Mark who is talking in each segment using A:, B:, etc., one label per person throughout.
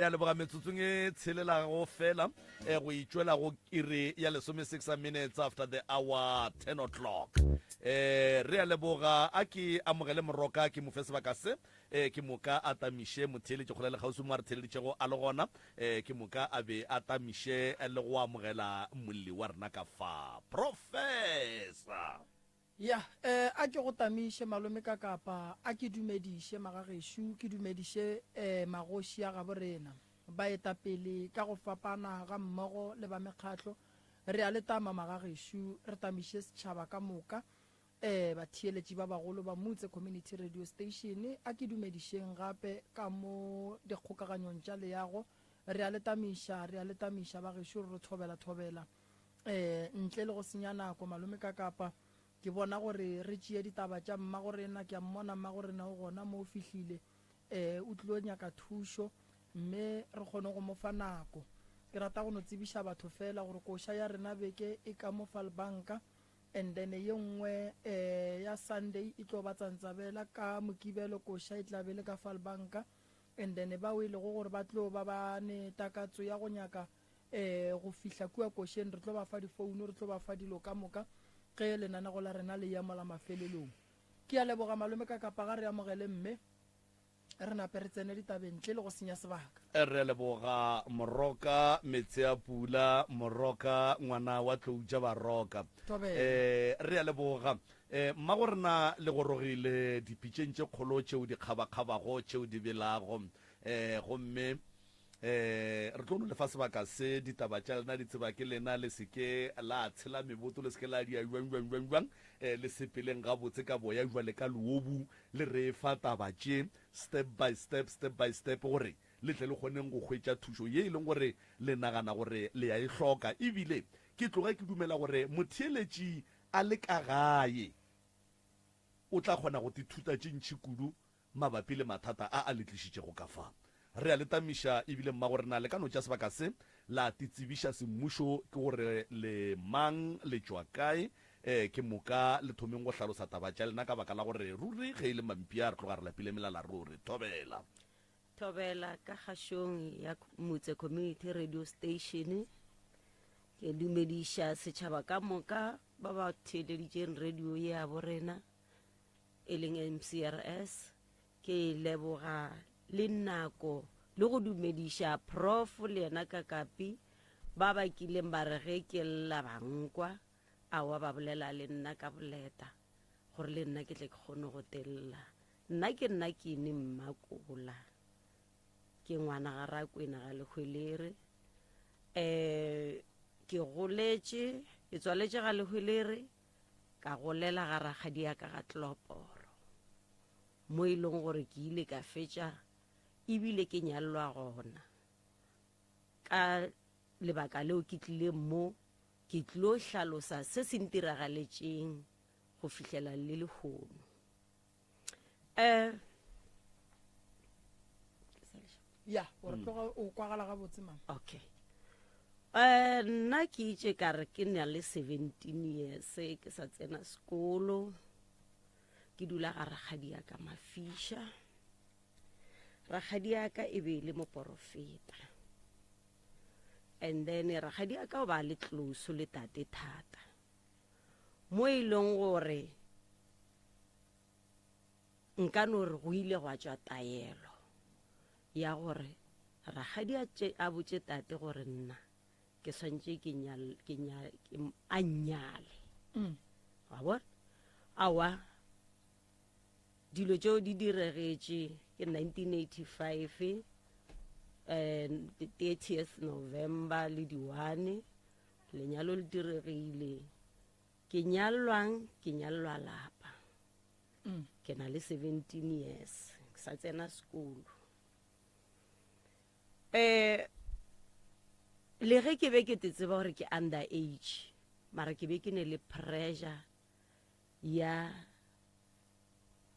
A: Re a leboga metsotsong e tshelelago fela eh, go itšwela go iri ya lesomesix minutes after the hour 10 o'clock. Eh, re a leboga a ke amogele moroka ke mo fe sebaka se eh, ke moka a tamiše motheeletši kgole le kgauswi mo a re theeleditšego a le gona eh, ke moka a be a tamiše le go amogela molli wa rena ka fa professor.
B: Ya, eh, a ke go tamiše, malome Kakapa, a ke dumediše magagešo, ke dumediše, eh, magoši a gabo rena, baetapele ka go fapana ga mmogo le ba mekgatlo. Re a le tama, magagešo, re tamiše setšhaba ka moka, eh, batheeletši ba bagolo ba Mutse Community Radio Station, a ke dumedišeng gape ka mo dikgokaganyong tša leago. Re a le tamiša, re a le tamiša, bagešo, re re thobela, thobela. Eh, ntle le go senya nako, Malome Kakapa, ke bona gore re tšee ditaba tša mmagorena. Ke a mmona mmagorena o gona mo o fihlile. Eh, o tlilo nyaka thušo, mme re kgone go mo fa nako. Ke rata go no tsebiša batho feela gore koša ya rena beke e ka mo Falbanka, and then ye nngwe eh, ya Sunday e tlo ba Tsantsabela, ka Mokibelo koša e tla be le ka Falbanka, and then bao e lego gore ba tlo ba ba ne takatso ya go nyaka Ee, go fihla kua košeng re tlo ba fa difouno, re tlo ba fa dilo ka moka ge lenanego la rena le ya mola mafelelong. Ke a leboga malome ka kapa ga re amogele mme re nape re tsene ditabeng ntle le go senya sebaka.
A: Re a leboga Moroka metse a pula, Moroka ngwana wa tlou tša Baroka.
B: Thobela.
A: Ee, re a leboga. Ee, mmagorena le gorogile dipitšeng tše kgolo tšeo di kgabakgabago, tšeo di belago. Ee, gomme Ee, re tlo no le fa sebaka se, ditaba tša lena di tseba ke lena, le se ke la tshela meboto, le se ke la dia jwang, jwang, jwang, jwang, ee, le sepeleng gabotse ka boya jwale ka leobu, le re fa taba tše, step by step, step by step, gore le tle le kgoneng go hwetša thušo ye e leng gore le nagana gore le ya e hloka. Ebile ke tloge ke dumela gore motheeletši a le ka gae o tla kgona go tithuta tše ntši kudu mabapi le mathata a a le tlišitšego ka fa. Re a le tamiša ebile mmagorena le ka no tša sebaka se la titsebiša semmušo ke gore le mang, le tšwa kae, e, ke moka le thomeng go hlalosa taba tša lena ka baka la gore ruri ge e le mampia re tloga re lapile melala ruri. Thobela.
C: Thobela ka kgašong ya Motse Community Radio Station. Ke dumediša setšhaba ka moka ba ba theeleditšeng radio ye ya borena. e leng MCRS ke leboga le nako le go dumediša prof le yena kakapi ba ba kileng ba re ge ke lla ba nkwa awa ba bolela le nna ka boleta gore le nna ke tle ke kgone go tella nna ke nna ke ne mmakola ke ngwana ga rakwena ga lehwelere um ke goletše ke tswaletše ga lehwelere Ka golela ga rakgadiaka ga Tloporo, mo e leng gore ke ile ka fetša ebile ke nyallwa gona. Ka lebaka leo ke tlile mo ke tlilo hlalosa se se ntiragaletšeng go fihlela le lehono. Um
B: ya o re tloga o kwagala gabotse mama
C: okay um nna ke itše ka re ke na le 17 years ke sa tsena sekolo ke dula ga rakgadi ya ka mafiša rakgadi ya ka e be e le moporofeta and then rakgadi ya ka o ba le close le tate thata mo e leng gore Nka no re go ile gwa tšwa taelo ya gore rakgadi a tše, a botše tate gore nna ke swantše ke nyal, ke nyal, ke, a nnyale.
B: Mm.
C: Wa bona? Aowa, dilo tšeo di diregetše ke 1985, eh, 30th November le di one, lenyalo le diregile. Ke nyalwang, ke nyalwa lapa.
B: Mm.
C: Ke na le 17 years, ke sa tsena sekolo. Eh le ge ke be ke te tseba gore ke under age, mara ke be ke ne le pressure ya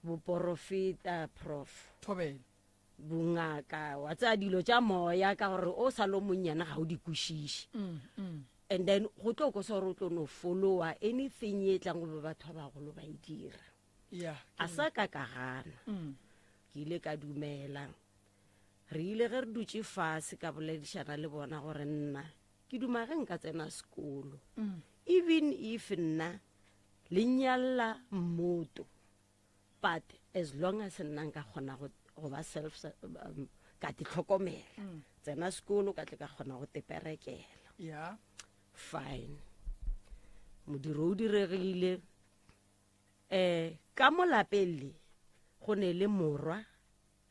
C: boporofeta prof.
B: Thobela.
C: Bongaka, wa tsaya dilo tša moya ka gore o sa lo monnyane ga o di kwešiše.
B: Mm, mm.
C: And then go tlo kosa gore o tlo no followa anything ye tlang go be batho ba bagolo ba e dira.
B: Yeah,
C: A sa ka ka gana.
B: Mm.
C: Ke ile ka dumela. Re ile ge re dutše fase ka boledišana le bona gore nna ke duma ge nka tsena sekolo. Even if nna le nyalla mmoto but as long as nna nka kgona go, go ba self um, ka te tlhokomela. Tsena sekolo ka tle ka kgona go teperekela.
B: Yeah.
C: Fine. Modiro o diregile. Eh ka mo lapeng le go ne le morwa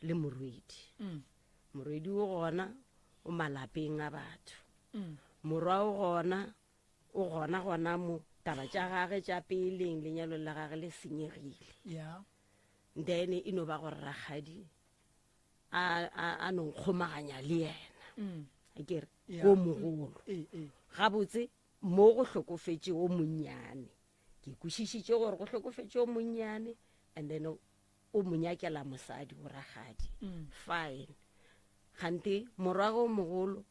C: le morwedi.
B: Mm.
C: Morwedi o gona o malapeng a batho.
B: Mm.
C: Morwa o gona o gona gona mo taba tša gage tša peleng lenyalo la gage le senyegile.
B: Yeah.
C: Then e no ba gore rakgadi a a a no nkgomaganya le yena.
B: Mm.
C: Ke re
B: Yeah.
C: ko mogolo.
B: Ee, ee.
C: Gabotse mo go hlokofetše o monnyane. Ke kwešišitše gore go hlokofetše o monnyane and then o mo nyakela mosadi o rakgadi.
B: Mm.
C: Fine. Kgante morwa o mogolo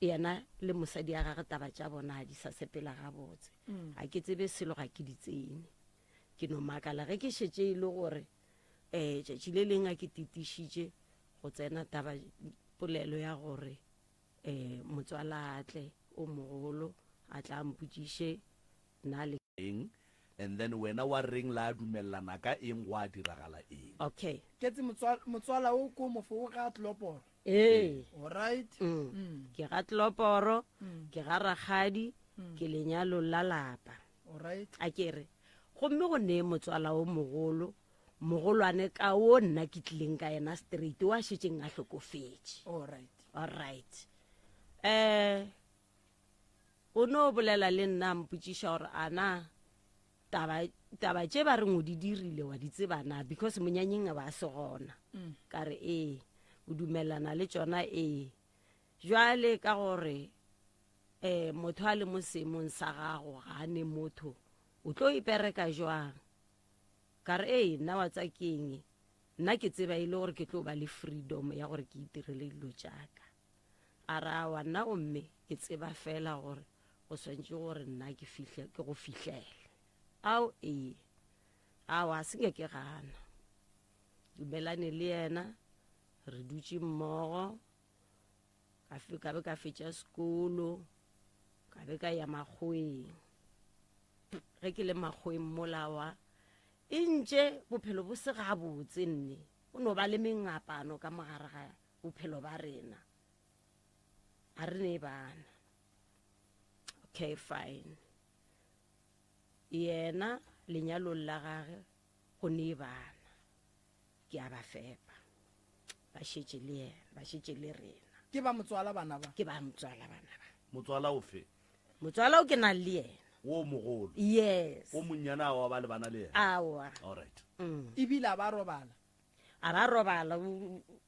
C: yena le mosadi ya gagwe taba tša bona ga di sa sepela gabotse.
B: Mm.
C: Ga ke tsebe selo ga ke di tsene. Ke no makala ge ke šetše e le gore um tšatši le leng a ke titišitše go tsena taba polelo ya gore um motswala a tle o mogolo a tla mpotšiše nna le
A: Eng and then wena wa reng la dumellana ka eng gwa diragala eng.
C: Okay.
B: Ketse motswala, motswala o ko mofo o ga tloporo.
C: Ee.
B: Alright.
C: Mm.
B: Mm.
C: Ke ga tloporo,
B: Mm.
C: ke ga rakgadi,
B: Mm.
C: ke lenyalo la lapa.
B: Alright.
C: A ke re gomme go ne motswala o mogolo mogolwane ka o nna ke tlileng ka yena straight wa šetšeng a hlokofetše.
B: Alright.
C: Alright. Eh o no bolela le nna a mpotšiša gore ana taba taba tše ba reng o di dirile wa di tseba na because monyanyeng a ba se gona.
B: Mm.
C: Ka re ee, o dumelana le tšona ee. Jwale ka gore eh motho a le mo seemong sa gago ga a ne motho o tlo ipereka jwang. Ka re ee nna wa tsa keng nna ke tseba e le gore ke tlo ba le freedom ya gore ke itirele dilo tšaka. A re aowa nna gomme ke tseba fela gore go swantše gore nna ke fihle ke go fihlele. Ao ee. Aowa se nke ke gana. Dumelane le yena re dutše mmogo ka fe ka be ka fetša sekolo ka be ka ya makgoweng. Ge ke le makgoweng molawa e ntše bophelo bo se gabotse nne o no ba le mengapano ka mogare ga bophelo ba rena. A re ne bana. Okay fine. Yena lenyalong la gage go ne bana. Ke a ba fepa. Ba šetše le yena, ba šetše le rena.
B: Ke ba motswala bana ba.
C: Ke ba motswala bana ba.
A: Motswala ofe?
C: Motswala o ke nang le yena.
A: Wo mogolo.
C: Yes.
A: O monnyane awa ba le bana le yena.
C: Awa.
A: Alright.
C: Mm.
B: Ebile a ba robala.
C: A ba robala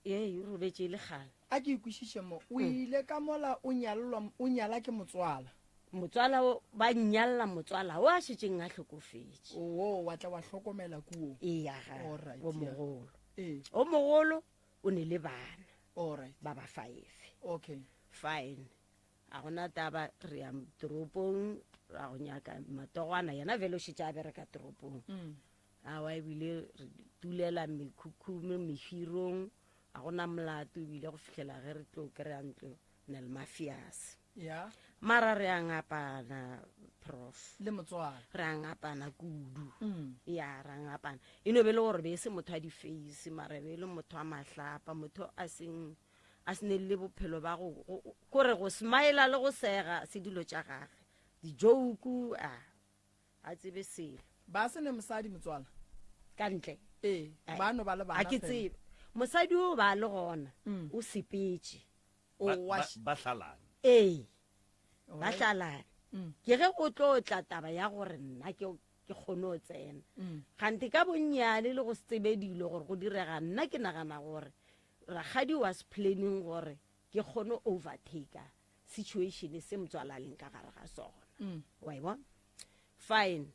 C: ee o robetše e le kgale.
B: A ke ikwešiše mo. O ile ka mola o nyalelwa o nyala ke motswala.
C: Motswala o ba nyalla motswala o a šetšeng a hlokofetše.
B: Oo wa tla wa hlokomela kuo.
C: Eya ga.
B: Alright.
C: O mogolo.
B: Ee.
C: O mogolo o ne le bana.
B: Alright.
C: Ba ba 5.
B: Okay.
C: Fine. A gona taba re ya toropong ra go nyaka matogwana yena vele o šetše a bereka toropong.
B: Mm.
C: Awa ebile re tulela mekhukhu mehirong a gona molato ebile go fihlela ge re tlo kry-a ntlo Nel Mafias.
B: Yeah.
C: Mara re a ngapana prof.
B: Le motswala.
C: Re a ngapana kudu.
B: Mm.
C: Ya re a ngapana. E no be le gore be e se motho a di-face mara be e le motho a mahlapa motho a seng a se ne le bophelo ba go kore go smile le go sega se dilo tša gage. Di-joke a a tsebe selo.
B: Ba se ne mosadi motswala.
C: Ka ntle.
B: Ee, ba no ba le bana.
C: A ke tsebe. Mosadi o ba le gona
B: Mm.
C: o sepetše.
B: O
A: Ba-
B: wa
A: ba- Ba hlalane.
C: Ee. Ba
B: Alright.
C: hlalane.
B: Mm.
C: Ke ge go tlo tla taba ya gore nna ke ke kgone go tsena.
B: Mm.
C: Gante ka bonnyane le go se tsebe dilo gore go direga nna ke nagana gore rakgadi was planning gore ke kgone overtake situation se motswala a leng ka gare ga sona.
B: Mm.
C: Wa e bona? Fine.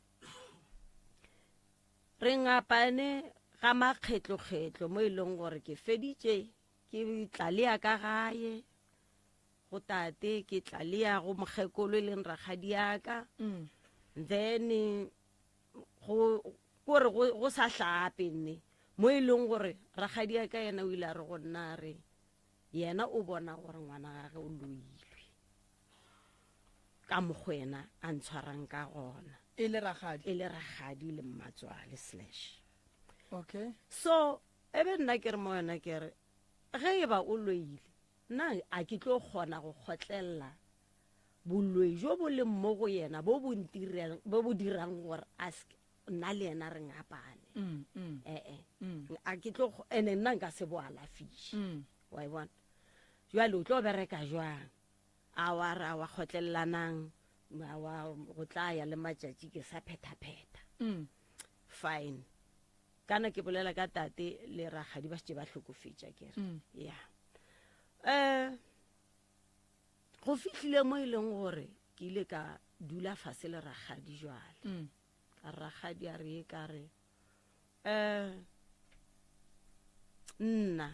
C: Re ngapane ga makgetlokgetlo mo e leng gore ke feditše ke tla le ya ka gae go tate ke tla le ya go mokgekolo e leng rakgadi ya ka.
B: Mm.
C: Then go kore go sa hlape nne. Mo e leng gore rakgadiaka yena o ile a re go nna a re yena o bona gore ngwana gage o loilwe ka mokgwa yena a ntshwarang ka gona.
B: E le rakgadi?
C: E le rakgadi le mmatswale slash.
B: Okay.
C: So e be nna ke re mo yona ke re ge e ba o loile nna a ke tlo kgona go kgotlelela boloi jo bo leng mo go yena bo bo ntirang bo bo dirang gore a nna le yena re ngapane
B: mm, mm.
C: ee eh,
B: mm.
C: a ke tlo ene nna nka se bo alafiše wa e bona jwale o tlo bereka jwang a wa re a wa kgotlelelanang a wa go tla ya le matšatši ke sa phethaphetha fine kana ke bolela ka tate le rakgadi ba šetše ba hlokofetša ke re ya um go fihlile mo e leng gore ke ile ka dula fase le rakgadi jwale
B: mm.
C: ka rakgadi a re e ka re um nna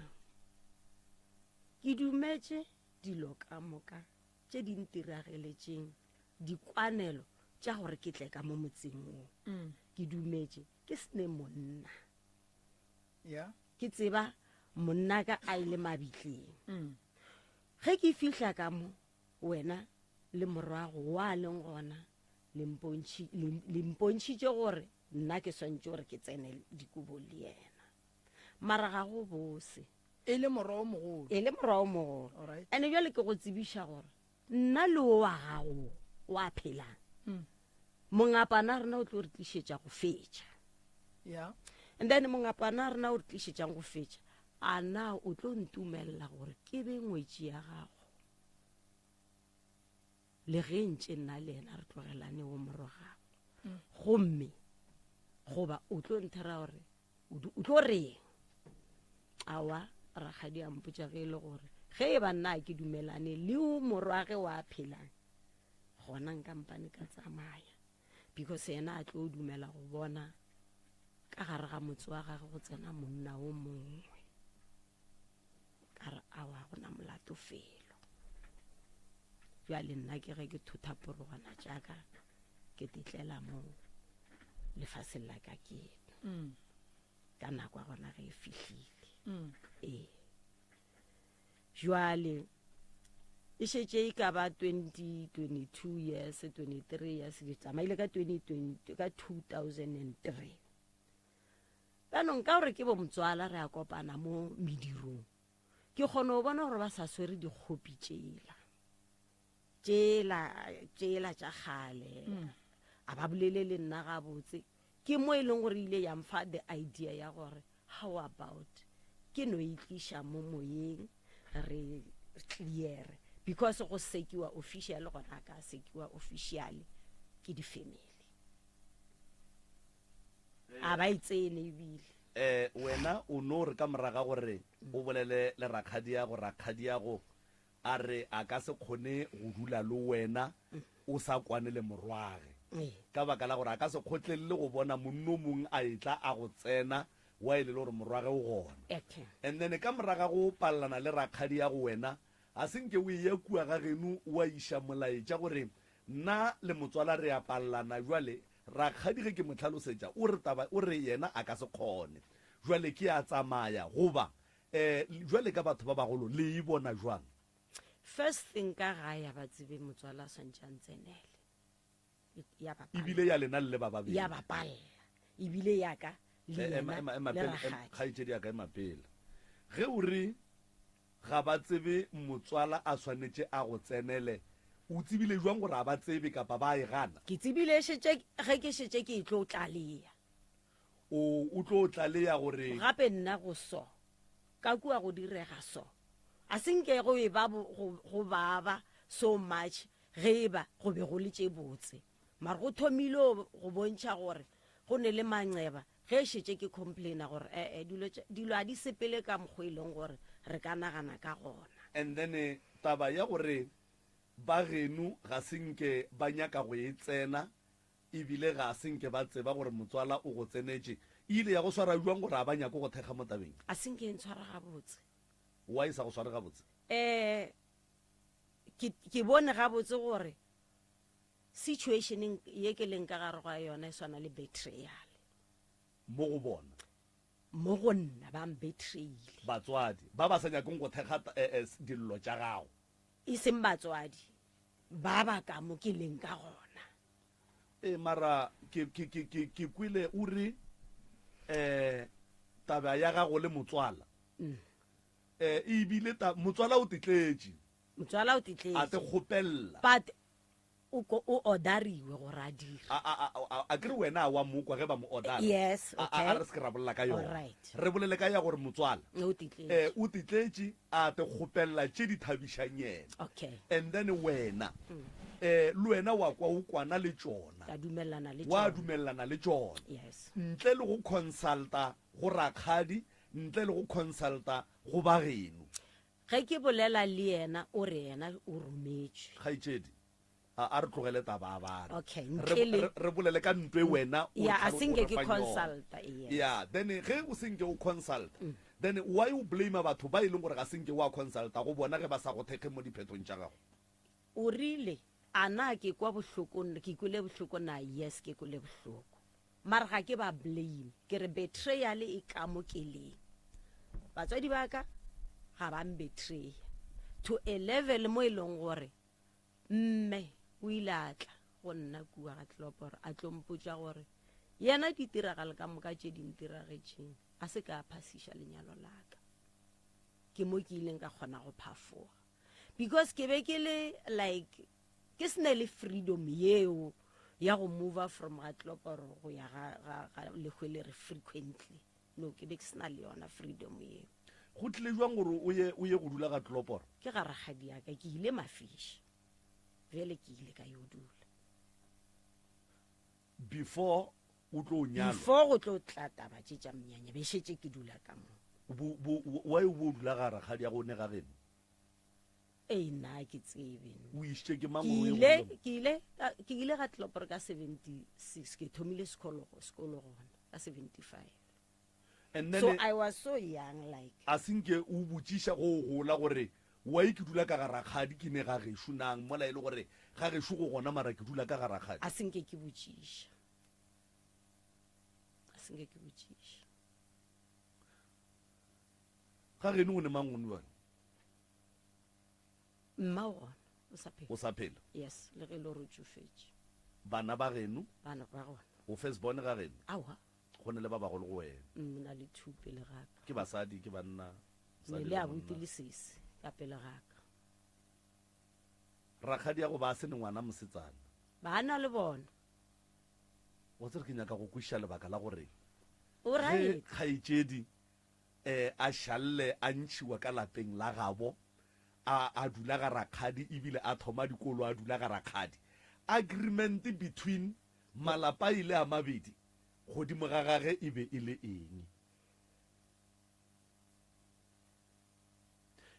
C: ke dumetše dilo ka moka tše di ntirageletšeng dikwanelo tša gore ke tle ka mo motseng wo
B: mm.
C: ke dumetše ke sene monna
B: yeah.
C: ke tseba monna ka a ile mabitleng
B: mm.
C: Ge ke fihla ka mo, wena le morwago wa leng gona le mpontšhi, le, le mpontšhitše gore nna ke swantše gore ke tsene dikobong le yena. Mara ga go bose.
B: E le morwa o mogolo.
C: E le morwa o mogolo.
B: Alright.
C: Ene bjale ke go tsebiša gore nna le o wa gago o a phelang,
B: mm.
C: mongapana rena o tlo re tlišetša go fetša.
B: Yeah.
C: And then mongapana rena o re tlišetšang go fetša, A na o tlo ntumelela gore ke be ngwetši ya gago? Le ge ntše nna le yena re tlogelane wo morwa gago.
B: Mm.
C: Gomme goba o tlo nthera gore o tlo reng? Awa, rakgadi a mpotša ge e le gore ge e ba nna a ke dumelane le o morwage wa phelang, gona nka mpane ka tsamaya. Because yena a tlo dumela go bona ka gare ga motse wa gage go tsena monna o mongwe. Ka re awa gona molato felo. Jwale nna ke ge ke thotha porogwana tšaka ke tetlela mo lefaseng la ka keno.
B: Mm.
C: Ka nako ya gona ge e fihlile.
B: Mm.
C: Ee. Jwale e šetše e ka ba 20 22 years 23 years ke tsamaile ka 2020 ka 2003 jaanong ka gore ke bo motswala re a kopana mo medirong ke kgone go bona gore ba sa swere dikgopi tšela tšela tšela tša kgale
B: mm.
C: a ba bolele le nna gabotse Ke mo e leng gore ile ya mfa the idea ya gore how about ke no e tliša mo moyeng re clear because go sekiwa official gona a ka sekiwa official ke di-family a ba e tsene ebile.
A: Eh wena o no re ka moraga gore o bolele le rakgadiago rakgadiago A re a ka se kgone go dula le wena o sa kwane le morwage, ka baka la gore a ka se kgotlelele go bona monna o mongwe a etla a go tsena wa e le le gore morwage o gona. And then ka moraga go palelana le rakgadiago wena, ga se nke o eya kua ga geno wa iša molaetša gore nna le motswala re a palelana bjale rakgadi ge ke mo hlalosetša o re taba o re yena a ka se kgone bjale ke a tsamaya goba Eh, jwale ka batho ba bagolo le e bona jwang?
C: First thing ka gae ya ba tsebe motswala a swantše a ntsenele. Ya ba
A: Ebile ya lena le le ba babedi.
C: Ya ba palla. Ebile ya ka le
A: Eh, ema,
C: yena
A: ema, ema
C: le
A: pele, em,
C: rakgadi.
A: kgaetšedi ya ka ema pele. Ge o re ga ba tsebe motswala a swanetše a go tsenele, o tsebile jwang gore a ba tsebe kapa ba e gana?
C: Ke tsebile šetše ge ke šetše ke e tlo tlalea.
A: O, o tlo tlalea gore.
C: Gape nna go so, ka kua go direga so. A se nke go e ba go, go baba so much ge e ba go be go le tše botse. Mara go thomile go bontšha gore go ne le manxeba ge šetše ke complaina gore ee dilo tša, dilo a di sepele ka mokgwa e leng gore re ka nagana ka gona.
A: And then taba ya gore ba geno ga se nke ba nyaka go e tsena E bile ga se nke ba tseba gore motswala o go tsenetše. E ile ya go swara bjang gore a ba nyake go thekga mo tabeng?
C: A se nke e ntshwara gabotse.
A: Why e sa go sware gabotse?
C: Eh, ke, ke bone gabotse gore situation ye ke leng ka gare ga yona e swana le betrayal.
A: Mo go bona.
C: Mo go nna ba mbetrayile.
A: Batswadi ba ba sa nyakeng go thekga dillo tša gago.
C: E seng batswadi ba ba ka mo ke leng ka gona.
A: Ee, mara ke, ke, ke, ke, ke kwele o re, eh, taba ya gago le motswala, eh, e bile ta, motswala o tetletše.
C: Motswala o tetletše.
A: A te kgopella.
C: But o ko o orderiwe gore a dire.
A: A, a, a, a, a ke re wena a wa mo kwa ge ba mo ordera.
C: Yes,
A: A, a,
C: okay.
A: a re se ke ra bolela ka yona.
C: Alright.
A: Re bolele ka ya gore motswala,
C: O tetletše.
A: eh, o tetletše a te kgopella tše di thabišang yena.
C: Okay.
A: And then wena, eh, le wena wa kwa o kwana le tšona.
C: Ka dumellana le
A: Wa
C: tšona.
A: dumellana le tšona.
C: Yes.
A: Ntle le go consulta go rakgadi, ntle le go consulta go ba geno.
C: Ge ke bolela le yena o re yena o rometšwe.
A: Kgaetšedi, a, a re tlogele taba ya bana.
C: Okay,
A: Re,
C: ntle le.
A: re, re bolele ka ntwe wena o
C: Ya, a
A: tlhalo-
C: se
A: o
C: nke
A: re
C: ke
A: fang yona.
C: consulta, yes.
A: Ya, then ge o se nke o consulta, then why o blame batho ba e leng gore ga se nke wa consulta go bona ge ba sa go thekge mo diphethong tša gago?
C: O rile, A na ke kwa bohloko, ke kwele bohloko na? Yes, ke kwele bohloko. Mara ga ke ba blame. Ke re betrayal e ka mo ke leng. Batswadi ba ka ga ba mbetraya to a level mo e leng gore mme o ile a tla go nna kua ga Tloporo a tlo mpotša gore yena ditiragalo ka moka tše di ntiragetšeng a se ka a phasiša lenyalo la ka. Ke mo ke ileng ka kgona go phafoga because ke be ke le like ke se ne le freedom yeo ya go mover from ga Tloporo go ya ga, ga, ga Lehwelere frequently. No, ke be ke se na le yona freedom yeo.
A: Go tlile jwang gore o ye, o ye go dula ga Tloporo?
C: Ke ga rakgadi ya ka, ke ile Mafiša. Bjale ke ile ka yo dula.
A: Before o tlo nyalwa?
C: Before go tlo tla taba tše tša mnyanya, be šetše ke dula ka mo.
A: Bo, bo, why o bo dula ga rakgadi ya go ne ga geno?
C: Ei, nna ke tsebe.
A: O išitše ke mang
C: Ke
A: gore o ye go
C: ile,
A: dula mo?
C: ke ile, ka, ke ile ga Tloporo ka 76, ke thomile sekolo, sekolo gona ka 75.
A: And then,
C: So I was so young like.
A: A se nke o botšiša go o gola gore why ke dula ka ga rakgadi ke ne ga gešo nang mola e le gore ga gešo go gona mara ke dula ka ga rakgadi?
C: A se nke ke botšiša. A se nke ke botšiša.
A: Ga geno o ne mang gone bjale?
C: Mma o gona, o sa phela.
A: O sa phela?
C: Yes, le ge e le gore o tšofetše.
A: Bana ba geno?
C: Bana ba gona.
A: O first born ga geno?
C: Aowa.
A: Go ne le ba bagolo go wena?
C: Na le two pele ga ka.
A: Ke basadi, ke banna?
C: Ne le abuti le sesi ka pele ga ka.
A: Rakgadi ya go ba se ne ngwana mosetsana?
C: Ba na le bona.
A: Wa tsere ke nyaka go kwešiša lebaka la gore
C: O
A: ge
C: right.
A: kgaetšedi eh, a šalle a ntšhiwa ka lapeng la gabo, a, a dula ga rakgadi ebile a thoma dikolo a dula ga rakgadi. Agreement between malapa ile a mabedi godimo ga gage e be e le eng?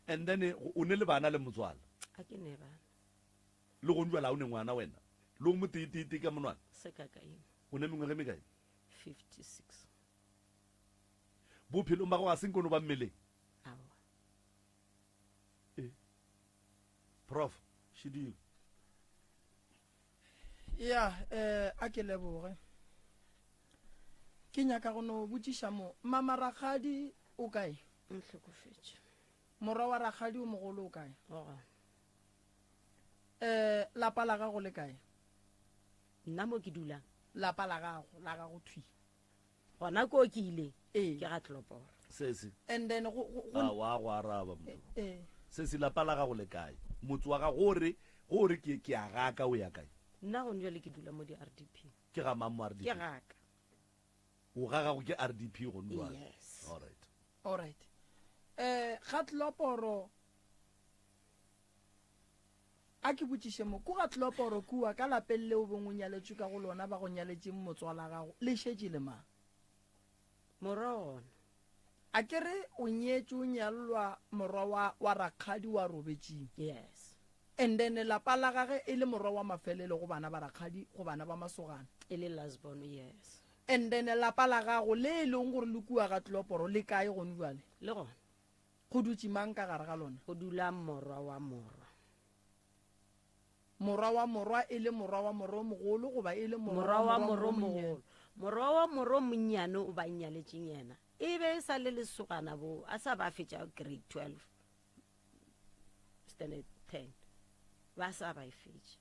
A: And then o ne le bana le motswala?
C: A ke ne bana.
A: Le gong jwale ha o ne ngwana wena? Le o moteetete ka monwana?
C: Se ka ka eng.
A: O ne mengwaga e mekae?
C: 56.
A: Bophelong ba gago ga se nke o no ba mmeleng?
C: Aowa.
A: E. Prof, Shidilo.
B: Ya, eh, a ke leboge. Ke nyaka go no botšiša mo, mama rakgadi o kae?
C: O hlokofetše.
B: Morwa wa rakgadi o mogolo o kae?
C: O gona.
B: Eh, lapa la gago le kae?
C: Nna mo ke dulang.
B: Lapa la gago, la gago thwi.
C: Gona ko ke ileng,
B: Ee.
C: ke ga Tloporo.
A: Sesi.
B: And then go, go, go.
A: A wa go araba motho.
B: Ee.
A: Sesi, lapa la gago le kae? Motse wa gago, gore, gore ke, ke a gaka o ya kae?
C: Nna gone jwale ke dula mo di-RDP.
A: Ke ga mang mo RDP?
C: Ke gaka.
A: O ga gago ke RDP gone jwale?
C: Yes.
A: All right.
B: All right. Eh, ga Tloporo, a ke botšiše mo, ko ga Tloporo kua, ka lapeng leo beng o nyaletšwe ka go lona, ba go nyaletšeng motswala gago, le šetše le mang?
C: Morwa gona.
B: A ke re o nyetšwe, o nyallwa morwa wa, wa rakgadi wa robetšing.
C: Yes.
B: And then lapa la gage e le morwa wa mafelelo go bana ba rakgadi, go bana ba masogana.
C: E le last born, yes.
B: And then lapa la gago le e leng gore le kua ga Tloporo le kae gone bjale?
C: Le gona.
B: Go dutše mang ka gare ga lona?
C: Go dula morwa wa morwa.
B: Morwa wa morwa e le morwa wa morwa o mogolo goba e le morwa
C: Morwa
B: wa
C: wa
B: morwa
C: morwa
B: o monnyane?
C: mogolo. Morwa wa morwa o monnyane o ba nnyaletšeng yena. E be e sa le lesogana bo a sa ba fetša grade 12 standard 10 ba sa ba e fetša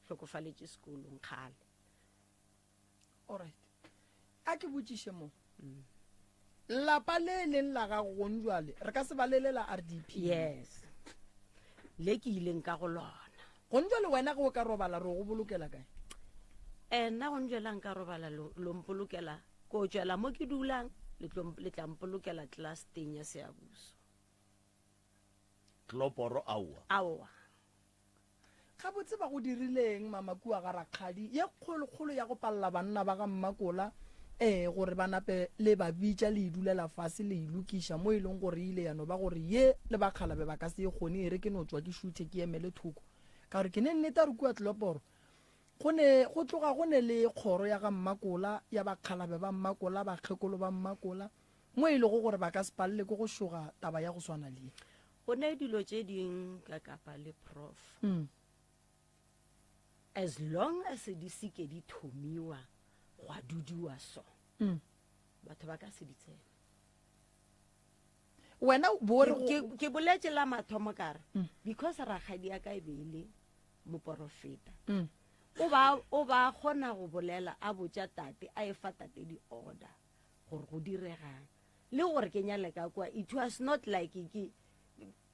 C: hlokofaletše sekolong kgale.
B: Alright. A ke botšiše mo. Mm. Lapa le leng la gago gong jwale re ka se balele la RDP.
C: Yes. Le ke ileng ka go lona.
B: Gong jwale wena ge o ka robala re go bolokela kae?
C: Eh nna gong jwale nka robala lo, lo mpolokela ko tšwela mo ke dulang le tlo le tla mpolokela class teng ya Seabuso.
A: Kloporo aowa.
C: Aowa.
B: Gabotse ba go dirileng mama kua ga rakgadi ye kgolokgolo ya go palela banna ba ga Mmakola ee gore ba nape le ba bitša le e dulela fase le e lokiša mo e leng gore e ile ya no ba gore ye le bakgalabe ba ka se e kgone e re ke no tšwa ke šuthe ke emele thoko ka gore ke ne nnete a re kua Tloporo go ne go tloga go ne le kgoro ya ga Mmakola ya bakgalabe ba Mmakola bakgekolo ba Mmakola mo e lego gore ba ka se palele ke go šoga taba ya go swana le ye.
C: Go ne dilo tše ding ka kapa le prof.
B: Mm.
C: As long as di se ke di thomiwa gwa dudiwa so.
B: Mm.
C: Batho ba ka se di tsene.
B: Wena bo re
C: Ke, ke boletše la mathomo ka re
B: Mm.
C: because rakgadi ya ka e be e le moporofeta.
B: Mm.
C: O ba o ba kgona go bolela a botša tate a e fa tate di order gore go diregang. Le gore ke nyale ka kwa it was not like ke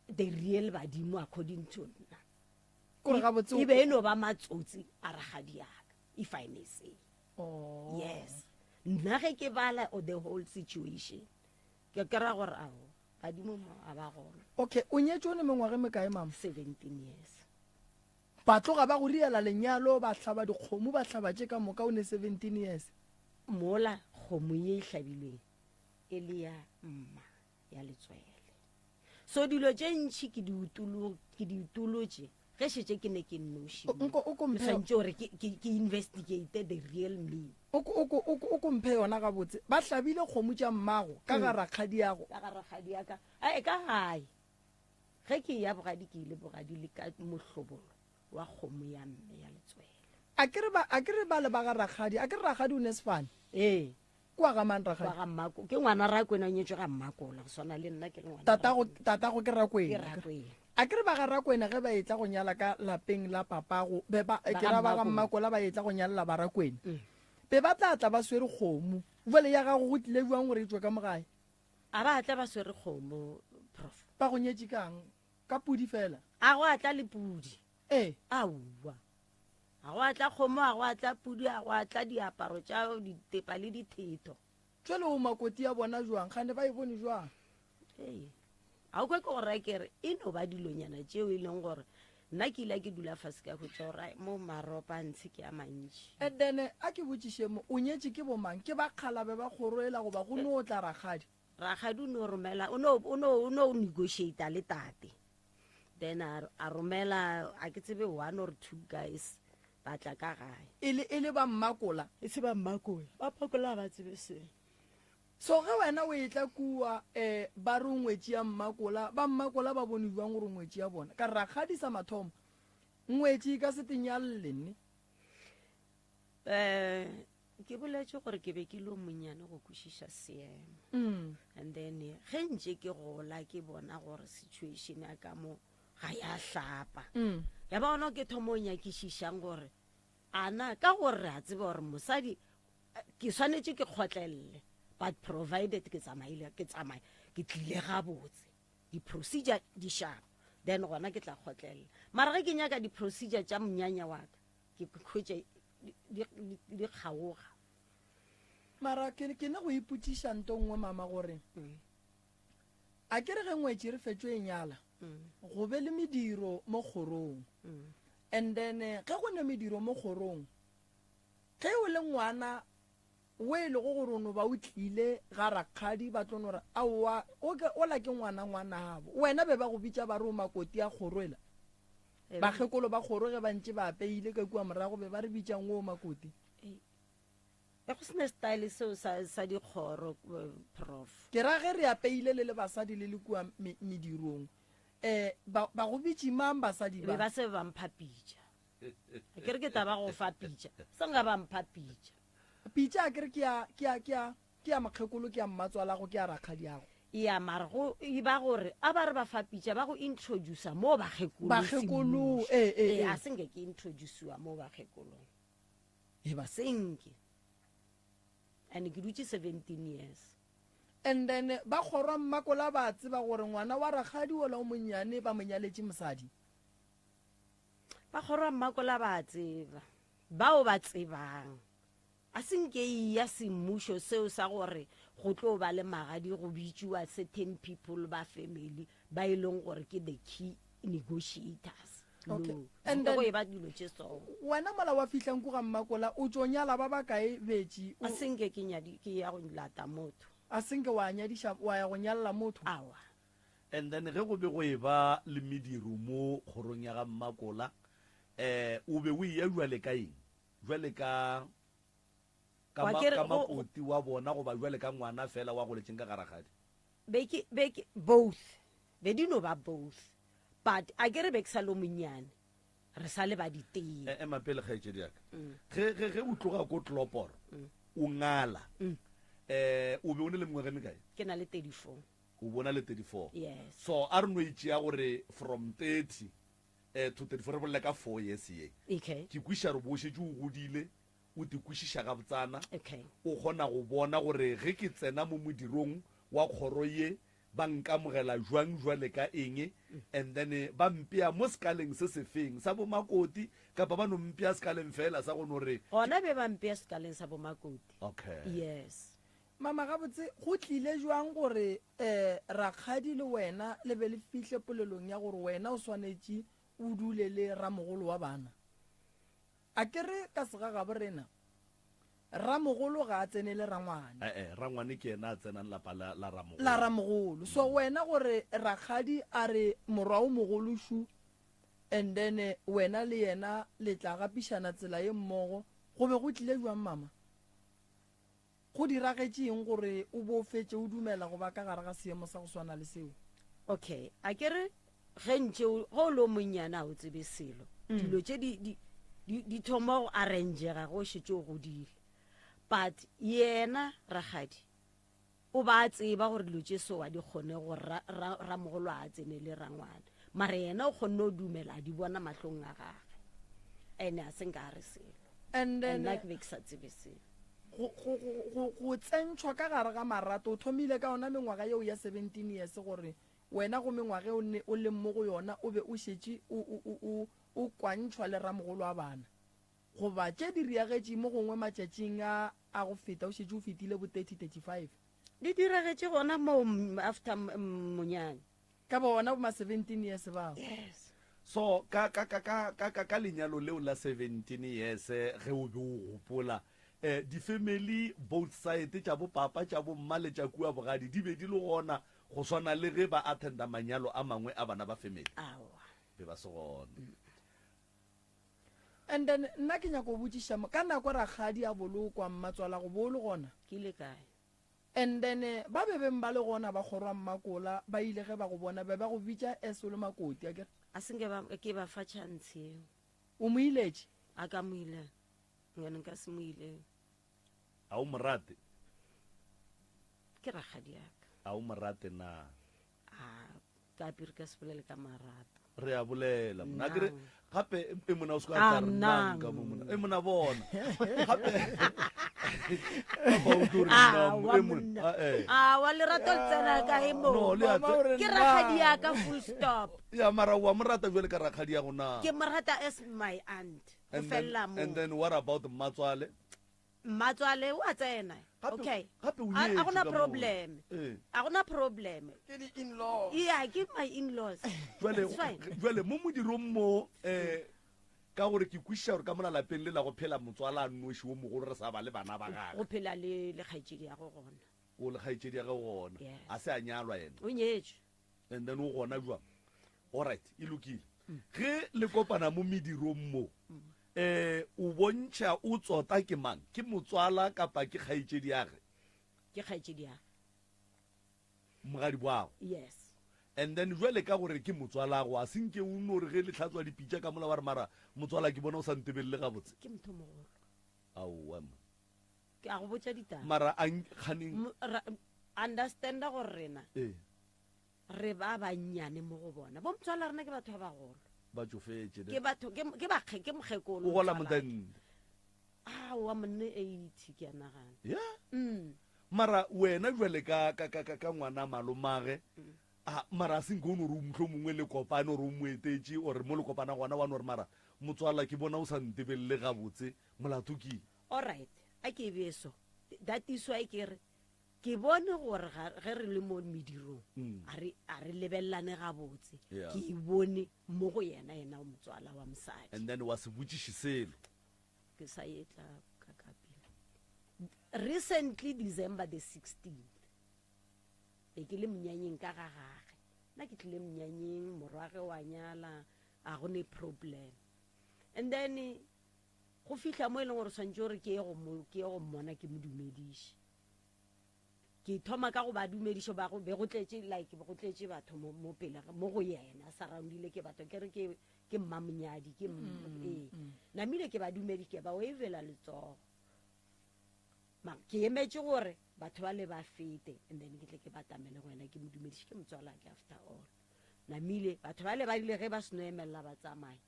C: the real badimo according to nna.
B: Kore gabotse
C: E be e no ba matsotsi a rakgadi ya ka if I may say.
B: Oh.
C: Yes. Nna ge ke bala o the whole situation ke kry-a gore ao badimo mo a ba gona.
B: Okay, o nyetše o ne mengwaga e mekae mama?
C: 17 years.
B: Ba tloga ba go riela lenyalo ba hlaba dikgomo ba hlaba tše ka moka o ne 17 years.
C: Mola kgomo ye e hlabilweng e le ya mma ya letswele. So dilo tše ntši ke di utolo ke di utolotše ge šetše ke ne ke nnoši
B: O- nko- o ko
C: ke
B: mphe-
C: swantše gore ke, ke, ke investigate the real me.
B: O ko- o ko- o ko- o ko mphe yona gabotse. Ba hlabile kgomo tša mmago ka ga rakgadiago.
C: Ka ga rakgadiaka. Ae ka gae. Ge ke eya bogadi ke ile bogadi le ka mohlobolo wa kgomo ya mme ya letswele.
B: A ke re ba, a ke re ba le ba ga rakgadi, a ke re rakgadi o ne sefane?
C: Ee.
B: Kua ga mang
C: Kwa
B: rakgadi?
C: ga Mmako, ke ngwana Rakwena o nyetšwe ga Mmakola go swana le nna ke le ngwana
B: Tatago,
C: Rakwena.
B: tatago ke
C: Ke
B: Rakwena.
C: Rakwena.
B: A ke re ba ga Rakwena ge ba etla go nyala ka lapeng la papago, be ba,
C: Ba
B: ke
C: ga
B: ra ba ga
C: Mmakola.
B: Mmakola ba etla go nyalela ba Rakwena.
C: Mm.
B: Be ba tla tla ba swere kgomo. Bjale ya gago go tlile bjang gore e tšwe ka mo gae?
C: A ba tla ba swere kgomo, Prof.
B: Ba go nyetše kang? Ka pudi fela?
C: A go a tla le pudi.
B: Ee.
C: Aowa. A go a tla kgomo, a go a tla pudi, a go a tla diaparo tša ditepa le dithetho.
B: Jwale o makoti ya bona jwang? Kgane ba e bone jwang?
C: Ee. A o kwe ke go raya ke re e no ba dilonyana tšeo e leng gore nna ke ile ke dula fase ka hwetša gore ai, mo maropa a ntshe ke a mantši.
B: And then a ke botšiše mo, o nyetše ke bomang? Ke bakgalabe ba kgoro ela goba go no tla rakgadi?
C: Rakgadi o no romela, o no, o no, o no negotiata le tate. Then a, a romela, a ke tsebe one or two guys ba tla ka gae.
B: E le, e le ba Mmakola?
C: E se ba Mmakola. Ba Mmakola ga ba tsebe selo.
B: So ge wena o etla kua, eh, ba re o ngwetši ya Mmakola, ba Mmakola ba bone bjang gore o ngwetši ya bona? Ka re rakgadi sa mathomo, ngwetši e ka se te nyalle nne.
C: Eh, ke boletše gore ke be ke le o monnyane go kwešiša seemo.
B: Mm.
C: And then ge ntše ke gola ke bona gore situation ya ka mo ga ya hlapa.
B: Mm.
C: Ya ba gona ke thomo o nyakišišang gore a na ka gore re a tseba gore mosadi ke swanetše ke kgotlelele but provided ke tsamaile ke tsamaye ke tlile gabotse di-procedure di sharp then gona ke tla kgotlelela mara ge ke nyaka di-procedure tša monyanya wa ka ke hwetše di kgaoga.
B: Mara ke ke ne go ipotšiša nto nngwe mama gore
C: Mm.
B: a ke re ge ngwetši re fetšo e nyala
C: Mm.
B: go be le mediro mo kgorong
C: Mm.
B: and then eh, ge go ne mediro mo kgorong ge o le ngwana o e lego gore o no ba o tlile ga rakgadi ba tlo no re aowa o ke ola ke ngwana ngwanabo wena be ba go bitša ba re o makoti a kgoro ela bakgekolo ba kgoro ge ba ntše ba apeile ka kua morago be ba re bitšang o makoti
C: E go sena style seo sa, sa dikgoro eh, prof.
B: Ke ra ge re apeile le le basadi le le kua me, medirong um ba, ba go bitše mang basadi
C: Be
B: ba?
C: ba se ba mpha pitša. Ke re ke taba go fa pitša. Se nka ba mpha pitša.
B: Pitša a ke re ke ya, ke ya, ke ya. Ke ya mokgekolo, ke ya mmatswalago, ke ya rakgadiago.
C: Ya, mara go e ba gore a ba re ba fa pitša ba go introducer mo bakgekolo
B: Bakgekolo,
C: semmušo.
B: ee, ee,
C: Ee,
B: ee.
C: a se nke ke introduciwa mo bakgekolong.
B: E ba.
C: Se nke. And ke dutše 17 years.
B: And then ba kgorwa Mmakola ba tseba gore ngwana wa rakgadi wola o monnyane ba mo nyaletše mosadi.
C: Ba kgorwa Mmakola ba tseba. Bao ba tsebang. A se nke e ya semmušo seo sa gore go tlo ba le magadi go bitšiwa certain people ba family ba e leng gore ke the key negotiators.
B: Okay.
C: No.
B: And
C: Go
B: then
C: e ba dilo tše so.
B: wena mola wa fihlang ku ga Mmakola o tšo nyala ba bakae betši?
C: A se nke ke nyadi ke ya go lata motho.
B: A se nke wa nyadiša wa ya go nyalla motho?
C: Awa.
A: And then ge go be go eba le mediro mo kgorong ya ga Mmakola, eh o be o eya bjale ka eng? Bjale ka, ka
C: Wa
A: ma,
C: ke re
A: ka
C: go,
A: makoti wa bona goba bjale ka ngwana feela wa goletšeng ka ga rakgadi?
C: Be ke, be ke, both. Be di no ba both. But a ke re be ke sa le o monnyane, re sa le ba ditee.
A: E, ema pele, kgaetšedi ya ka. Ge, ge, ge o tloga ko Tloporo, o ngala, eh, o be o ne le mengwaga e mekae?
C: Ke na le 34.
A: O bo na le 34.
C: Yes.
A: So a re no e tšea gore from 30 eh, to 34, re bolele ka 4 years ye.
C: Okay.
A: Ke kwešiša gore bo o šetše o godile, o te kwešiša gabotsana,
C: Okay.
A: o kgona go bona gore ge ke tsena mo modirong wa kgoro ye, ba nkamogela jwang jwale ka eng, and then ba mpea mo sekaleng se sefeng, sa bomakoti, kapa ba no mpea sekaleng feela sa go no re.
C: Gona be ba mpea sekaleng sa bomakoti.
A: Okay.
C: Yes.
B: Mama, gabotse go tlile jwang gore um rakgadi le wena le be le fihle polelong ya gore wena o swanetše o dule le ramogolo wa bana? A ke re ka segagabo rena, ramogolo ga a tsenele rangwane.
A: E-e, rangwane ke yena a tsenang lapa la, la ramogolo.
B: La ramogolo. So wena gore rakgadi a re morwa o mogolo šu, and then wena le yena le tla gapišana tsela ye mmogo, go be go tlile jwang mama? Go diragetše eng gore o bo o fetše o dumela go ba ka gare ga seemo sa go swana le seo?
C: Okay, a ke re ge ntše o, ge o le o monnyane ga o tsebe selo. Dilo tše di, di, di, di thoma go arrangega ge o šetše o godile. But yena rakgadi o ba a tseba gore dilo tše so a di kgone gore ra, ra, ramogolo a tsene le rangwane. Mara yena o kgonne go dumela a di bona mahlong a gagwe. Ene a se nka a re selo.
B: And then,
C: Nna ke be ke sa tsebe selo.
B: Go, go, go, go, go tsentšhwa ka gare ga marato, o thomile ka yona mengwaga yeo ya 17 years gore wena go mengwaga e o ne o leng mo go yona o be o šetše o, o, o, o, o kwantšhwa le ramogolo wa bana. Goba tše di riagetše mo gongwe matšatšing a a go feta o šetše o fetile bo 30, 35.
C: Di diragetše gona moo after monyanya.
B: Ka bona bo ma 17 years bao.
C: Yes.
A: So ka ka ka ka ka ka ka lenyalo leo la 17 years ge o be o gopola eh di family both side tša bo papa tša bo mma le tša kua bogadi di be di le gona go swana le ge ba attenda manyalo a mangwe a bana ba family?
C: Aowa.
A: Be ba se gona.
B: And then nna ke nyaka go botšiša mo, ka nako rakgadi a bolokwa mmatswalago bo o le gona?
C: Ke ile kae?
B: And then ba be beng ba le gona ba kgorwa Mmakola ba ile ge ba go bona be ba go bitša as o le makoti akere?
C: A se nke ba ke ba fa chance yeo.
B: O mo iletše?
C: A ka mo ilela. Ngwana nka se mo ilele.
A: A o mo rate?
C: Ke rakgadi ya ka.
A: A o mo rate na?
C: A ka piri ka se bolele ka marato.
A: Re a bolela mona. Akere
C: Nnang.
A: gape e mona o se ka
C: Ah,
A: tla re nnang
C: nnang.
A: ka mo mona. E mona bona. Gape Papa o tlo re
C: Ah,
A: nnang,
C: wa
A: e mona.
C: monna.
A: Ah, eh.
C: Ah, wa lerato le tsena kae mo?
A: No, le a
B: Mama o re
C: Ke rakgadi ya
B: nnang.
C: ka full stop.
A: Ya mara wa mo rata jwale ka rakgadi ya go na.
C: Ke mo rata as my aunt. Go
A: And then,
C: fella mo.
A: and then what about mmatswale?
C: Mmatswale o a tsena.
A: Gape-
C: Okay.
A: gape o
C: A
A: nyetšwe
C: gona
A: ka moo.
C: problem.
A: Eh.
C: A gona problem.
B: Ke di-in-laws.
C: Yeah, ke my in-laws.
A: Jwale,
C: It's fine.
A: jwale mo modirong mo eh ka gore ke kwešiša gore ka mola lapeng le la go phela motswala a nnoši wo mogolo re sa ba le bana ba gagwe.
C: Go phela le le kgaetšedi ya go gona.
A: O le kgaetšedi ya gagwe gona.
C: Yes.
A: A se a nyalwa yena.
C: O nyetšwe.
A: And then o gona jwang? All right, e lokile. Ge le kopana mo medirong mo, eh o bontšha o tsota ke mang? Ke motswala kapa ke kgaetšedi ya ge?
C: Ke kgaetšedi ya.
A: Mogadi wago.
C: Yes.
A: And then jwale ka gore ke motswalago, a se nke o no re ge le hlatswa dipitša ka mola wa re mara motswala ke bona o sa ntebelele gabotse.
C: Ke motho mogolo.
A: Aowa, mma.
C: Ke a go botša ditaba.
A: Mara a kganeng.
C: Understanda gore rena ee. Re ba bannyane mo go bona. Bo motswala rena ke batho ba bagolo.
A: Ba tšofetše.
C: Ke batho ke ke ba ke mokgekolo.
A: O gola moteng.
C: Ah, wa monne 80 ke a nagana.
A: Yeah. Mara wena jwale ka ka ka ka ngwana malomage mm. a mara a senke o no re mohlho mongwe le kopane ore o mo etetše ore mo le kopana gona wa no re mara motswala ke bona o sa ntebelele gabotse molato ke
C: Alright, a ke e bee so. That is why ke re ke bone gore ge re le mo medirong mm. a re a re lebelelane gabotse.
A: Yeah.
C: Ke e bone mo go yena yena o motswala wa mosadi.
A: And then wa se botšiše selo.
C: Ke sa etla ka ka pele. Recently December the 16th. Be ke le monyanyeng ka ga gage. Nna ke tlile monyanyeng morwage wa nyala a go ne problem. And then Go fihla mo e leng gore swantše gore ke ye go mo, ke ye go mmona ke mo dumediše. Ke thoma ka go ba dumediša ba go be go tletše like be go tletše batho mo, mo pele mo go yena surroundile ke batho ke re ke ke mmamonyadi ke mm, ee mm. namile ke ba dumedi ke ba wavela letsogo ma ke emetše gore batho ba le ba fete and then ke tle ke batamele go yena ke mo dumediše ke motswala ke after all namile batho ba le ba rile ge ba seno emelela ba tsamaya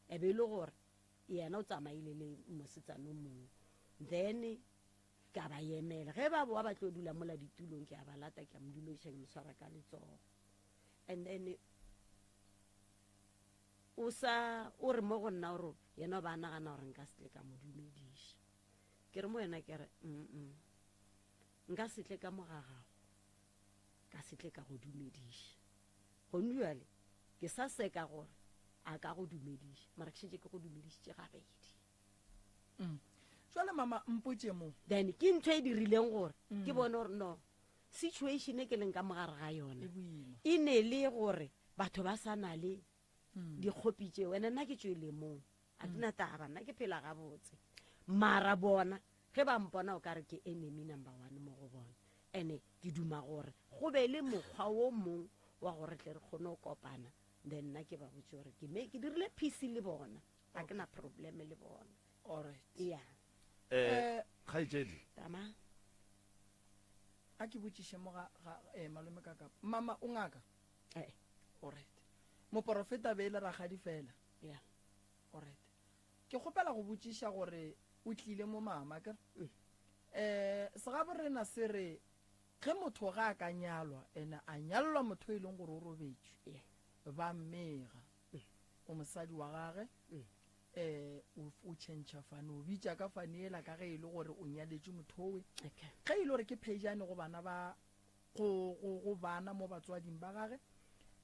C: e be e le gore Yena o tsamaile le mosetsana o mongwe. Then ka ba emela. Ge ba boa ba tlo dula mola ditulong, ke a ba lata, ke a mo dumediša, ke mo swara ka letsogo. And then o sa o re mo go nna gore yena o ba nagana gore nka se tle ka mo dumediša. Ke re mo yena ke re mm nka se tle ka mo ga gago ka se tle ka go dumediša. Gone bjale ke sa seka gore a ka go dumediša, mara ke šetše ke go dumedišitše gabedi.
B: Mm. Jwale mama mpotše mo.
C: Then ke ntho e dirileng gore mm. ke bone gore no situation e ke leng ka mogare ga yona e ne le gore batho ba sa na le mm. dikgopi tšeo ene nna ke tšwele mong a ke na taba nna ke phela gabotse mara bona ge ba mpona o ka re ke enemy number one mo go bona ene ke duma gore go be le mokgwa wo mong wa gore tle re kgone go kopana then nna ke ba botse gore ke me ke dirile peace le bona ga ke na problem le bona.
B: Alright.
C: Yeah.
A: Eh, kgaetšedi.
C: Tama.
B: A ke botšiše mo ga, ga eh, malome ka kapa. Mama, o ngaka?
C: Eh.
B: Alright. Moporofeta be e le rakgadi fela?
C: Yeah.
B: Alright. Ke kgopela go botšiša gore o tlile mo mama, ke re? Mm. Eh, segabo rena se re ge motho ga a ka nyalwa ene a nyalelwa motho e leng gore o robetšwe,
C: Yeah.
B: ba mmega.
C: Mm.
B: O mosadi wa gage,
C: Mm.
B: eh o o tšhentšha fane, o bitša ka fane ela ka ge e le gore o nyaletše motho owe.
C: Okay.
B: Ge e le gore ke phejane go bana ba go go go bana mo batswading ba gage,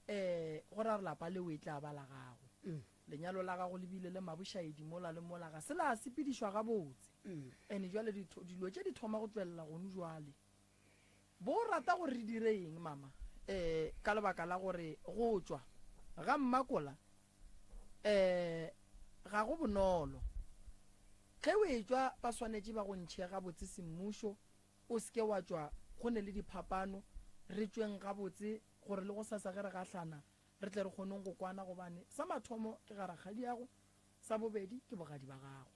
B: eh go ra re lapa leo e tla ba la gago.
C: Mm.
B: Lenyalo la gago le bile le mabošaedi mola le mola, ga se la sepedišwa gabotse. Ene jwale dilo tše di thoma go tšwelela gonu jwale. Bo rata gore re dire eng, mama? E, ka lebaka la gore go tšwa ga mmakola e, ga go bonolo. Ge o etšwa ba swanetše ba go ntšhe gabotse semmušo, o se ke wa tšwa go ne le diphapano, re tšweng gabotse gore le gosasa ge re gahlana re tle re kgoneng go kwana gobane sa mathomo ke ga rakgadiago, sa bobedi ke bogadi ba gago.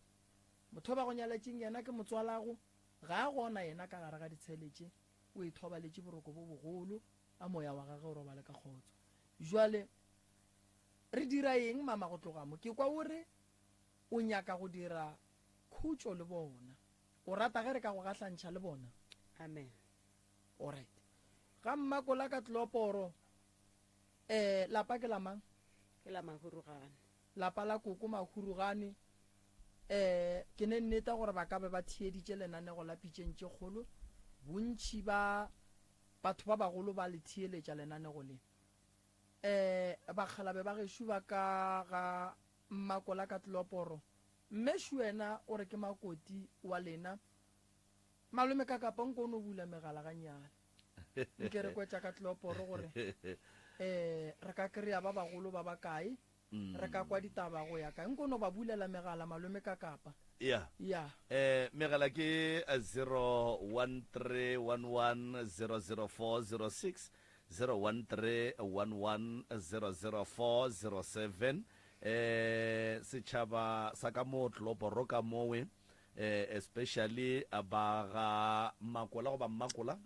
B: Motho ba go nyaletšeng yena ke motswalago, ga a gona yena ka gare ga ditshele tše, o ithobaletše boroko bo bogolo, a moya wa gage o robale ka kgotso. Jwale re dira eng mama go tloga mo? Ke kwa o re o nyaka go dira khutšo le bona. O rata ge re ka go gahlantšha le bona?
C: Amen.
B: Alright. Ga Mmakola ka Tloporo, eh, lapa ke la mang?
C: Ke la Mahurugane.
B: Lapa la koko Mahurugane. Eh, ke ne nneta gore ba ka be ba theeditše lenanego la Pitšeng tše Kgolo. Bontši ba batho ba bagolo ba le theeletša lenanego le. Eh, bakgalabe ba gešo ba ka ga Mmakola ka Tloporo. Mme Shuena o re ke makoti wa lena. Malome ka kapa nko o no bula megala gannyane. Nke re kwe tša ka Tloporo gore eh re ka kry-a ba bagolo ba bakae, re ka kwa ditaba go ya kae. Nko no ba bulela megala malome ka kapa.
A: Ya.
B: Ya.
A: Eh megala ke 0131100406, 0131100407. Eh setšhaba sa ka mo Tloporo ka mowe. eh, especially ba ga Makola goba Mmakola,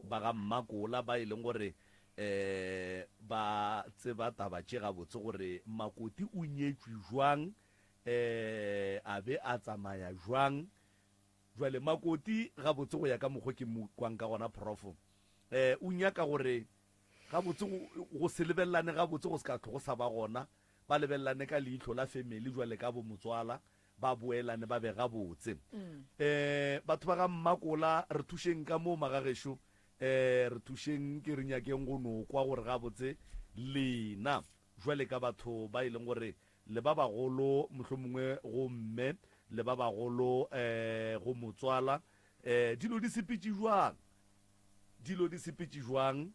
A: ba ga Mmakola ba e leng gore eh, ba tseba taba tše gabotse gore Makoti o nyetšwe jwang, eh, a be a tsamaya jwang. Jwale Makoti gabotse go ya ka mokgo ke mo kwang ka gona Prof, eh, o nyaka gore gabotse go, go se lebelelane gabotse go se ka tlo go sa ba gona, ba lebelelane ka leihlo la family jwale ka bo motswala, ba boelane ba be gabotse. Um batho ba ga Mmakola re thušeng ka moo magagešo, um re thušeng ke re nyakeng go no kwa gore gabotse lena jwale ka batho ba e leng gore le ba bagolo mohlomongwe go mme le ba bagolo um go motswala um dilo di sepetše jwang, dilo di sepetše jwang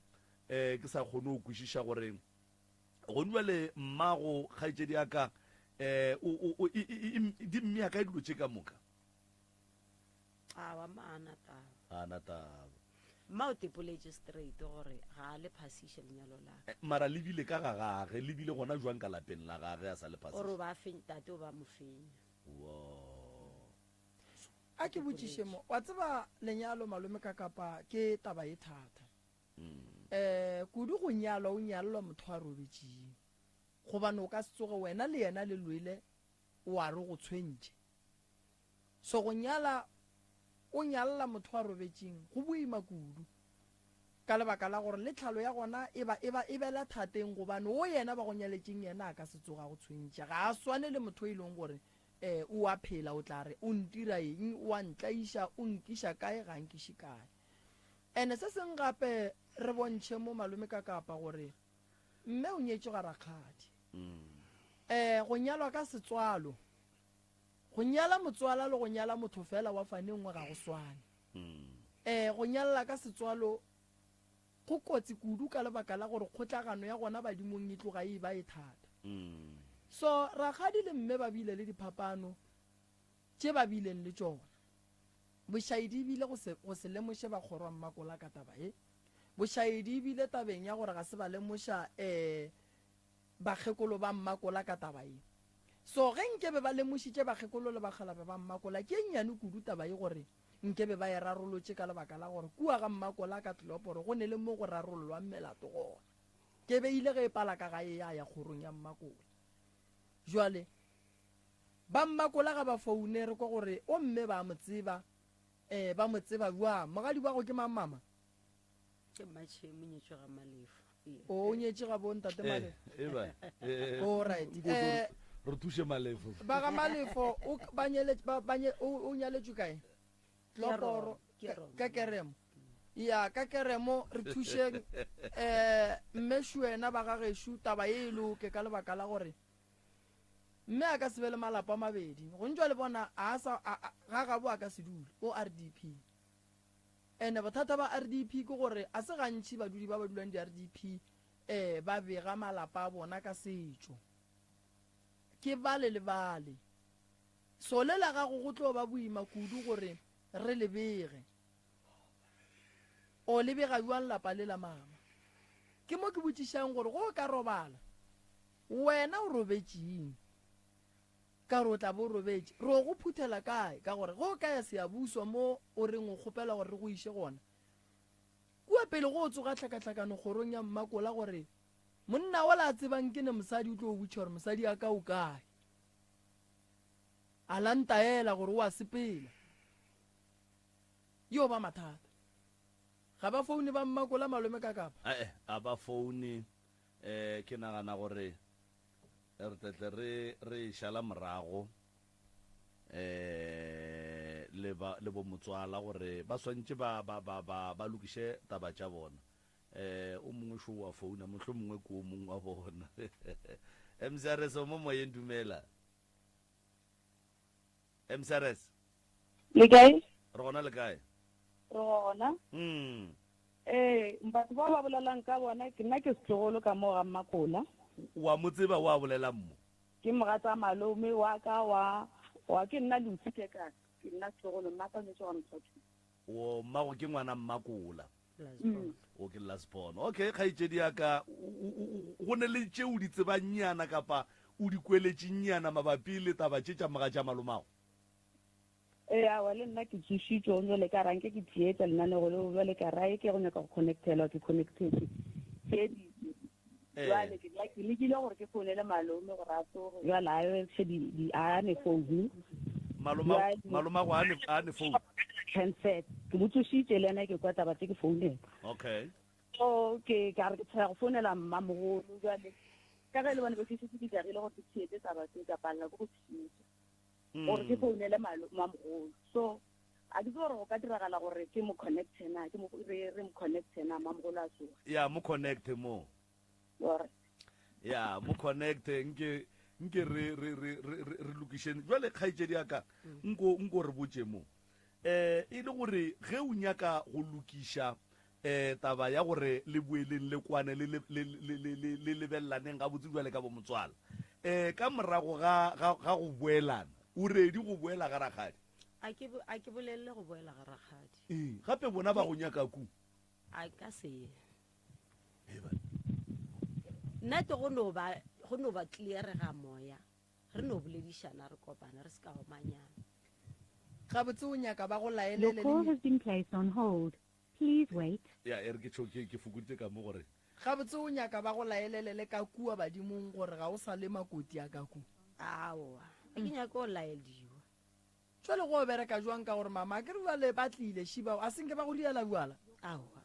A: um ke sa kgone go kwešiša gore Gone bjale mmago kgaetšedi ya ka um o, o, o, e, e, e, di mmea kae dilo tše ka moka?
C: Awa, mma a na taba.
A: A na taba.
C: Mma o tepoletše straight gore ga a le phasiše lenyalo la ka.
A: Eh, mara le bile ka ga gage, le bile gona jwang ka lapeng la gage a sa le
C: O re o ba fenya, tate o ba mo fenya.
A: Wo.
B: A ke botšiše mo, wa tseba lenyalo malome ka kapa ke taba e thata. Um kudu go nyalwa o nyalelwa motho a robetšeng, gobane o ka se tsoge wena le yena le lwele wa re go tshwentše. So go nyala o nyalela motho a robetšeng go boima kudu, ka lebaka la gore le tlhalo ya gona e ba e ba e bela thateng, gobane o yena ba go nyaletšeng yena a ka se tsoge a go tshwentše. Ga a swane le motho e leng gore um o a phela, o tla re o ntira eng, o a ntlaiša, o nkiša kae, ga a nkiše kae. Ene se seng gape re bontšhe mo malome ka kapa gore mme o nyetšwe ga rakgadi. Eh go nyalwa ka setswalo, go nyala motswala le go nyala motho fela wa fane nngwe ga go swane. Eh go nyalla ka setswalo go kotsi kudu ka lebaka la gore kgotlagano ya gona badimong e tloga e ba e thata. So rakgadi le mme ba bile le diphapano tše ba bileng le tšona. Bošaedi e bile go se, go se lemoše ba kgoro Mmakola ka taba ye. Bošaedi e bile tabeng ya gore ga se ba lemoša eh, bakgekolo ba Mmakola ka taba ye. So ge nkebe ba lemošitše bakgekolo le bakgalabje ba Mmakola, ke e nnyane kudu taba ye gore nkebe ba e rarolotše ka lebaka la gore kua ga Mmakola ka Tleloporo go ne le mo go rarollwang melato gona. Ke beile ge e pala ka gae ya ya kgorong ya Mmakola. Jwale Ba Mmakola ga ba foune re kwa gore o mme ba mo tseba. Eh, ba mo tseba bjang? Mogadi wa go ke mang mama?
C: Ke Mmatšhemo, o nyetšwe ga Malefo. Ee.
B: O, o nyetše ga bo ntate
A: Eh,
B: Malefo.
A: eh ba, eh,
B: All right.
A: nko tlo
B: Eh,
A: re thuše Malefo.
B: Ba ga Malefo o ba nyele ba, ba nye, o, o nyaletšwe kae?
C: Ke ya
B: Tloporo,
C: Roma, ke ya
B: ka,
C: Roma.
B: ka Keremo. Ya, ka Keremo re thušeng eh mme Shuena ba ga gešo taba ye e loke ka lebaka la gore Mme a ka se be le malapa a mabedi. Go ntšwa le bona a sa, a, a, ga gabo a ka se dule. O RDP. Ene bothata ba RDP ke gore a se gantši badudi ba ba dulang di-RDP eh, ba bega malapa a bona ka setšo. Ke bale le bale. So le la gago go tlo ba boima kudu gore re le bege. O le bega bjang lapa le la mama? Ke mo ke botšišang gore go o ka robala Wena o robetšeng? Ka gore o tla be o robetše. Re o go phuthela kae? Ka gore ge o ka ya Siyabuswa mo o reng o kgopela gore re go iše gona, kua pele go tsoga tlhakatlhakano kgorong ya Mmakola gore monna wola a tsebang ke ne mosadi o tlo o botšiša gore mosadi ya ka o kae. A la ntaela gore o a sepela. Yo ba mathata. Ga ba foune ba Mmakola malome ka kapa?
A: Ae, a ba foune. Eh, ke nagana gore re tle tle re re e šala morago eh le ba le bo motswala gore ba swantše ba ba ba ba ba lokiše taba tša bona. Eh, o mongwe šo wa founa, mohlomongwe ke o mongwe wa bona. MCRS o mo moyeng, dumela. MCRS.
D: Le kae?
A: Re gona le kae?
D: Re gona.
A: Mm.
D: Ee, batho bao ba bolelang ka bona, ke nna ke setlogolo ka moo ga Mmakola.
A: Wa mo tseba wa bolelang mo?
D: Ke mogatsa malome wa ka wa wa ke nna Lucy Kekana, ke nna setlogolo, mma ka o nyetše ga Mthwathudi.
A: O mmago ke ngwana Mmakola.
D: Mm.
A: O ke last born. Okay, kgaetšedi ya ka, go ne le tše o di tsebangnyana kapa o di kweletšenyana mabapi le taba tše tša mogatša malomago?
D: Ee, aowa, le nna ke tsošitšwe gomme bjale ka ra nke ke theetša lenanego leo, bjale ka ra e ke go nyaka go connectelwa, ke connectetše, theeditše. Bjale ke ke lekile gore ke founele malome gore a tsoge, bjale a tle di, di, a ne founu.
A: Maloma, malomago a ne, a ne founu?
D: Handset. Ke mo tsošitše le yena ke kwa taba tše ke founela.
A: Okay.
D: So ke, ka re ke tshwaya go founela mmamogolo, bjale ka ge e le bone be ke šetše ke jagile gore ke theetše taba tše, ka palela ke go theetša. Gore ke founele mamogolo. So a ke tsebe gore go ka diragala gore ke mo connecte na, ke mo, re, re mo connecte na, mamogolo a tsoge.
A: Ya, mo connecte mo.
D: Alright.
A: Ya, mo connecte, nke, nke re, re, re, re, re, re lokišeng. Jwale, kgaetšedi ya ka, nko, nko re botše mo. Eh, e le gore ge o nyaka go lokiša, eh, taba ya gore le boeleng le kwane, le, le, le, le, le, le, le lebelelaneng gabotse bjale ka bomotswala, eh, ka morago ga, ga, ga go boelana, o ready go boela ga rakgadi?
C: A ke, a ke bolelele go boela ga rakgadi.
A: Ee, gape bona ba go nyaka ku.
C: A ka se ye.
A: Ee, banna.
C: Nna ke go no ba, go no ba clear ga moya. Re no boledišana, re kopana, re se ka omanyana.
B: Gabotse o nyaka ba go
E: Your
B: laelele le
E: call has been placed on hold. Please wait.
A: Ya, e re ke tšho, ke, ke fokoditše ka mo gore.
B: Gabotse o nyaka ba go laelele le ka kua badimong gore ga o sa le makoti a ka ku.
C: Aowa, ga ke nyake go laediwa.
B: Jwale go bereka jwang ka gore mama akere jwale ba tlile šiba a senke ba go riela bjala?
C: Aowa.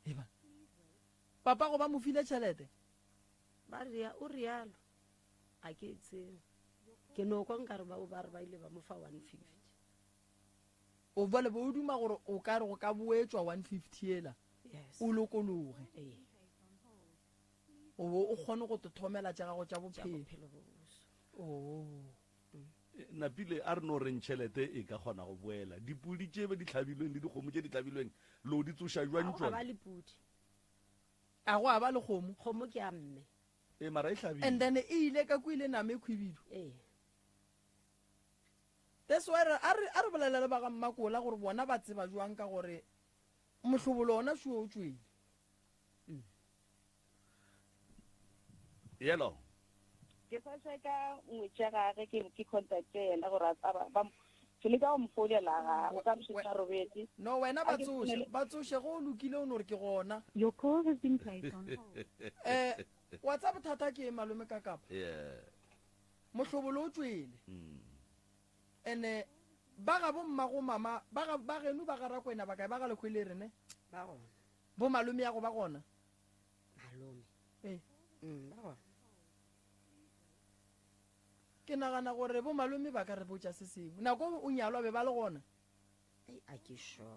B: Eba. Papa go ba mo file tšhelete?
C: Ba ria, o rialo. A ke tsebe. Ke no kwa nkare ba ba re ba ile ba mo fa 150.
B: O bjale bo o duma gore o ka re go ka boetšwa 150 ela.
C: Yes.
B: O lokologe.
C: Ee.
B: O bo o kgone go thomela tša gago tša bophelo.
C: Bophelo bo boso.
B: Oh.
A: Napile a re no reng tšhelete e ka kgona go boela. Dipudi tše di hlabilweng le dikgomo tše di hlabilweng lo di tsoša jwang
C: A go a ba
A: tšona?
C: le pudi.
B: A go a ba le kgomo.
C: Kgomo ke ya mme.
A: Ee, mara e hlabilwe.
B: And then e ile ka kwa ile nama e khwibidu.
C: Ee.
B: That's why re a re a re bolelele ba ga Mmakola gore bona ba tseba jwang ka gore mohlobolo ona šo o tšwele.
A: Yellow.
D: Ke sa checka ngwetši ya gage ke ke contacte yena gore a ba ba ke leka go mo founela ga o ka mšetša a robetše.
B: No wena ba
D: A ke
B: tsoše
D: founele.
B: ba tsoše go lokile o no re ke gona.
E: Your call has been placed on hold.
B: Eh wa tseba bothata ke eng malome ka kapa?
A: Yeah.
B: Mohlobolo o tšwele. Ene ba ga bo mmago mama ba ga ba geno ba ga Rakwena ba kae ba ga Lekhwelere ne?
C: Ba gona.
B: Bo malome ya go ba gona?
C: Malome.
B: Ee.
C: Ba gona.
B: Ke nagana gore bo malome ba ka re botša se sengwe. Nako o nyalwa be ba le gona?
C: Ei, a ke sure.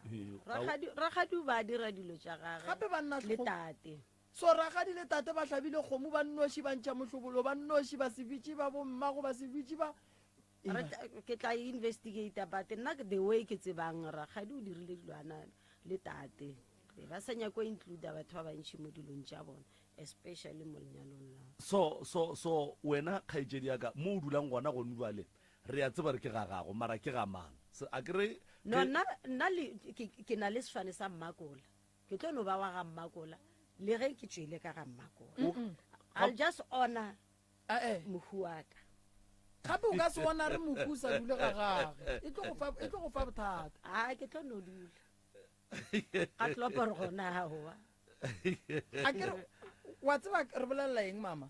A: Ee,
C: Rakgadi, rakgadi o ba dira dilo tša gagwe.
B: Gape ba nna
C: Le
B: tlho-
C: tate.
B: So rakgadi le tate ba hlabile kgomo ba nnoši, ba ntšha mohlobolo ba nnoši, ba se bitše ba bommago, ba se bitše ba.
C: Re tla, ke tla investigate but nna the way ke tsebang rakgadi o dirile dilo ana le tate. Ba sa nyako include batho ba bantši mo dilong tša bona, especially mo lenyalong la.
A: So, so, so wena kgaetšedi ya ka, mo o dulang gona gone bjale, re a tseba re ke ga gago, mara ke ga mang? Se, a ke re,
C: No,
A: ge-
C: nna, nna le, ke, ke na le sefane sa Mmakola. Ke tlo no ba wa ga Mmakola, le ge ke tšwele ka ga Mmakola.
A: O-
C: I'll just honor
B: Eh, eh.
C: mohu wa ka.
B: Gape o ka se honore mohu o sa dule ga gage. E tlo go fa, e tlo go fa bothata.
C: A ke tlo no dula. Ga tlopo re gona aowa.
B: A ke re, wa tseba re bolelela eng mama?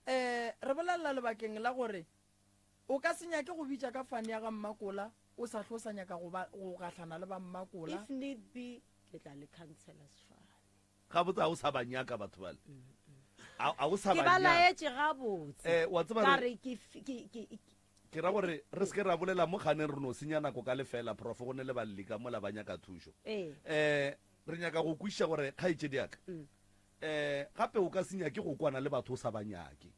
B: Eh, re bolelela lebakeng la gore o ka se nyake go bitša ka fane ya ga Mmakola o sa hlo sa nyaka go ba go gahlana le ba Mmakola.
C: If need be, ke tla le cancela sefane.
A: Gabotse a o sa ba nyaka batho bale. A a o sa
C: Ke
A: ba
C: ba
A: nyaka.
C: laetše gabotse.
A: Eh, wa tseba
C: Ka
A: re
C: re ke f-, ke, ke, ke,
A: Ke ra gore re se ke ra bolela mo kganeng re no senya nako ka lefela, Prof, go ne le balli ka mola ba nyaka thušo.
C: Ee.
A: Eh, re nyaka go kwešiša gore kgaetšedi ya ka, eh, gape o ka se nyake go kwana le batho o sa ba nyake.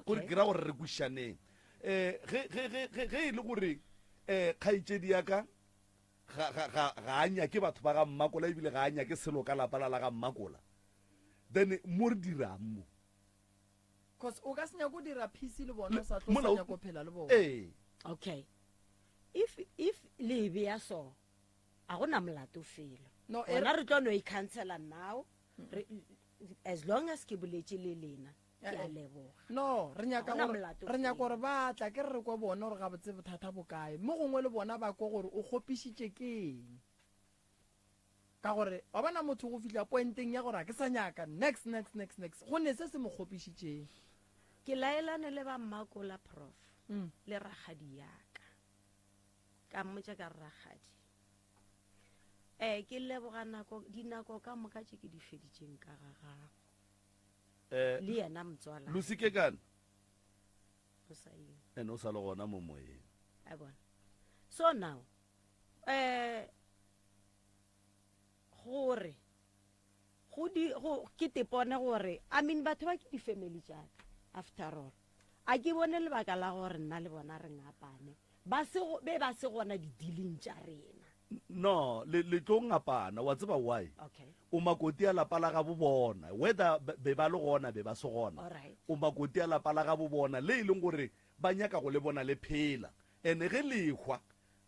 A: Gore ke ra gore re kwešišaneng. Eh, ge, ge, ge, ge, ge e le gore, eh, kgaetšedi ya ka ga, ga, ga, ga a nyake batho ba ga Mmakola ebile ga a nyake selo ka lapa la la ga Mmakola, then mo re dirang mo?
B: Cause o ka se nyake go dira peace le bona o sa tlo
A: Mola
B: sa
A: o-
B: nyaka go phela le bona.
A: Ee.
C: Okay. If, if le e beya so, a gona molato felo.
B: No, e
C: Gona
B: re-
C: re tlo no e cancela now. Re, as long as ke boletše le lena. Ke a
B: Eh, eh.
C: leboga.
B: No, re nyaka
C: Ga gona
B: gore
C: molato
B: re nyaka
C: felo.
B: gore ba tla ke re re kwe bona gore gabotse bothata bo kae. Mo gongwe le bona ba kwe gore o kgopišitše ke eng. Ka gore wa bona motho go fihla pointeng ya gore a ke sa nyaka next next next next go ne se se mo kgopišitšeng.
C: Ke laelane le ba Mmakola Prof
B: Mm.
C: le rakgadi ya ka. Ka mmotša ka re rakgadi eh ke leboga nako dinako ka moka tše ke di feditšeng ka ga gago.
A: Eh,
C: Le yena motswala.
A: Lucy ke kana?
C: O sa yo.
A: Ene o sa le gona mo moyeng.
C: A bona. So now eh gore go di go ke tepone gore I mean batho ba ke di family tša ka after all. A ke bone lebaka la gore nna le bona re ngapane. Ba se go be ba se gona di dealing tša rena.
A: No, le le tlo ngapana, wa tseba why?
C: Okay.
A: O makoti a lapa la gabo bona, whether be ba le gona be ba se gona.
C: Alright.
A: O makoti a lapa la gabo bona le e leng gore ba nyaka go le bona le phela. Ene ge le hwa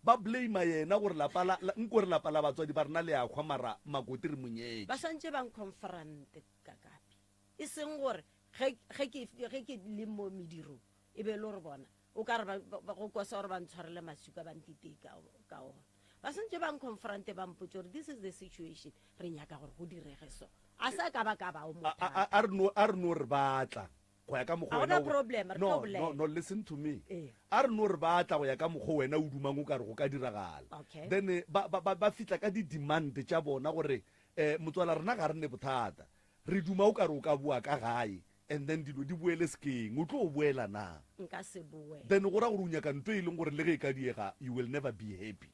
A: ba blame yena gore lapa la, la nko re lapa la batswadi ba rena le a hwa mara makoti re mo nyetše.
C: Ba swantše ba nconfronte kakapi. E seng gore ge ge ke ge ke le mo medirong e be e le gore bona o ka re ba, ba, go kosa gore ba ntshwarele masuka ba ntitee ka, ka ona. Ba swantše ba nconfronte ba mpotse gore this is the situation, re nyaka gore go direge so. A sa ka ba ka ba o
A: A, a,
C: mothata.
A: a re no, a re no re batla go ya ka mokgwa
C: Ga
A: wena
C: gona
A: o-
C: problem, re tlo
A: No,
C: bolela.
A: no, no, listen to me.
C: Ee.
A: A re no re batla go ya ka mokgwa wena o dumang o ka re go ka diragala.
C: Okay.
A: Then eh, ba, ba, ba, ba fihla ka di-demand tša bona gore eh, motswala rena ga re ne bothata. Re duma o ka re o ka boa ka gae and then dilo di boele sekeng. O tlo boela na?
C: Nka se boele.
A: Then go ra gore o nyaka nto e leng gore le ge e ka diega you will never be happy.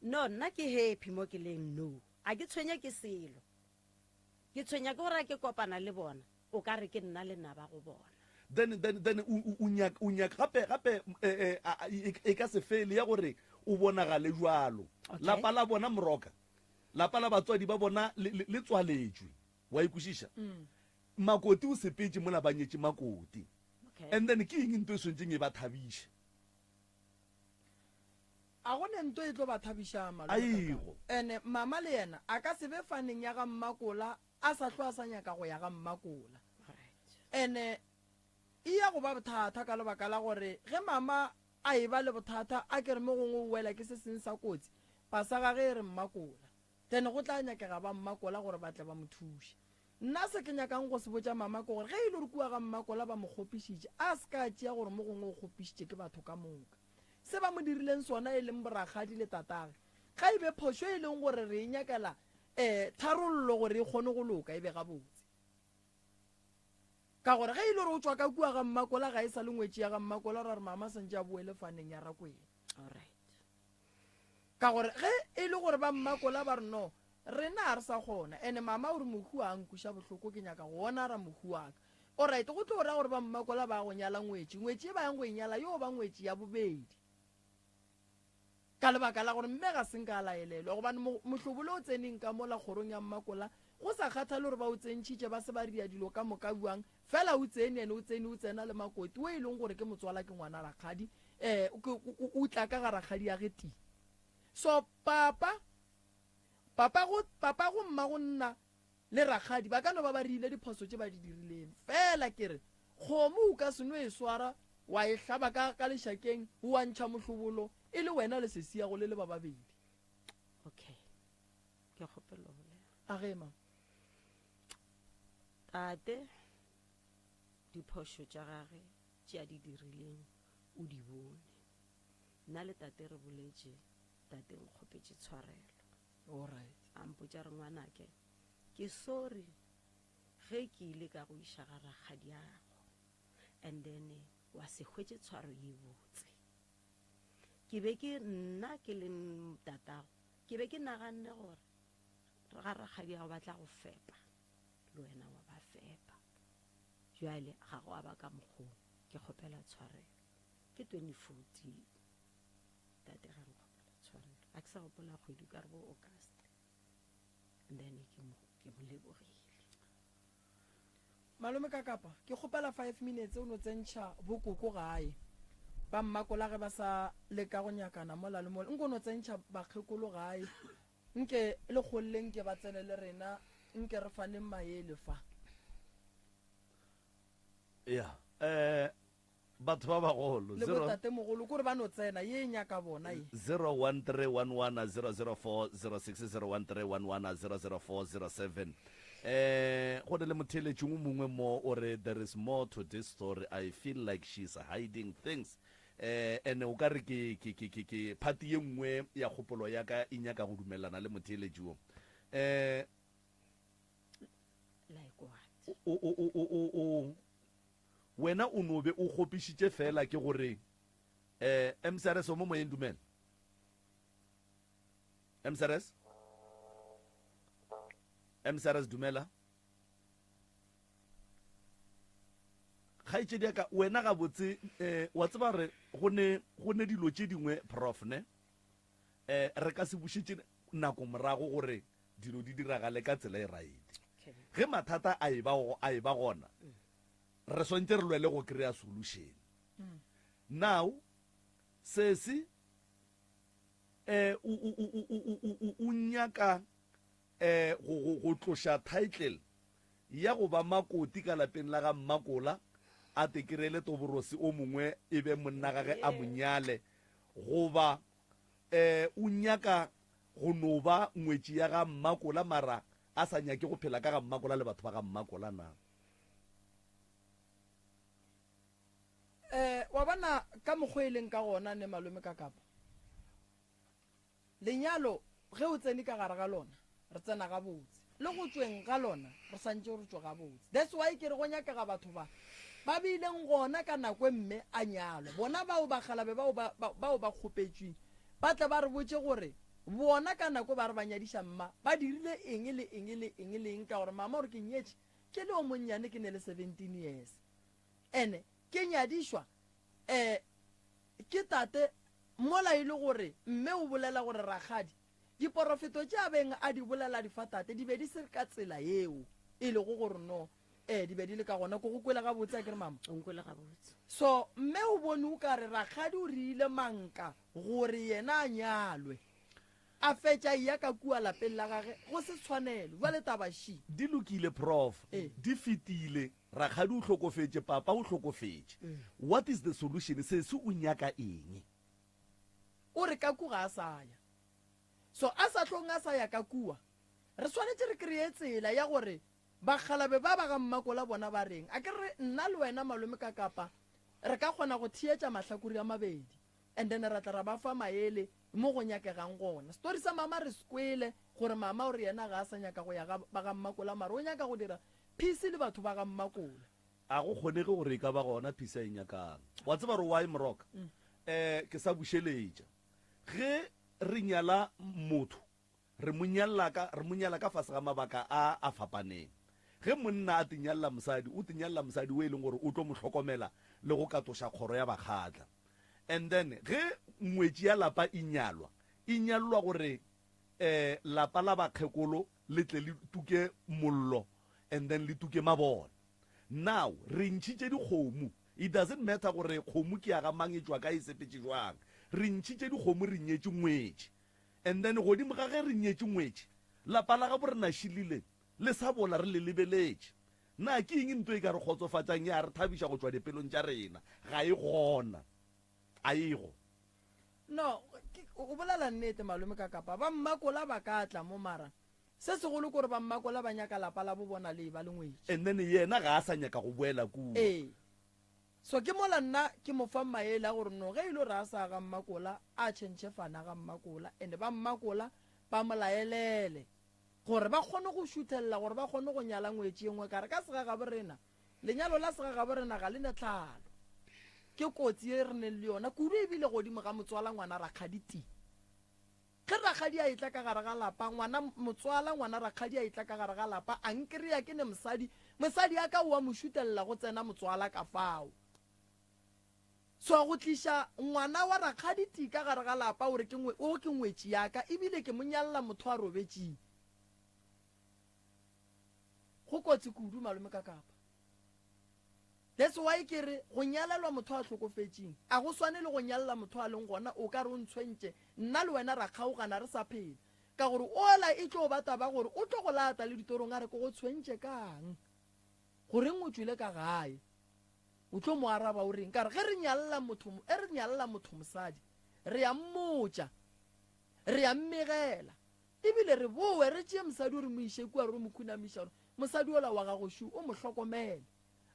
C: No, nna ke happy mo ke leng no. A ke tshwenya ke selo. Ke tshwenya ke gore a ke kopana le bona, o ka re ke nna lenaba go bona.
A: Then, then, then o, o, o nyaka, o nyaka gape, gape, eh, eh, a, a, e, e ka se fele ya gore o bonagale jwalo.
C: Okay.
A: Lapa la bona moroka, lapa la batswadi ba bona le, le, le tswaletšwe. Wa e kwešiša? Makoti o sepetše mola ba nyetše makoti.
C: Okay.
A: And then ke eng nto e swantšeng e ba thabiše?
B: A go ne nto e tlo ba thabiša malome
A: Aigo.
B: Kakapa. Ene mama le yena a ka se be faneng ya ga Mmakola a sa hlo a sa nyaka go ya ga Mmakola.
C: Right.
B: Ene e ya go ba bothata ka lebaka la gore ge mama a e ba le bothata a ke re mo gongwe o wela ke se seng sa kotsi, pasa ga ge e re Mmakola. Then go tla nyakega ba Mmakola gore ba tle ba mo thuše. Nna se ke nyakang go se botša mama ke gore ge e le gore kua ga Mmakola ba mo kgopišitše, a se ka tšea gore mo gongwe o kgopišitše ke batho ka moka. Se ba mo dirileng sona e leng borakgadi le tatagwe, ga e be phošo e leng gore re e nyakela um tharollo gore e kgone go loka e be gabotse. Ka gore ge e le gore o tšwa ka kua ga Mmakola ga e sa le ngwetši ya ga Mmakola, ra re mama santše a boele faneng ya Rakwena.
C: Alright.
B: Ka gore ge e le gore ba Mmakola ba re no, rena ga re sa kgona, ene mama o re mohu a nkuša bohloko ke nyaka go onara mohu wa ka. Alright, go tlo ra gore ba Mmakola ba go nyala ngwetši, ngwetši e ba yang go e nyala yo ba ngwetši ya bobedi. Ka lebaka la gore mme ga se nka a laelelwa, gobane mohlobolo o tseneng ka mola kgorong ya Mmakola, go sa kgathale gore ba o tsentšhitše ba se ba ria dilo ka moka bjang, fela o tsene ene o tsene o tsena le makoti o e leng gore ke motswala ke ngwana rakgadi, eh, o tla ka ga rakgadi ya ge ti. So papa, papa go, papa go mma go nna le rakgadi ba ka no ba ba riile diphoso tše ba di dirileng. Fela ke re kgomo o ka se no e swara wa e hlaba ka, ka lešakeng wa ntšha mohlobolo e le wena le sesiago le le ba babedi.
C: Okay. Ke kgopelo go bolela.
B: A ge ma.
C: Tate, diphošo tša gage tše a di dirileng o di bone. Nna le tate re boletše, tate nkgopetše tshwarelo.
B: Alright.
C: A mpotša re ngwanake, ke sorry ge ke ile ka go iša ga rakgadiago and then wa se hwetše tshwaro ye botse. Ke be ke nna ke le tatago, ke be ke naganne gore ga rakgadiago ba tla go fepa le wena wa ba fepa. Jwale ga go a ba ka mokgong, ke kgopela tshwarelo. Ke 2014 tate ga nkgopela tshwarelo, a ke sa gopola kgwedi ka re bo August, and then ke mo, ke mo lebogile.
B: Malome ka kapa ke kgopela 5 minutes o no tsentšha bokoko gae. Ba Mmakola ge ba sa leka go nyakana mola le mola, nko no tsentšha bakgekolo gae. Nke le kgolle nke ba tsene le rena, nke re faneng maele fa.
A: Ya eh batho ba bagolo
B: Le bo tatemogolo kore ba no tsena ye e nyaka bona ye.
A: 0131100406 0131100407 eh go ne le motheeletši o mongwe mo o re there is more to this story I feel like she's hiding things eh ene o ka re ke ke ke ke ke phati ye nngwe ya kgopolo ya ka e nyaka go dumelelana le motheeletši wo eh
C: Like what?
A: o o o o o o Wena o no be o kgopišitše feela ke gore eh MCRS o mo moyeng dumela. MCRS? MCRS dumela. Kgaetšedi ya ka wena gabotse eh wa tseba re go ne go ne dilo tše dingwe prof ne eh re ka se bušetše nako morago gore dilo di diragale ka tsela e right. Ge mathata a e ba a e ba gona re swantše re lwele go kry-a solution. Now sesi eh o o o o o o o nyaka eh go go go tloša title ya go ba makoti ka lapeng la ga Mmakola a te kry-ele toborosi o mongwe e be monna gage a mo nyale goba eh o nyaka go no ba ngwetši ya ga Mmakola mara a sa nyake go phela ka ga Mmakola le batho ba ga Mmakola na?
B: Eh, wa bona ka mokgwa e leng ka gona ne malome ka kapa. Lenyalo ge o tsene ka gare ga lona, re tsena gabotse. Le go tšweng ga lona, re santše re tšwe gabotse. That's why ke re go nyakega batho ba ba bileng gona ka nako e mme a nyalwa. Bona bao bakgalabe bao ba, ba, bao ba kgopetšweng, ba tle ba re botše gore bona ka nako ba re ba nyadiša mma, ba dirile eng le eng le eng le eng, ka gore mama o re ke nyetše ke le o monnyane, ke ne le 17 years. Ene ke nyadišwa um ke tate mola e le gore mme o bolela gore rakgadi diporofeto tše a beng a di bolela di fa tate di be di se ka tsela yeo e lego gore no ee di be di le ka gona. Ko go kwele gabotse a ke re mama?
C: O nkwele gabotse.
B: So mme o bone o ka re rakgadi o riile manka gore yena a nyalwe, a fetša eya ka kua lapeng la gage go se tshwanelo. Bjale taba ši.
A: Di lokile prof,
B: Ee.
A: di fetile. Rakgadi o hlokofetše, papa o hlokofetše. What is the solution? Sesi o nyaka eng?
B: O re ka ku ga a sa ya. So a sa hlong a sa ya ka kua, re swanetše re kreye tsela ya gore Bakgalabe ba ba ga Mmakola bona ba reng? A ke re nna le wena malome ka kapa re ka kgona go theetša mahlakore a mabedi and then ra tla ra ba fa maele mo go nyakegang gona. Story sa mama re se kwele gore mama o re yena ga a sa nyaka go ya ga ba ga Mmakola mara o nyaka go dira peace le batho ba ga Mmakola.
A: A go kgonege gore e ka ba gona peace a e nyakang. Wa tseba gore why Moroka? Eh ke sa bušeletša. Ge re nyala motho Re mo nyalla ka, re mo nyala ka fase ga mabaka a a fapaneng. Ge monna a tinyalla mosadi, o tinyalla mosadi o e leng gore o tlo mo hlokomela le go katoša kgoro ya Bakgatla. And then ge ngwetši ya lapa e nyalwa, e nyallwa gore eh lapa la bakgekolo le tle le tuke mollo and then le tuke mabone. Now re ntšhitše dikgomo, it doesn't matter gore kgomo ke ya ga mang, e tšwa kae, e sepetše jwang. Re ntšhitše dikgomo re nyetše ngwetši. And then godimo ga ge re nyetše ngwetši, lapa la gabo rena šilile le sa bola re le lebeletše. Na ke eng nto e ka re kgotsofatšang ya re thabiša go tšwa dipelong tša rena? Ga e gona. A e go.
B: No, ke, o bolela nnete malome ka kapa ba Mmakola ba ka tla mo mara se segolo ke gore ba Mmakola ba nyaka lapa la bo bona le eba le ngwetši.
A: And then yena ga a sa nyaka go boela kua.
B: Ee. So ke mola nna ke mo fang maele a gore no ge e le gore a sa ga Mmakola a tšhentšhe fana ga Mmakola and ba Mmakola ba mo laelele gore ba kgone go šuthelela gore ba kgone go nyala ngwetši ye nngwe ka re ka segagabo rena lenyalo la segagabo rena ga le ne tlhalo ke kotsi ye re neng le yona kudu ebile godimo ga motswala ngwana rakgadi ti. Ge rakgadi a etla ka gare ga lapa, ngwana, motswala ngwana rakgadi a etla ka gare ga lapa, a nkreya ke ne mosadi, mosadi a ka o a mo šutelela go tsena motswala ka fao. So go tliša ngwana wa rakgadi ti ka gare ga lapa o re ke ngwe, o ke ngwetši ya ka, ebile ke mo nyalla motho a robetšing. Go kotsi kudu malome ka kapa. That's why ke re go nyalelwa motho a hlokofetšing a go swane le go nyalela motho a leng gona o ka re o ntshwentše nna le wena ra kgaogana re sa phela ka gore ola e tlo ba taba gore o tlo go lata le ditorong a re ke go tshwentše kang goreng o tšwile ka gae. O tlo mo araba o reng? Ka re ge re nyalla motho, e re nyalla motho mosadi, re a mmotša, re a mmegela, ebile re boe re tšee mosadi o re mo iše kua re mo khunamiša gore mosadi ola wa gago šo o mo hlokomele,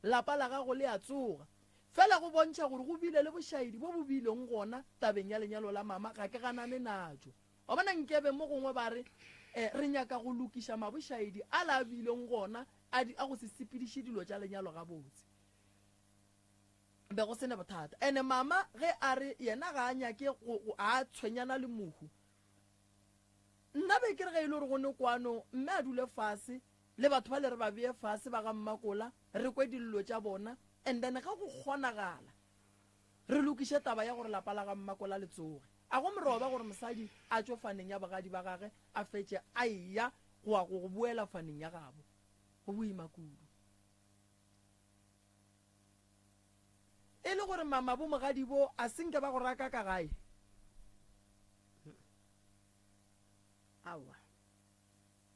B: lapa la gago le a tsoga. Fela go bontšha gore go bile le bošaedi bo bo bileng gona tabeng ya lenyalo la mama, ga ke ganane natšo. Wa bona, nkebe mo gongwe ba re, E, re nyaka go lokiša mabošaedi ala a bileng gona a, a go se sepediše dilo tša lenyalo gabotse. Be go se ne bothata. Ene mama ge a re yena ga a nyake go, go, a tshwenyana le mohu, nna be ke re ge e le gore go ne kwano, mme a dule fase le batho bale re ba beye fase ba ga Mmakola, re kwe dillo tša bona, and then ge go kgonagala, Re lokiše taba ya gore lapa la ga Mmakola le tsoge. A go moroba gore mosadi a tšwe faneng ya bogadi ba gage a fetše a eya go ya go boela faneng ya gabo. Go boima kudu. E le gore mama bo mogadi bo a se nke ba go raka ka gae?
C: Aowa.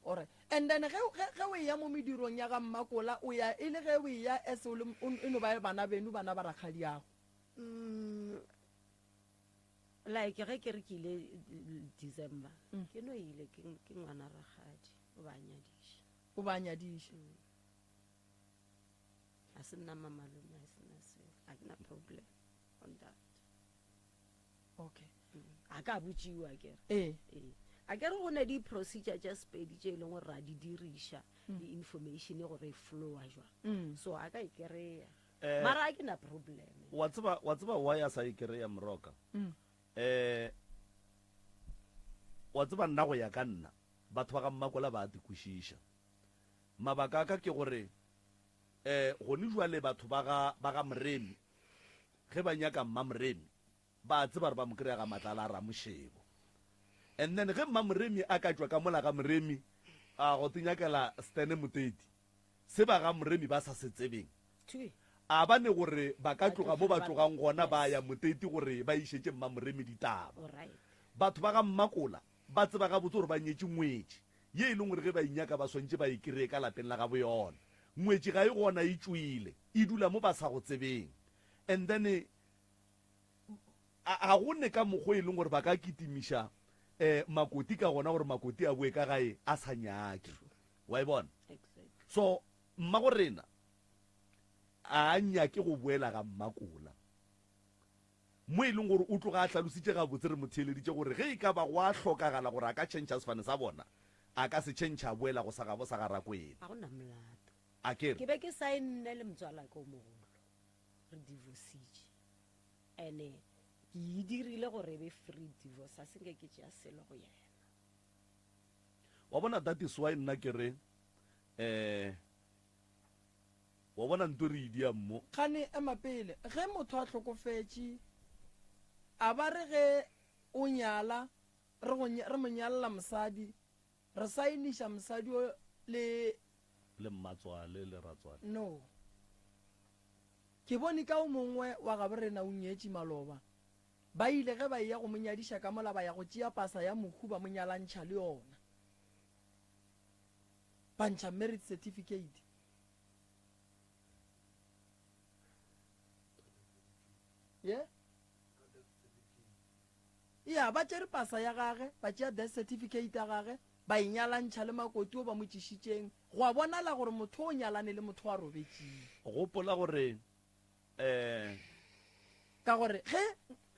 B: Alright. And then ge, ge, ge o eya mo medirong ya ga Mmakola, o ya e le ge o eya as o le, o, e no ba bana beno, bana ba rakgadiago.
C: Mm, like ge ke re ke ile December, mm. ke no ile ke, ke ngwana rakgadi, o ba nyadiša.
B: O ba nyadiša. Mm.
C: A se nna mamalome, a se nna selo. A ke na problem on that.
B: Okay.
C: A ka botšiwa ke re.
B: Ee.
C: Ee. A ke re go ne di procedure tša Sepedi tše e leng gore ra di diriša mm. le information gore e flowa jwang. Mm. So a ka e kereya. Eh, Mara a ke na problem.
A: Wa tseba wa tseba why a sa e kereya Moroka?
B: Mm.
A: Eh wa tseba nna go ya ka nna batho ba ga Mmakola ba a te kwešiša. Mabaka a ka ke gore eh gone jwale batho ba ga ba ga Moremi ge ba nyaka Mmamoremi ba a tseba gore ba mo kry-a ga Matlala a Ramošebo. And then ge Mmamoremi a ka tšwa ka mola ga Moremi a go tinyakela Stene Moteti, se ba ga Moremi ba sa se tsebeng, a ba ne gore ba ka tloga mo ba tlogang gona ba ya Moteti gore ba išetše Mmamoremi ditaba. Batho ba ga Mmakola ba tseba gabotse gore ba nyetše ngwetši ye e leng gore ge ba inyaka ba swantše ba e kry-e ka lapeng la gabo yona. Ngwetši ga e gona e tšwile, e dula mo ba sa go tsebeng. And then ga go ne ka mokgo e leng gore ba ka kitimiša um Makoti ka gona gore Makoti a boe ka gae a sa nyake. Wa e bona? So mmagorena a nyake go boela ga Mmakola. Mo e leng gore o tloga a hlalositše gabotse re mo theeleditše gore ge e ka ba go a hlokagala gore a ka tšhentšha sefane sa bona, a ka se tšhentšha a boela go sa gabo sa ga Rakwena.
C: Ga go na molato.
A: A ke re.
C: Ke be ke saenne le motswalaka o mogolo, re divorcitše. Ene ke e dirile gore e be free divorce, a se nke ke tšea selo go yena.
A: Wa bona that is why nna ke re eh Wa bona nto re e diang mo.
B: Kgane ema pele, ge motho a hlokofetše, a ba re ge o nyala, re go, re mo nyalla mosadi, re saeniša mosadi o le.
A: Le mmatswale le ratswale.
B: No. Ke bone ka o mongwe wa gabo rena o nyetše maloba. Ba ile ge ba eya go mo nyadiša ka mola ba ya go tšea pasa ya mohu ba mo nyalantšha le yona. Ba ntšha marriage certificate. Ye? Ya, ba tšere pasa ya gage, ba tšea death certificate ya gage, ba e nyalantšha le makoti o ba mo tšišitšeng. Gwa bonala gore motho o nyalane le motho a robetšeng.
A: Gopola gore um.
B: Ka gore ge,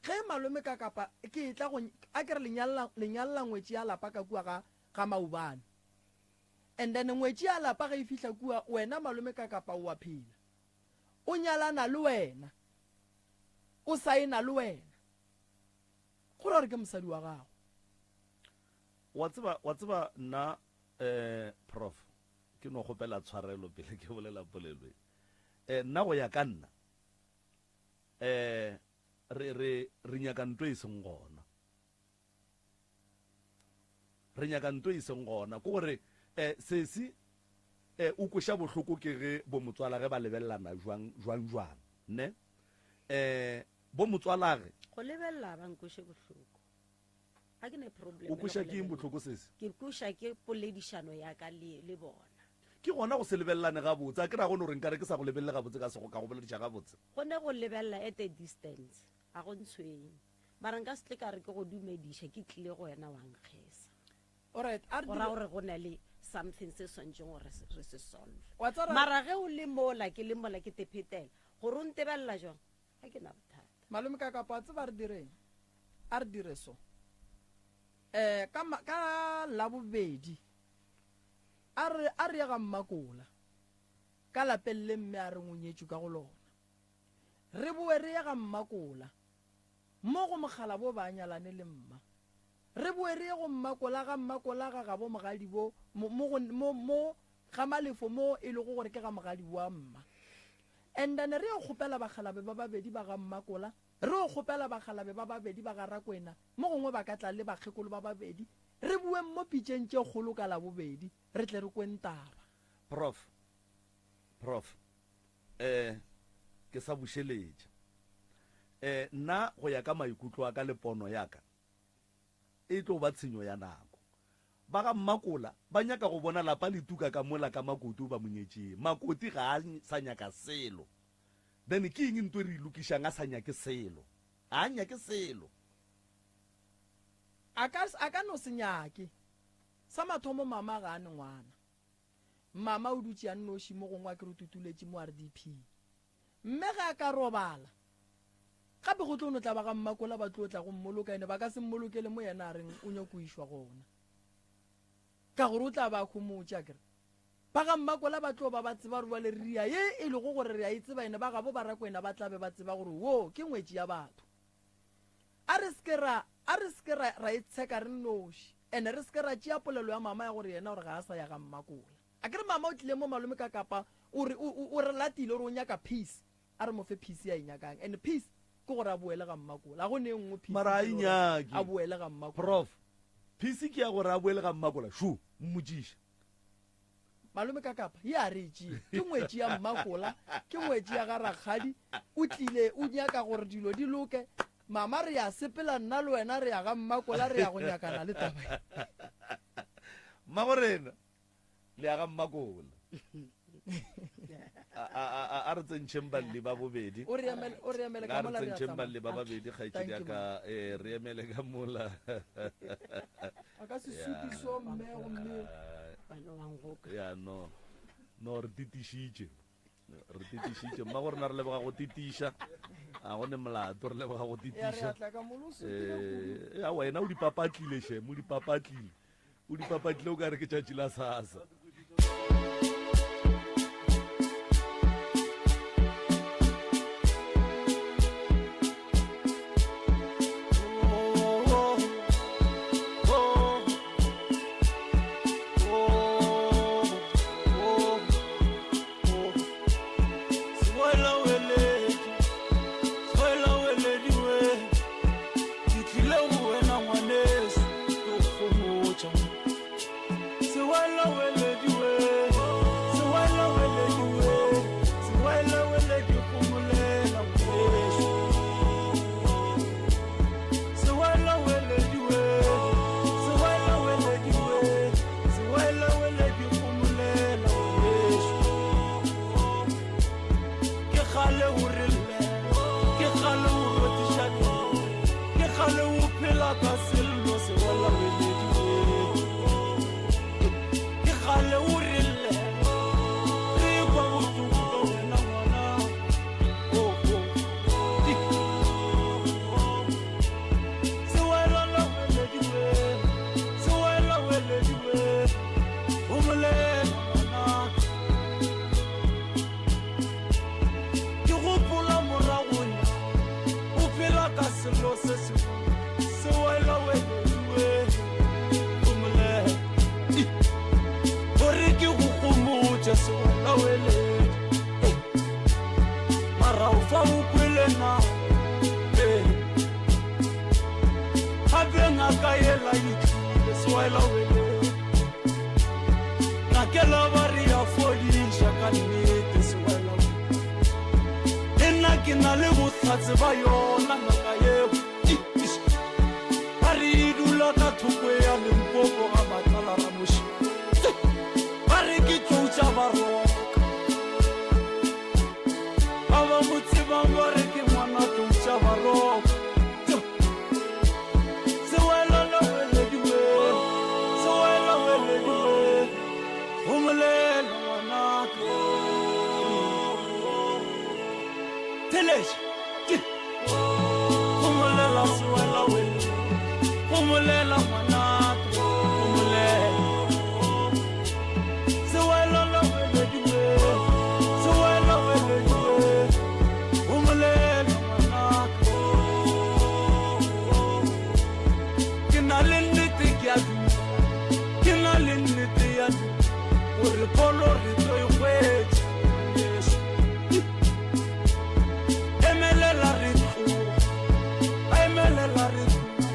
B: ge malome ka kapa ke etla go, a ke re le nyalla, le nyalla ngwetši ya lapa ka kua ga, ga Maubane. And then ngwetši ya lapa ge e fihla kua, wena malome ka kapa o a phela. O nyalana le wena. O saena le wena. Go ra gore ke mosadi wa gago.
A: Wa tseba, wa tseba nna eh prof ke no kgopela tshwarelo pele ke bolela polelo e. Eh nna go ya ka nna eh re re re nyaka nto e seng gona. Re nyaka nto e seng gona. Ke gore um sesi um o kweša bohloko ke ge bo motswalage ba lebelelana jwang jwang jwang ne um bo motswalage.
C: Go lebelela ba nkweše bohloko. Ga ke ne problem.
A: O kweša ke eng bohloko sesi?
C: Ke kweša ke poledišano ya ka le le bona.
A: Ke gona go se lebelelane gabotse. A ke ra go no re nkare ke sa go lebelele gabotse ka se go ka go bolediša gabotse.
C: Go ne go lebelela at a distance ga go ntshwenye. Mara nka se tle ka re ke go dumediša ke tlile go wena wa nkgesa.
B: Alright, a re
C: Go ra
B: dire.
C: gore go na le something se swantšeng gore re se solve.
B: Wa tseba re.
C: Mara ge o le mola ke le mola ke te phetela gore o ntebelela jwang ga ke na bothata.
B: Malome ka kapa wa tseba re direng? A re dire so. Eh ka ka Labobedi a re a re ye ga Mmakola ka lapeng le mme a reng o nyetšwe ka go lona. Re boe re ye ga Mmakola mo go mokgalabo ba nyalane le mma. Re boe re ye go Mmakola ga Mmakola ga gabo mogadibo mo mo go mo mo ga Malefo mo e lego gore ke ga mogadibo wa mma. And then re yo kgopela bakgalabe ba babedi ba ga Mmakola, re yo kgopela bakgalabe ba babedi ba ga Rakwena, mo gongwe ba ka tla le bakgekolo ba babedi, re bueng mo pitšeng tše kgolo ka Labobedi, re tle re kweng taba.
A: Prof. Prof. Eh, ke sa bušeletša. Eh, nna go ya ka maikutlo a ka le pono ya ka, e tlo ba tshenyo ya nako. Ba ga Mmakola ba nyaka go bona lapa le tuka ka mola ka Makoti o ba mo nyetšeng. Makoti ga a sa nyaka selo. Then ke eng nto e re e lokišang a sa nyake selo? Ga a nyake selo.
B: A ka, a ka no se nyake. Sa mathomo mama ga a ne ngwana. Mama o dutše a nnoši mo gongwe a ke re o tutuletše mo RDP. Mme ge a ka robala, gape go tlo no tla ba ga Mmakola ba tlo tla go mmoloka, ene ba ka se mmolokele mo yena a reng o nyako išwa gona. Ka gore o tla ba a homotše, akere. Ba ga Mmakola ba tlo ba ba tseba gore bjale ria ye e lego gore re a e tseba, ene ba gabo ba Rakwena ba tla be ba tseba gore wo ke ngwetši ya batho. A re se ke ra, a re se ke ra, ra e tsheka re nnoši, ene re se ke ra tšea polelo ya mama ya gore yena gore ga a sa ya ga Mmakola. Akere mama o tlile mo malome ka kapa o re o, o, o re latile o re o nyaka peace. A re mo fe peace ye a e nyakang. And peace ke gore a boele ga Mmakola. Ga go ne e nngwe peace
A: Mara a
B: ntle
A: e
B: le gore
A: nyake.
B: a boele ga Mmakola.
A: Prof, peace ke ya gore a boele ga Mmakola. Shu, mmotšiše.
B: Malome ka kapa ye a re e tšee. Ke ngwetši ya Mmakola, ke ngwetši ya ga rakgadi. O tlile o nyaka gore dilo di loke. Mama re ya sepela nna le wena re ya ga Mmakola re ya go nyakana le taba ye.
A: Mmagorena, Le ya ga Mmakola. A, a, a, a re tsentšheng balli ba bobedi.
B: O re emele, o re emele ka
A: A re
B: mola re a
A: tsentšheng
B: tsamaya.
A: balli ba babedi kgaetšedi
B: Thank
A: ya
B: you,
A: ka,
B: mama.
A: eh, re emele ka mola.
B: A ka se supiso mme gomme.
C: Bana wa nkoka.
A: Ya no. No re titišitše. Re titišitše. Mma go rena re leboga go titiša. A go ne molato re leboga go
B: Ya re
A: titiša.
B: a tla ka molo o supile kudu.
A: Eh, ya wena o di papatlile she, mo di papatlile. O di papatlile o ka re ke tšatši la sasa.
F: Theletša. Ke. Homolela sewela wele. Homolela ngwanaka. Homolela. Sewela la wele diwe. Sewela wele diwe. Homolela ngwanaka. Ke na le nnete ke a dumela. Ke na le nnete ya dumela. Gore pholo re tlo e hwetša ngwaneso. Emelela re tloge. Emelela re tloge.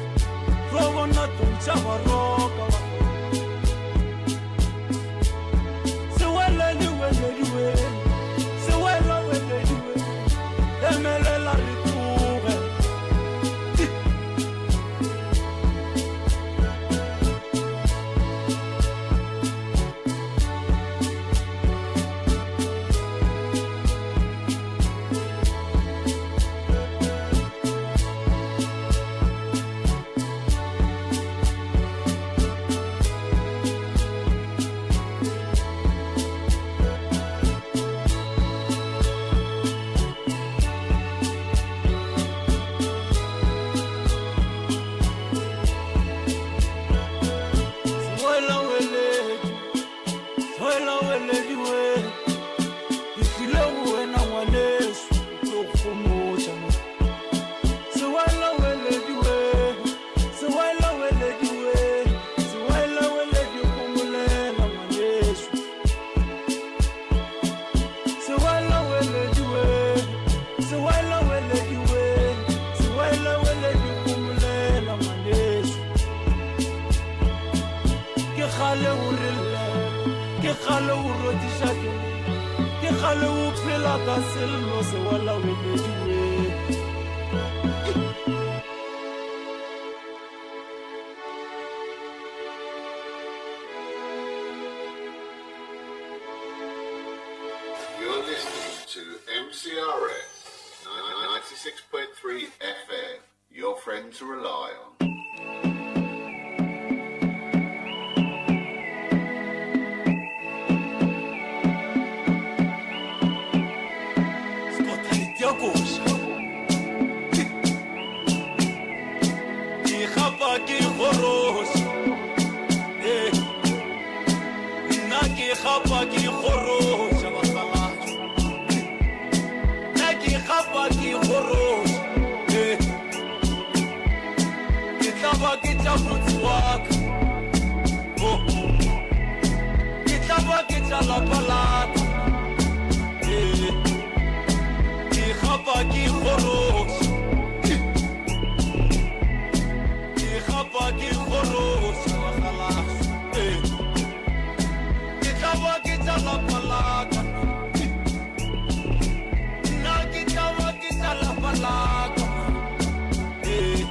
F: Tlo bona tlou tša baroka ba. Sewele di wele di wele. Sewele wele di wele. Emelela re tloge. Sewela weledi, sewela weledi we. Ke tlile go wena ngwaneso, ke tlo go gomotša mo. Sewela weledi we, sewela weledi we, sewela weledi gomolela ngwaneso. Sewela weledi we, sewela weledi we, sewela weledi gomolela ngwaneso. Ke kgale o re llela, ke kgale o rodiša ke, ke kgale o phela ka sello sewela weledi we.
G: You're listening to MCRS 96.3 FM, your friend to rely on.
F: Sekotha Ke gapa ke goroša. Eh. Nna ke gapa ke goroša bakgalajwe. Nna ke gapa ke goroša. Eh. Ke tla ba ke tša motse wa ka. Oh. Ke tla ba ke tša lapa la ka. Eh. Ke gapa ke goroša. Ke gapa ke goroša bakgalajwe. Eh. Ke tla ba ke tša lapa la ka. Nna ke tla ba ke tša lapa la ka. Eh.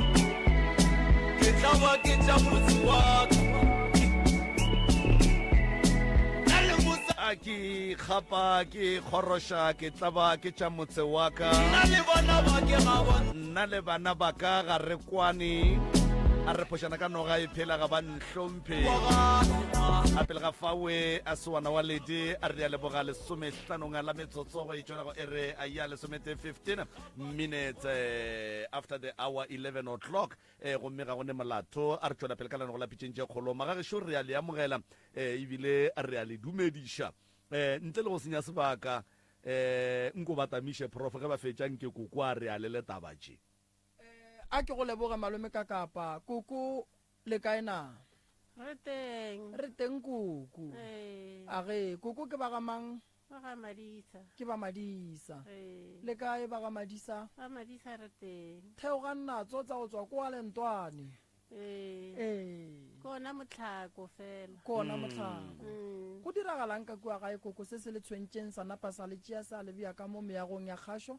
F: Ke tla ba ke tša motse wa ka. Nna le motse
A: A ke kgapa ke kgoroša ke tla ba ke tša motse wa ka.
F: Nna le bana ba ke ga ba
A: Nna le bana ba ka ga re kwane. A re phošana ka noga e phela ga ba nhlomphe. A pele ga fawe a sewana wa ledi a re a leboga lesomehlanong la metsotso go e tšwela go ere a ya lesomete 15 minutes after the hour 11 o'clock. Gomme ga go ne molato a re tšwela pele ka lenago la pitšeng tše kgolo. Magagešo re a le amogela ebile re a le dumediša. Ntle le go senya sebaka nko ba tamiše prof ge ba fetša nke koko a re a le letaba tše.
B: A ke go leboge malome ka kapa. Koko le kae na?
H: Re teng.
B: Re teng koko.
H: Ee.
B: A ge koko ke ba ga mang?
H: Ba ga Madisa.
B: Ke ba Madisa.
H: Ee.
B: Le kae ba ga Madisa?
H: Ba Madisa re teng.
B: Theogang natso tsa go tswa kwa Lentwane.
H: Ee.
B: Ee.
H: Ke ona mohlako fela.
B: Ke ona mohlako. Go diragalang ka kua gae koko se se le tshwentšeng sa napa sa le tšea sa le bea ka mo meagong ya kgašo?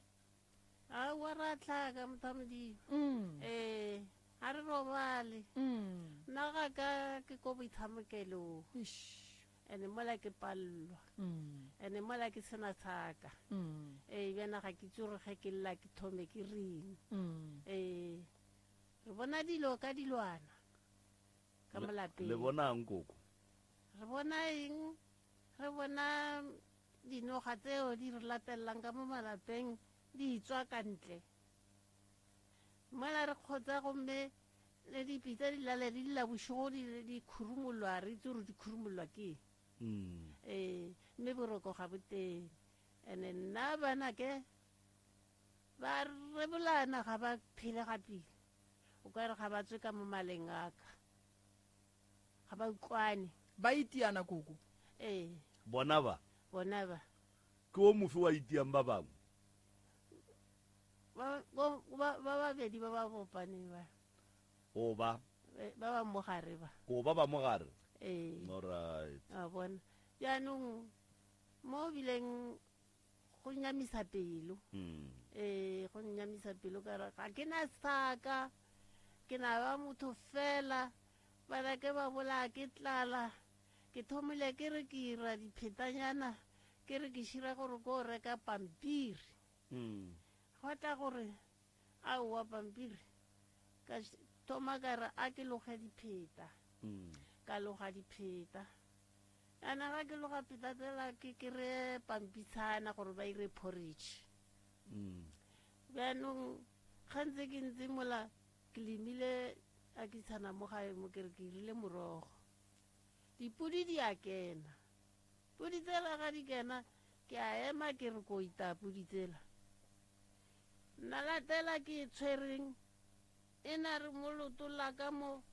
H: Aowa ra hlaka motho wa Modimo. Ee, ga re robale. Nna ga ka ke ko boitshamokelong. Ene mola ke pallwa. Ene mola ke sena saka. Ee, bjana ga ke tsore ge ke lla ke thome ke reng. Ee, re bona dilo ka dilwana ka mo lapeng.
A: Le bonang koko?
H: Re bona eng? Re bona dinoga tseo di re latellang ka mo malapeng. Di tswa ka ntle. Mola re kgotsa gomme le dipitsa di lale di lla bošego di di khurumolwa re itse gore di khurumolwa ke eng. Ee, mme boroko ga bo teng. Ene nna banake ba rebolana ga ba phele ga pila. O ka re ga ba tswe ka mo maleng a ka. Ga ba utlwane.
B: Ba itiana koko.
H: Ee.
A: Bona ba.
H: Bona ba.
A: Ke o mofe wa itiang ba bangwe?
H: Ba ba ba babedi ba ba bopaneng ba.
A: O ba.
H: Ba ba mo gare ba.
A: O ba ba mo gare.
H: Ee.
A: Alright.
H: A bona. Jaanong mo bileng go nyamisa pelo.
A: Mm.
H: Ee, go nyamisa pelo ka re ga ke na saka. Ke na ba motho fela. Bana ke ba bolaya ke tlala. Ke thomile ke re ke ira diphetanyana ke re ke šira gore ko reka pampiri.
A: Mm.
H: Gwa tla gore aowa pampiri ka thoma ka re a ke loge dipheta.
A: Mm.
H: Ka loga dipheta. Yana ga ke loga pheta tsela ke kry-e pampitshana gore ba ire porridge.
A: Mm.
H: Bjaanong ga ntse ke ntse mola ke lemile a ke tshana mo gae mo ke re ke irile morogo. Dipudi di a kena. Pudi tsela ga di kena ke a ema ke re ko ita pudi tsela. Nna latela ke e tshwereng e na re mo leotong la ka mo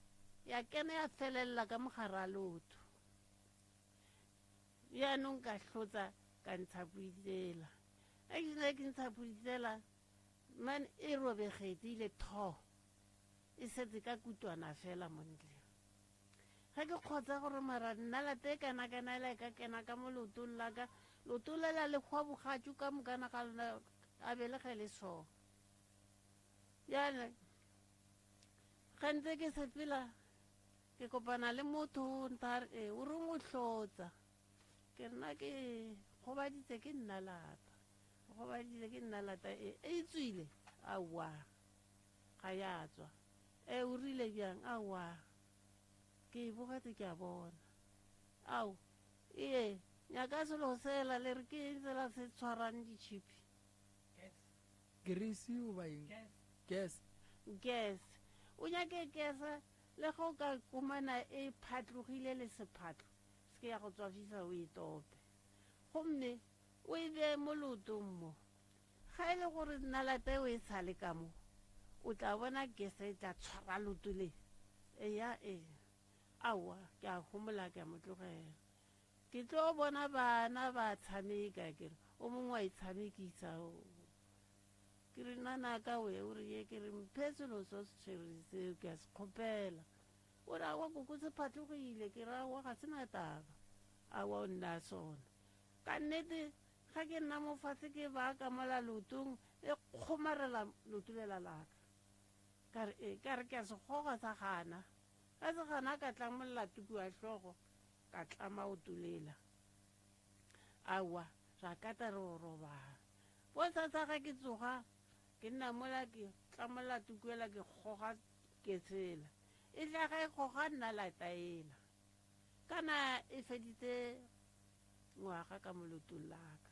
H: ya kena ya felelela ka mogare a leoto. Bjaanong ka hlotsa ka ntsha pudi tsela. Ge ke sena ke ntsha pudi tsela man e robegetse ile tho. E setse ka kutwana fela mo ntle. Ge ke kgotsa gore mara nna late e kana kana ela e ka kena ka mo leotong la ka, leoto lela le hwa bogatšu ka mokana ga lona a be le ge le so. Bjale ge ntse ke sepela ke kopana le motho o ntha re e o reng o hlotsa. Ke re nna ke gobaditse ke nna lata. Gobaditse ke nna lata e e tswile aowa ga ya tswa. E o rile bjang aowa ke e bogetse ke a bona. Ao ee nyaka selo sela le re ke eng sela se tshwarang ditšhipi?
B: Grease goba eng? Gas.
H: Gas. O nyake gesa le ge o ka kumana e phatlogile le sephatlo se ke ya go tswafisa o e tope. Gomme o e beye mo leotong mo. Ga e le gore nalata eo e sa le ka mo, o tla bona gesa e tla tshwara leoto le. Eya ee. Aowa ke a homola ke a mo tlogela. Ke tlo bona bana ba tshameka ke re o mongwe wa itshamekisa ke re nanaka we o re ye ke re mphe selo se se tshwere seo ke a se kgopela. O re aowa koko se phatlogile ke re aowa ga se na taba. Aowa o nna sona. Ka nnete ga ke nna mo fatshe ke baka mola leotong e kgomarela leoto lela laka. Ka re e ka re ke a se goga sa gana. Ga se gana ka tlamolla tuku ya hlogo ka tlama oto lela. Aowa ra kata re o robala. Bosasa ga ke tsoga ke nna mola ke tlamolla tuku ela ke goga ke tshela. E tla ga e goga nna lata ela. Kana e feditse ngwaga ka mo leotong la ka.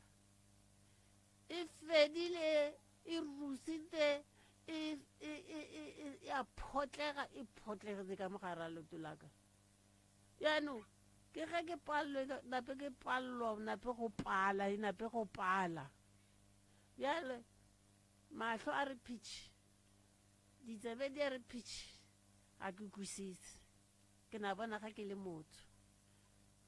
H: E fedile e rusitse e e e e ya photlega e photlegetse ka mogare a leoto la ka. Jaanong ke ge ke pallwe nape ke pallwa nape go pala e nape go pala. Bjale mahlo a re phitšhi ditsebe di a re phitšhi ga ke kwisise. Ke na bona ga ke le motho.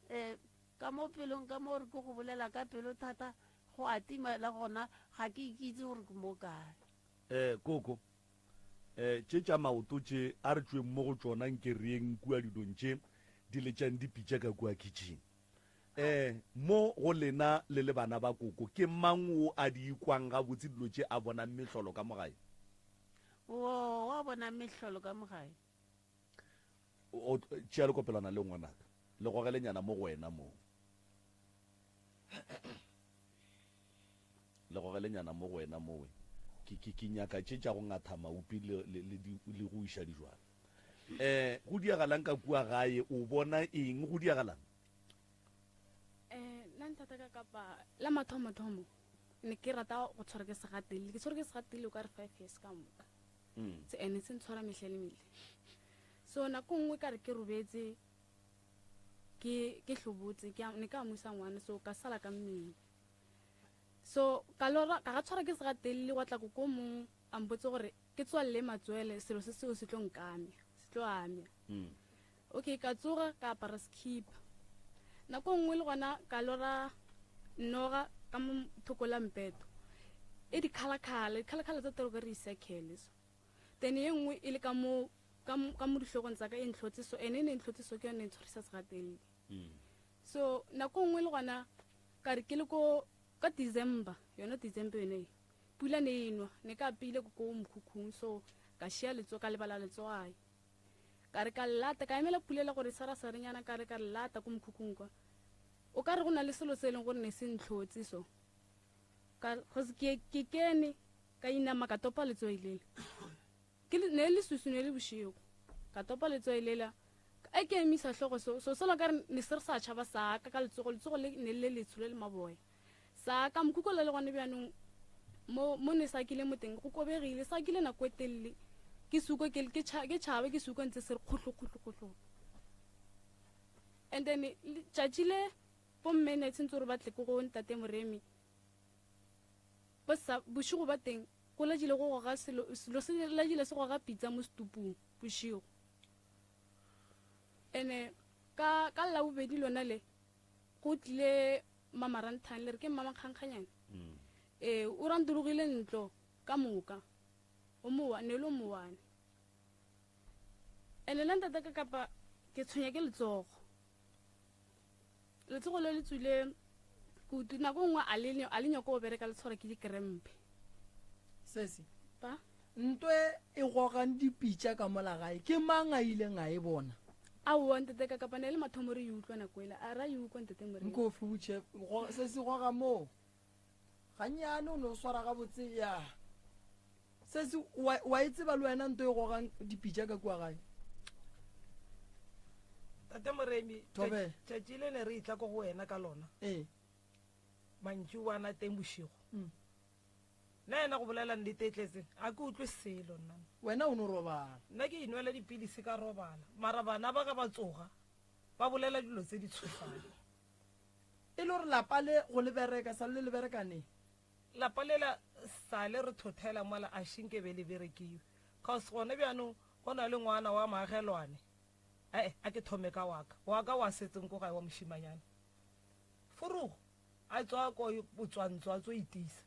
H: Um ka mo pelong ka mo re ke go bolela ka pelo thata go a tima le gona ga ke ikitse gore ke mo kae.
A: Um koko um tše tša maoto tše a re tšweng mo go tšona nke re yeng kua dilong tše di letšang dipitša ka kua kitchen. Um mo go lena le le bana ba koko ke mang o a di ikwang gabotse dilo tše a bonang mehlolo ka mo gae?
H: O wa bonang mehlolo ka mo gae?
A: O tšea lekopelwana le ngwanaka le gogelenyana mo go wena mo. Le gogelenyana mo go wena mowe. Ke, ke, ke nyaka tše tša go ngatha maupi le, le, le, le go iša dijwana. Eh, go diagalang ka kua gae, o bona eng go diagalang?
I: Eh, nna nthata ka kapa la mathomothomo. ne ke rata go tshwara ke segatelele ke tshwere ke segatelele o ka re five years ka moka mm. se ene se ntshwara mehle le mele so nako nngwe ka re ke robetse ke ke hlobotse ke ne ka amusa ngwana so ka sala ka mmele so ka lora ka ga tshwara ke segatelele gwa tla koko mong a mpotse gore ke tswalele matswele selo se seo se tlo nkamya se tlo amya mm. Okay, ka tsoga ka apara sekhipa. Nako nngwe le gona ka lora noga ka mo thoko la mpeto e dikhalakhala dikhalakhala tsa tero ka re di-circle so then ye nngwe e le ka mo ka mo dihlogong tsa ka e ntlhotse so ene e ne e ntlhotse so ke yone e ntshwarisa segatelele mm. so nako nngwe le gona ka re ke le ko ka december yona december yone e pula ne e nwa ne ka apeile ko ko mokhukhung so ka šia letso ka lebala letswai Ka re ka lata, ka emela pula le gore e sarasarenyana, ka re ka lata ko mokhukhung kwa. O ka re go na le selo se e leng gore ne se ntlhotse so. Ka, cause ke, ke kene, ka inama ka topa letswai lela. Ke le, ne e le leswiswi, ne e le bošego. Ka topa letswai lela, a ke emisa hlogo so, so selo ka re ne se re sa tšhaba sa ka ka letsogo, letsogo le ne le le letsho le le maboya. Sa ka mokhukhu le gone bjanong mo mo ne sa kile mo teng go kobegile sa kile nako e telele ke suko ke ke ke tšhabe ke suko ntse se re kgohlo kgohlo kgohlo and then tšatši le bomme ne tshwantse gore ba tle ko go ntate Moremi bo sa bošego ba teng go lajile go goga selo selo se lajile se goga pitsa mo setupung bošego ene ka ka labobedi lona le Go tlile Mmamaranthane, le re ke Mmamakgankganyane? Mm. Ee, o rantologile ntlo ka moka. O mowa, ne le o mowane. Ene nna ntate ka kapa ke tshwenya ke letsogo. Letsogo le le tswile kudu nako nngwe a le a le nyako go bereka le tshwara ke dikrempe.
B: Sesi.
I: Pa?
B: Nto e e gogang dipitša ka mola gae ke mang a ileng a e bona?
I: Aowa ntate ka kapa ne e le mathomo re e utlwa nako ela a ra e ukwa ntate Moremi.
B: Nko fe butše go, se se goga moo gannyane o no swara gabotse ya se se wa, wa e tseba le wena nto e gogang dipitša ka kua gae?
J: Tate Moremi,
B: Thobela.
J: tšatši le ne re etla ko go wena ka lona.
B: Ee.
J: Mantšiboana teng bošego.
B: Mm.
J: Nna yena go bolela nnete e tletseng, ga ke utlwe selo nna.
B: Wena o no robala.
J: Nna ke inwela dipilisi ka robala, mara bana ba ga ba tsoga ba bolela dilo tse di tshosang.
B: E le gore lapa le go le bereka, sa le le bereka neng?
J: Lapa lela sale re thothela mola a shinke be le berekiwe, cause gone bjanong go na le ngwana wa maagelwane, ae a ke thome ka waka, waka wa setseng ko gae wa mošimanyana. Furugo a tswa ko botswantswa a tso itisa.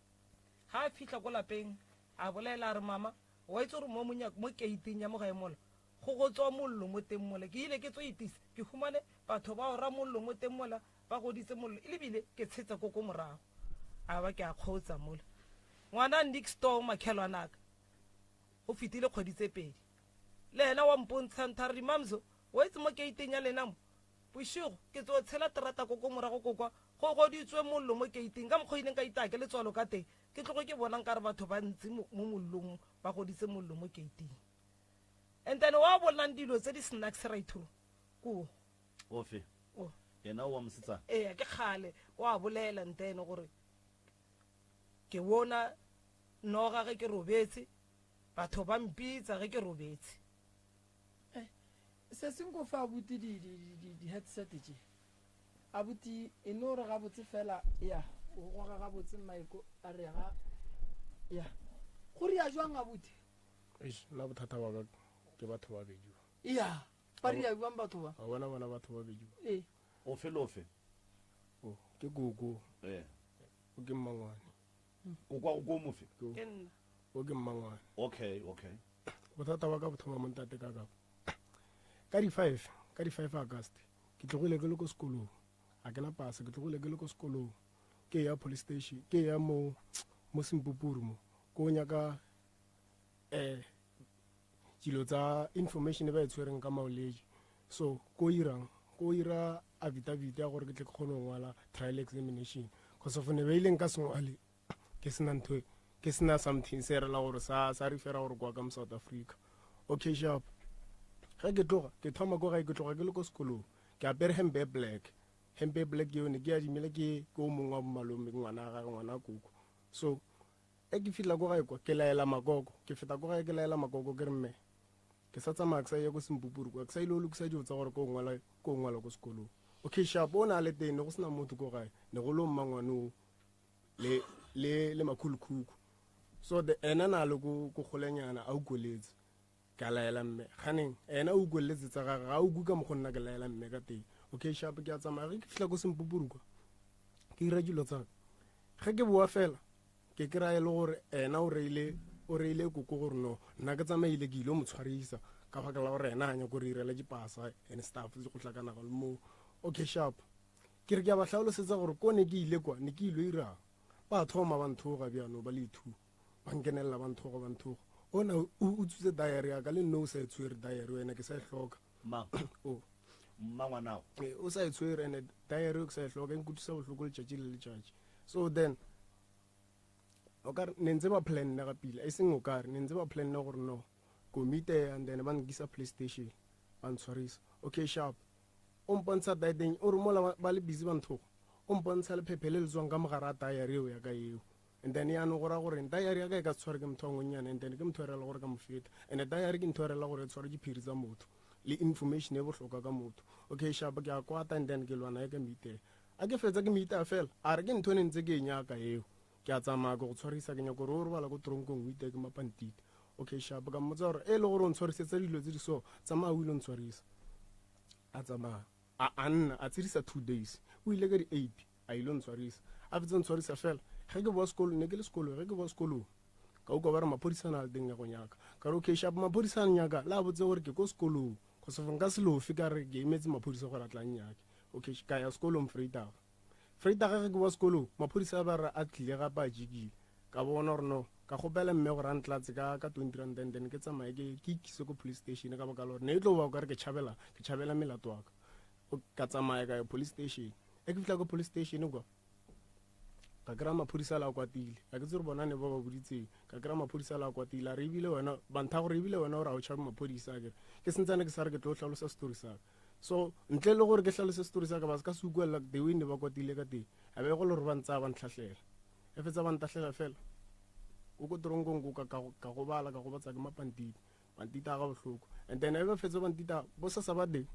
J: Ga a fihla ko lapeng a bolela a re, Mama, wa itse gore mo monyako, mo keiting ya mo gae mola go go tswa mollo mo teng mola. Ke ile ke tso itisa, ke humane batho ba ora mollo mo teng mola, ba goditse mollo, e lebile ke tshetse ko ko morago. A ba ke a kgotsa mola. Ngwana next door makhelwanaka, go fetile kgwedi tse pedi, le yena wa mpontsha ntho a re, Mamzo, wa itse mo keiting ya lena mo, Bošego ke tso tshela terata ko ko morago ko kwa, go goditswe mollo mo keiting. Ka mokgwa o ileng ka itaya ke letswalo ka teng, ke tloge ke bona nkare batho ba ntsi mo mo mollong mo, ba goditse mollo mo keiting. And then wa bolelang dilo tse di snacks right through ko.
A: Ofe?
J: O.
A: Yena o wa mosetsana?
J: Eya, ke kgale wa bolela ntene gore ke bona noga ge ke robetse, batho ba mpitsa ge ke robetse.
B: Eh, se se nko fa abuti di di di di di headset tše. Abuti e no re gabotse fela ya o goga gabotse maiko a re ga ya. Go ria jwang abuti?
K: Eish, nna bothata wa ka ke batho ba bedi ba.
B: Ya, ba ria jwang batho ba?
K: Wa bona bona batho ba bedi ba.
B: Ee.
A: Ofe le ofe?
K: O, ke koko.
A: Ee.
K: O ke mmangwane.
A: Koko wa go mofe?
J: Ke nna.
K: O ke mmangwane.
A: Okay, okay.
K: Bothata wa ka bo thoma mo ntate ka ka. Ka di 5, ka di 5 August, ke tlogile ke le ko sekolong. A ke na pasa, ke tlogile ke le ko sekolong. Ke ya police station, ke ya mo mo Sempupuru mo. Ko nyaka eh dilo tsa information e ba e tshwereng ka maoleji. So ko irang, ko ira affidavit ya gore ke tle ke kgone go ngwala trial examination. Cause of ne ba ile nka se ngwale ke sena ntho e, ke sena something se rela gore sa sa refera gore kwa ka mo South Africa. Okay sharp. Ge ke tloga, ke thoma ko gae ke tloga ke le ko sekolong. Ke apere hempe e black. Hempe e black yone ke adimile ke ke o mongwe wa bomalome, ke ngwana wa gagwe, ngwana wa koko. So e ke fihla ko gae kwa ke laela makoko, ke feta ko gae ke laela makoko ke re mme ke sa tsamaya ke sa ya ko Sempupuru kwa ke sa ile go lokisa dilo tsa gore ko ngwala ko ngwala ko sekolong. Okay sharp o ne a le teng ne go sena motho ko gae ne go le mmangwane o le le le makhulukhukhu. So the ena na le ko ko golenyana a ukoletse. Ka laela mme ganeng ena o ukoletse tsa gagwe ga a ukwe ka mokgo nna ke laela mme ka teng. Okay sharp ke a tsamaya ge ke fihla ko Sempupuru kwa ke ira dilo tsa ka. Ge ke boa fela ke kry-a e le gore ena o reile o reile koko gore no nna ke tsamaile ke ile mo tshwarisa ka baka la gore ena a nyako re irela dipasa and stuff go hlakanaga le moo. Okay sharp ke re ke a ba hlalosetsa gore ko ne ke ile kwa ne ke ilo irang. Ba thoma ba nthoga bjano ba le two ba nkenelela ba nthoga ba nthoga. Ona o utswitse diary ya ka le nna o sa e tshwere diary wena ke sa e hloka.
A: Mang?
K: O.
A: Mmangwanao.
K: Ee, o sa e tshwere and diary ke sa e hloka e nkutlwisa bohloko letšatši le letšatši. So then o ka re ne ntse ba planne ga pila e seng o ka re ne ntse ba planne gore no komite and then ba nkisa police station ba ntshwarisa. Okay sharp o mpontsha dieteng o re mola ba le busy ba nthoga o mpontsha lephephe le le tswang ka mogare a diary eo ya ka eo. And then yaanong go raya gore diary ya ka e ka se tshware ke motho wa ngwennyane and then ke motho e rela gore ka mo feta and diary ke ntho e rela gore e tshware diphiri tsa motho le information e bohlokwa ka motho. Okay sharp ke a kwata and then ke lwana e ka meitela. A ke fetsa ke meitela fela a re ke ntho e ne ntse ke e nyaka eo. Ke a tsamaya ke go tshwarisa ke nyaka gore o robala ko tronkong o iteye ke mapantiti. Okay sharp ka mmotsa gore e le gore o ntshwarisetsa dilo tse di so tsamaya o ile o ntshwarisa. A tsamaya a a nna a tshedisa 2 days o ile ka di 8 a ile ntshwarisa. A fetsa ntshwarisa fela ge ke boa sekolo ne ke le sekolo ge ke boa sekolong ka utlwa ba re maphodisa a na le teng ya go nyaka. Ka re okay sharp maphodisa a nyaka le a botse gore ke ko sekolong go se nka se lofe ka re ke emetse maphodisa gore a tla nnyake. Okay ka ya sekolong Vrydag. Vrydag ge ke boa sekolong maphodisa a ba re a tlile gape a jikile. Ka bona gore no ka kgopela mme gore a ntlatse ka ka 20 rand and then ke tsamaye ke ke ikise ko police station ka baka la gore ne e tlo ba o ka re ke tšhabela ke tšhabela melato wa ka. Ka tsamaya ka ya police station. E ke fihla ko police station kwa ka kry-a maphodisa a le a kwatile. Ga ke tse gore bona ne ba ba boditseng. Ka kry-a maphodisa a le a kwatile a re ebile wena ba ntha gore ebile wena o re ga o tšhabe maphodisa a kere. Ke sentsane ke sa re ke tlo hlalosa story sa ka. So ntle le gore ke hlalose story sa ka ba se ka se utlwelela the way ne ba kwatile ka teng. A be go le gore ba ntsaya ba ntlhahlela. E fetsa ba ntahlela fela ko ko tronkong ko ka ka gobala ka gobatsa ke mapantiti. Bantita ga bohloko. And then e ba fetsa bantita bo sasa ba teng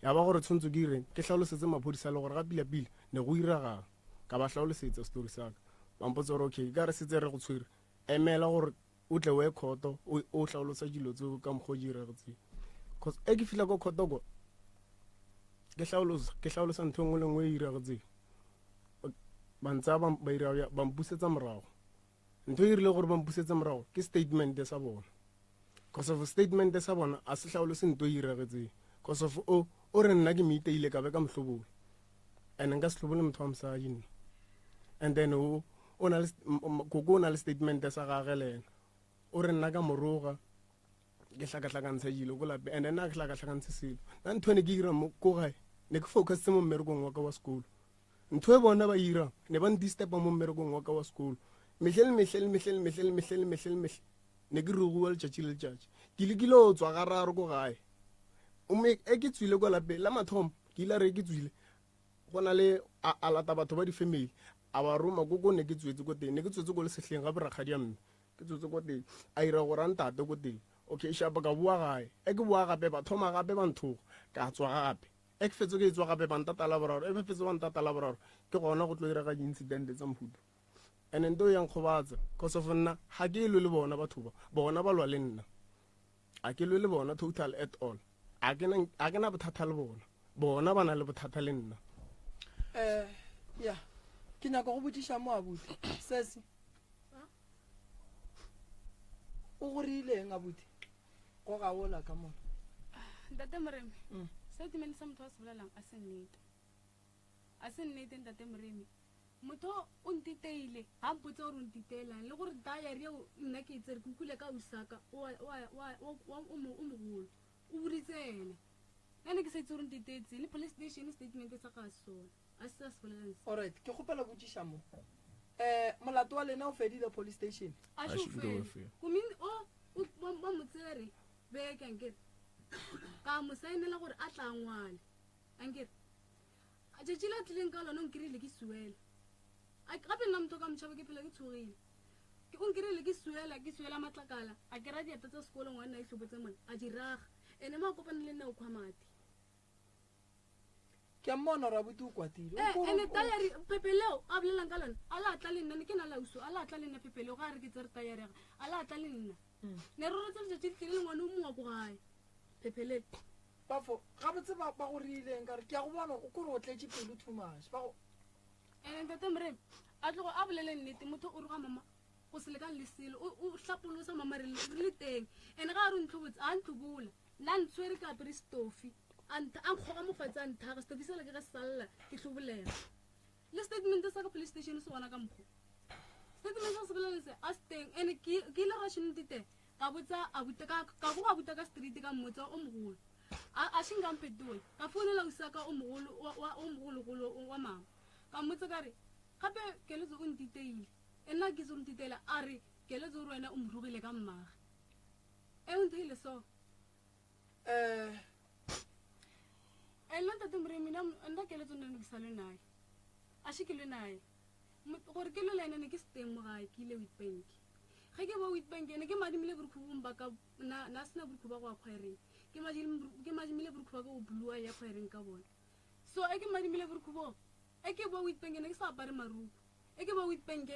K: ya ba gore tshwantse ke ireng ke hlalosetse maphodisa le gore ga pila pila ne go iragang. Ka ba hlalosetsa story sa ka. Ba mpotsa gore okay ka re setse re go tshwere emela gore o tle o ye khoto o hlalosa dilo tseo ka mokgwa o di iragetseng. Cause e ke fihla ko khoto ko ke hlalosa ke hlalosa ntho e nngwe le nngwe e iragetseng. Ba ntsaya ba ira ba mpusetsa morago. Ntho e rile gore ba mpusetse morago ke statement sa bona. Cause of statement sa bona a se hlaolose ntho e iragetseng. Cause of o o re nna ke meiteile ka be ka mohlobolo. And nka se hlobole motho wa mosadi nna. And then o o na le koko o na le statement sa gagwe le ena. O re nna ka moroga ke hlakahlakantsha dilo ko lapeng and nna ke hlakahlakantshe selo. Nna ntho e ne ke ira mo ko gae ne ke focusitse mo mmerekong wa ka wa sekolo. Ntho e bona ba irang ne ba ndisturba mo mmerekong wa ka wa sekolo. Mehle le mehle le mehle le mehle le mehle le mehle le mehle ne ke ruguwa letšatši le letšatši. Ke lekile go tswa gararo ko gae. Mme e ke tswile kwa lapeng la mathomo ke ile re ke tswile go na le a lata batho ba di-family a ba roma ko ko ne ke tswetse ko teng ne ke tswetse ko lesehleng gape rakgadi ya mme ke tswetse ko teng a ira gore a ntate ko teng. Okay sharp ka boa gae e ke boa gape ba thoma gape ba nthoga ka tswa gape e ke fetse ke tswa gape ba ntata la boraro e ba fetse ba ntata la boraro ke gona go tlo irega di-incident tsa mohuta. And nto ya nkgobatsa cause of nna ga ke lwe le bona batho ba bona ba lwa le nna. A ke lwe le bona total at all. A ke na bothata le bona. Bona ba na le bothata le nna.
B: Ya ke nyaka go botšiša mo abuti. Sesi o go rileng abuti go gaola ka mona?
I: Ntate Moremi, statement sa motho a se bolelang a se nnete. A se nnete ntate Moremi. Motho o ntiteile, ha mpotse gore o ntiteelang le gore diary eo nna ke e tsere ke utlwile ka ausi wa ka o mogolo. O boditse ena. Nna ne ke sa itse gore ntiteetse le police station statement sa ga sona. A se sa se bolelang se.
B: Alright, ke kgopela botšiša mo. Molato wa lena o fedile police station?
I: A se o fele. Gomme o ba mo tsere beke ankere. Ka mo saenela gore a tla ngwale. Ankere. Tšatši la tlileng ka lona o nkirile ke suela. Gape nna motho ka motšhaba ke phela ke tshogile. Ke o nkirile ke suela, ke suela matlakala, a kera dieta tsa sekolo ngwana a ihlobotse mola, a di raga. Ene mo a kopane le nna o khwa madi.
B: Ke a mmona gore abuti o kwatile.
I: Eh, ene tayari phepeleo a bolelang ka lona, a la tla le nna, ne ke na la uso, a la tla le nna phepeleo ga a re ke tsere tayari ya a la tla le nna. Ne re rotse letšatši le tlile le ngwana o mongwe wa ko gae. Phephelele.
B: Bafo, gabotse ba ba go reileng ka re ke a go bona o kore o tletše pelo too much. Ba go
I: Ene ntate Moremi a tlogo a bolele nnete motho o roga mama go se lekane le selo o o hlapolosa mama re le re le teng ene ga a re o ntlhobotse a ntlhobola nna ntshwere ke apere stofi a ntha a nkgoga mofatse a nthaga stofi sela ke ge salla ke hlobolega le statement sa ka police station se gona ka mokgo statement sa se bolele se a se teng ene ke ke ile russian tite ka botsa abuti ka ka go abuta ka street ka mmotsa o mogolo a a shinga mphetola ka founela usaka o mogolo wa wa o mogologolo wa mama ka mmotsa ka re gape keletso o ntiteile e nna ke se o ntiteile a re keletso o re wena o mo rogile ka mmage e o ntheile so
B: eh
I: e nna ntate moremi nna nna keletso nna ne ke sa lwe naye a še ke lwe naye gore ke lwe le ene ne ke se teng mo gae ke ile Witbank ge ke bo Witbank ene ke madimile borukhu bong ba ka na na sena borukhu ba go acquiring ke madimile ke madimile borukhu ba ka go blue ya acquiring ka bona so e ke madimile borukhu bo e ke bo Witbank ene ke sa apare maruku e ke bo Witbank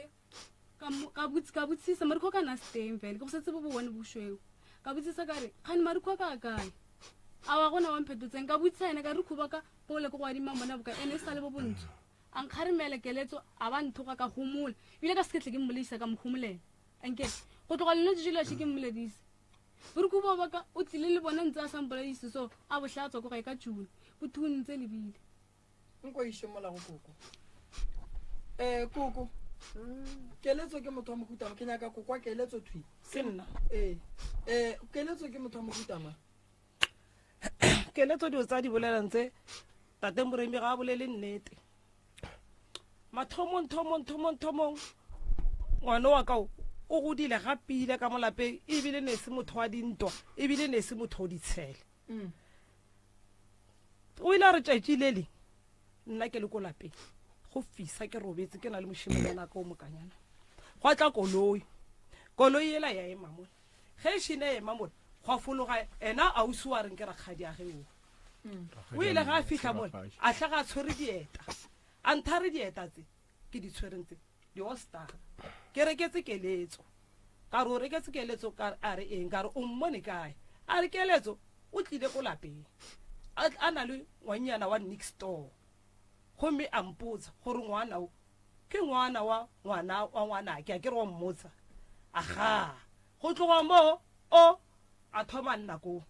I: ka ka botse ka botsisa marukhu ka na se teng fela ke go setse bo bo bone bošweu ka botsisa ka re kgane marukhu a ka a kae a wa gona wa mphetotseng ka botsisa ene ka re rukhu ba ka bole ke go adima bona boka ene e sa le bo bontsho a nkgaremela keletso a ba nthoga ka homola ebile ka seketle ke mmoledisa ka mo homolela anke go tloga lone tšatši la še ke mmoledise borukhu bo baka o tlile le bona ntse a sa mpoledise so a bo hlatswa ko gae ka june bo thuntse lebile
B: nko iše mola go koko um koko keletso ke motho wa mohutama ke nyaka kokwa keletso thwi
J: ke nna
B: ee um keletso ke motho wa mohutama
J: keletso dilo tsa di bolelang tse tate moremi ga a bolele nnete mathomong thomong thomong thomong ngwana wa ka o o godile gapile ka mo lapeng ebile ne se motho wa dintwa ebile ne se motho o ditshele o ile a re tšatši le leng nna ke le ko lapeng go fisa ke robetse ke na le mošemanyana ka o mokanyana gwa tla koloi koloi ela ya ema mola ge e šene e ema mola gwa fologa ena ausi wa reng ke rakgadi a ge o o ile ga a fihla mola a hlaga a tshwere dieta a nthare dieta tse ke di tshwereng tse di-ostar ke reketse keletso ka re o reketse keletso ka a re eng ka re o mmone kae a re keletso o tlile ko lapeng a na le ngwannyana wa next door gomme a mpotsa gore ngwana o ke ngwana wa ngwana wa ngwanake a ke re wa mmotsa aga go tloga moo o a thoma nna koo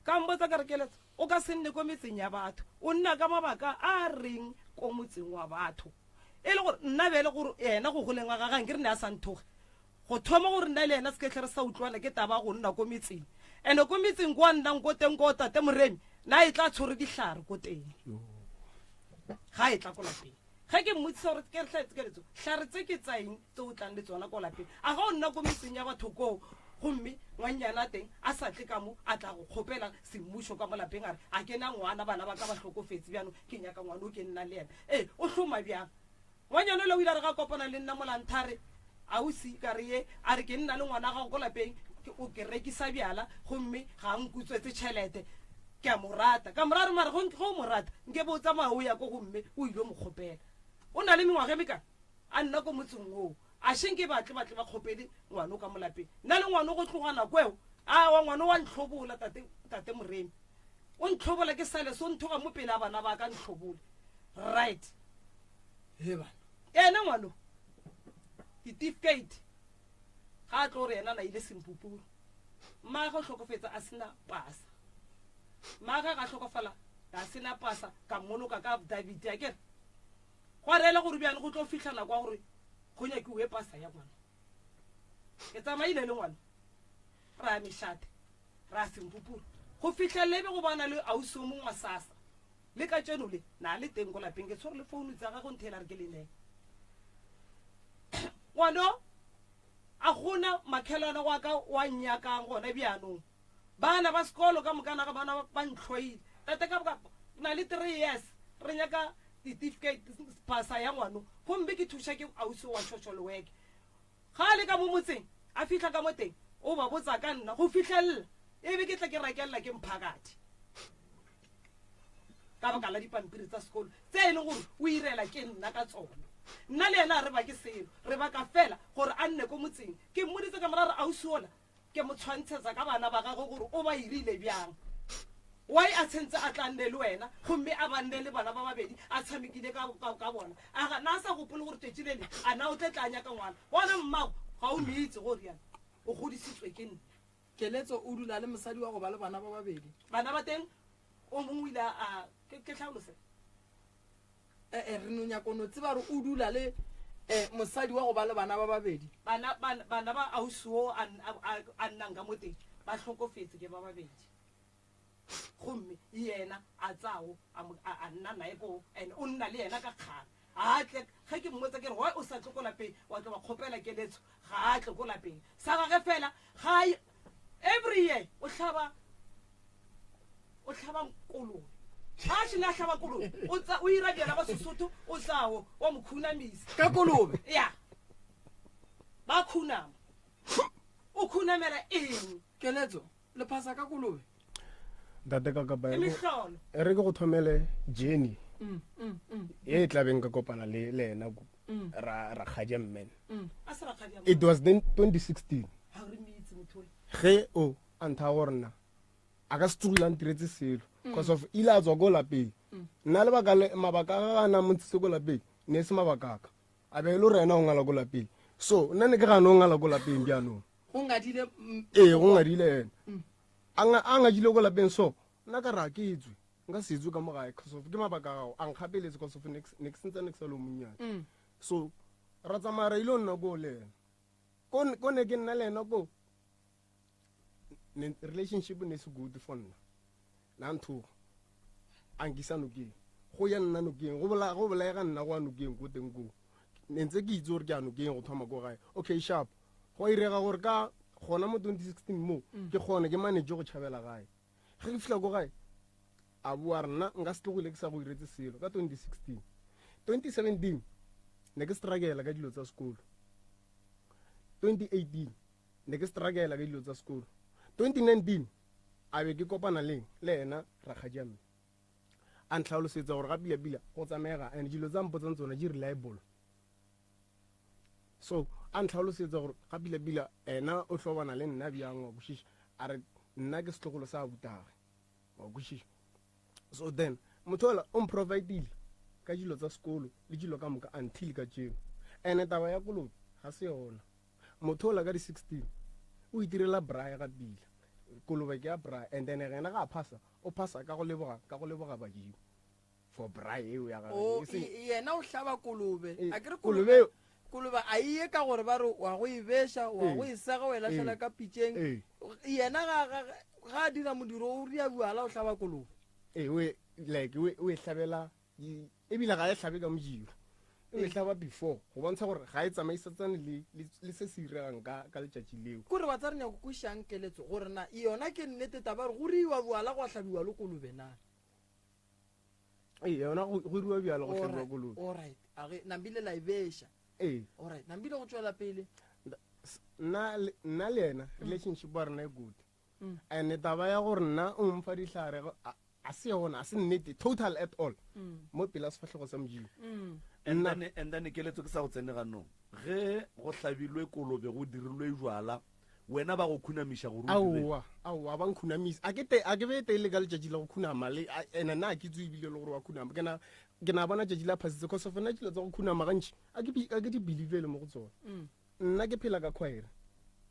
J: ka mbotsa ka re keletso o ka se nne ko metseng ya batho o nna ka mabaka a reng ko motseng wa batho e le gore nna bele gore yena go goleng ga gagang ke re ne a sa nthoge go thoma gore nna le yena se ketlhe re sa utlwana ke taba go nna ko metseng ande ko metseng ko a nnang ko teng ko tate moremi na e tla tshwere dihlare ko teng ga e tla ko lapeng ge ke mmotsisa gore ke re tlhaetse hlare tse ke tsaeng tse o tlang le tsona ko lapeng a ga o nna ko metseng ya batho koo gomme ngwannyana a teng a sa tle ka mo a tla go kgopela semmušo ka mo lapeng a re a ke na ngwana bana ba ka ba hlokofetse bjano ke nyaka ngwana o ke nna le yena ee o hloma bjang ngwanyana ole o ile a re ga kopana le nna molanthare ausi ka re ye a re ke nna le ngwana gago ko lapeng o ke rekisa bjala gomme ga a nkutswetse tšhelete ke a mo rata ka mora re mare ge o mo rata nke bo o tsamaya o ya ko gomme o ile mo kgopela o na le mengwaga e mekana a nna ko motseng oo a šeng ke batle batle ba kgopele ngwana o ka mo lapeng nna le ngwana go tloga nako eo awa ngwana wa ntlhobola tate tate moremi o ntlhobola ke sale so nthoga mo pele a bana ba ka ntlhobole right
B: he bana
J: ena ngwano ditifikate ga a tlo gore yena na ile sempupuru mmaage o hlokofetsa a sena pasa mmaage ga hlokofala a sena pasa ka mmoloka ka affidavit a kere go a reela gore bjane go tlo fihla nako ya gore go nyakiwe pasa ya ngwana ke tsamaile le ngwana ra ya mešate ra sempupuru go fihlelele be go bana le ausi o mongwe wa sasa le ka tseno le na le teng ko lapeng ke tshwere le founu tsa gagwe nthela re ke le nee ngwano a gona makhelwana wa ka wa nnyakang gona bjanong bana ba sekolo ka mokana ga bana ba ntlhoile tate ka boka na le 3 years re nyaka Certificate pasa ya ngwano gomme ke thuša ke ausi wa social work. Ga a le ka mo motseng a fihla ka mo teng o ba botsa ka nna go fihlelela e be ke tle ke rakelela ke mphakathi ka baka la dipampiri tsa sekolo tse e leng gore o irela ke nna ka tsona. Nna le yena a re bake selo, re baka fela gore a nne ko motseng. Ke mmoditse ka mora re ausi ola Ke mo tshwantshetsa ka bana ba gagwe gore o ba irile bjang. Why a tshentse a tla nne le wena gomme a ba nne le bana ba babedi a tshamekile ka, ka, ka bona? A ga na a sa gopole gore tšatši le le a na o tle tla nyaka ngwana? Gona mmago ga o meitse go rialo. O godisitswe ke nna.
B: Keletso o dula le mosadi wa go ba le bana ba babedi.
J: Bana ba teng o mongwe o ile a, ke, ke tlhalose.
B: Ee, re no nyaka no tseba gore o dula le um mosadi wa go ba le bana ba babedi.
J: Bana, bana, bana ba ausi wo a, a, a nnang ka mo teng ba hlokofetse ke ba babedi. Gomme yena a tsawo a, mo, a, a nna naye koo, and o nna le yena ka kgang. Ga a tle, ge ke mmotsa ke re, why o sa tle ko lapeng, wa tlo ba kgopela keletso, ga a tle ko lapeng. Sa gage fela, ga a, every year o hlaba o hlaba kolobe ga a šene a hlaba kolobe o tsa o ira bjala ba sesotho o tsawo wa mo khunamisa
B: ka kolobe
J: ya ba khunama o khunamela eng
B: keletso le phasa ka kolobe
K: ntate ka kapa
J: e mehlolo
K: e re ke go thomele jenny
B: mm, mm, mm.
K: e e tlabeng ka kopana le le ena ko ra rakgadia mmene
J: a se rakgadia
K: it was then 2016
J: ga re mitse motho ole
K: ge o a ntha gore nna a ka se tsogile a ntiretse selo cause of ile a tswa ko lapeng nna lebaka le mabaka a gagwe a na mo ntshitse ko lapeng ne e se mabaka aka a be e le gore ena o ngala ko lapeng so nna ne ke gane o ngala ko lapeng bjanong
B: go ngadile
K: ee go ngadile ena a ngadile ko lapeng so nna ka re a ke tswe nka se tswe ka mo gae cause of ke mabaka a gago a nkgapeletse cause of ne ke sentse ne ke sa le o monnyane
B: mm.
K: so ra tsamaya ra ile o nna koo le ena ko ne ke nna le ena ko relationship ne se good for nna na nthoga a nkisa nokeng go ya nna nokeng go bolaega nna go a nokeng ko teng koo ne ntse ke itse gore ke a nokeng go thoma ko gae okay sharp go irega gore ka gona mo 2016 mo mm. ke kgone ke manage go tšhabela gae ge ke fihla ko gae a boa re nna nka se tlogile ke sa go iretse selo ka 2016 2017 ne ke struggle ka dilo tsa sekolo 2018 ne ke struggle ka dilo tsa sekolo 2019 a be ke kopana leng le ena rakgadi mme a ntlhalosetsa gore ga pila-pila go tsamega and dilo tsa mpotsang tsona di reliable so a ntlhalosetsa gore ga pila-pila ena o hlobana le nna bjang wa kwešiša a re nna ke setlogolo sa butage wa kwešiša so then motho ola o mprovidile ka dilo tsa sekolo le dilo ka moka until ka tšeo ene taba ya kolobe ga se yona motho ola ka di-16 o itirela braai ga pila kolobe ke ya braai and then gena ga a phasa o phasa ka go leboga ka go leboga badimo for braai eo ya gagwe
B: O,
K: E seng-
B: e- yena o hlaba kolobe
K: Eh,
B: a ke re
K: kolobe
B: kolobe
K: eo-
B: kolobe a iye ka gore ba re wa go e beša wa
K: Eh.
B: go e sega o e lahlela
K: Eh.
B: ka pitšeng
K: Eh.
B: yena ga- ga ga a dira modiro o ria bjala o hlaba kolobe
K: ee o e- like o e- o e hlabela di- ebile ga e hlabe ka modiro o e hlaba before go bontsha gore ga e tsamaisetsane le le- le se se iregang ka ka letšatši leo
B: kore wa tsa re nyako kwešišang keletso gore na yona ke nnete taba gore go riwa bjala gwa hlabiwa le kolobe na
K: ee yona go go iriwa bjalo go hlabiwa kolobe
B: alright a ge nambile la e beša
K: ee
B: alright nambile go tšwela pele
K: nna le- nna le yena relationship wa rena e good
B: Mm.
K: and taba ya gore nna o mfa dihlare go- a- a se yona a se nnete total at all
B: Mm.
K: mo pela sefahlego sa modimo
B: Mm.
A: And
K: Nna-
A: then- and then keletso ke sa go tsene ganong ge go hlabilwe kolobe go dirilwe jwala wena ba go khunamiša gore o dire
K: aowa aowa ba nkhunamisa a ke te a ke be tee le ka letšatši la go khunama le a- ene nna a ke tso ebile le gore wa khunama ke na ke na bona tšatši la phasitse cause of nna dilo tsa go khunama gantši a ke bi- a ke di believele mo go tsona
B: Mm.
K: nna ke phela ka choir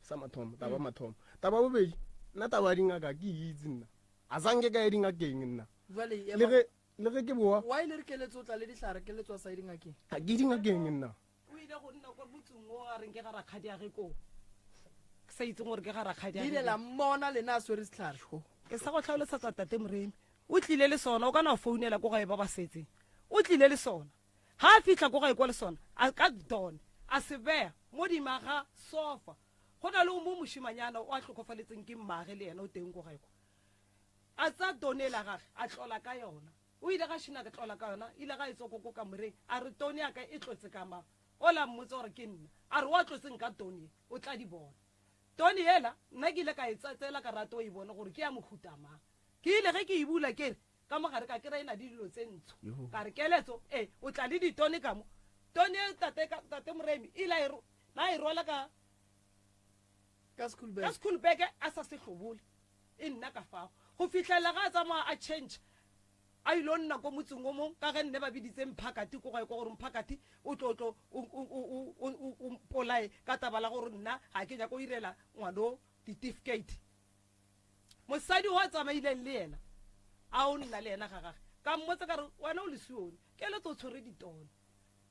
K: sa mathomo taba mathomo taba bobedi nna taba ya dingaka ke e itse nna a sanke ka ya dingakeng nna
B: jale
K: le ge le ge ke boa
B: wa ile re keletso o tla le dihlare keletso a sa ye dingakeng
K: ga ke dingakeng nna
J: o ile go nna kwa motseng o a reng ke ga rakgadi a ge koo ke sa itseng gore ke ga rakgadi
B: le ile la mmona lena a swere sehlare
J: ke sa go tlhalosetsa tate moremi o tlile le sona o ka na founela ko gae ba ba setseng o tlile le sona ga a fitlha ko gae kwa le sona a ka done a se beya mo dima ga sofa go na le mo mošimanyana o a tlhokofaletseng ke mmage le yena o teng ko gae kwa a tsaya done la gage a tlola ka yona. O ile ga šina ke tlola ka yona, ile ga e tswa ko ko kamoreng, a re tone ya ka e tlotse ka mang? Ola mmotse gore ke nna. A re wa tlotseng ka tone ye, o tla di bona. Tone yela, nna ke ile ka e tsatsela ka rato e bone gore ke ya mohuta mang. Ke ile ge ke e bula ke re, ka mo gare ka kry-a e na le dilo tse ntsho. Ka re keletso, e, o tla le ditone ka mo. Tone e tate, tate Moremi, ile a e, na e rwala ka,
B: ka school bag.
J: Ka school bag a sa se hlobole. E nna ka fao. Go fihlelela ga a tsamaya a change a ilo nna ko motseng o mong ka ge nne ba biditse Mphakathi ko gae ko gore Mphakathi o tlo tlo o, o, o, o, o, o, o mpolaye ka taba la gore nna ga ke nyako irela ngwano ditifikate. Mosadi o a tsamaileng le yena a o nna le yena ga gage ka mmotsa ka re wena o lesione keletso o tshwere ditone.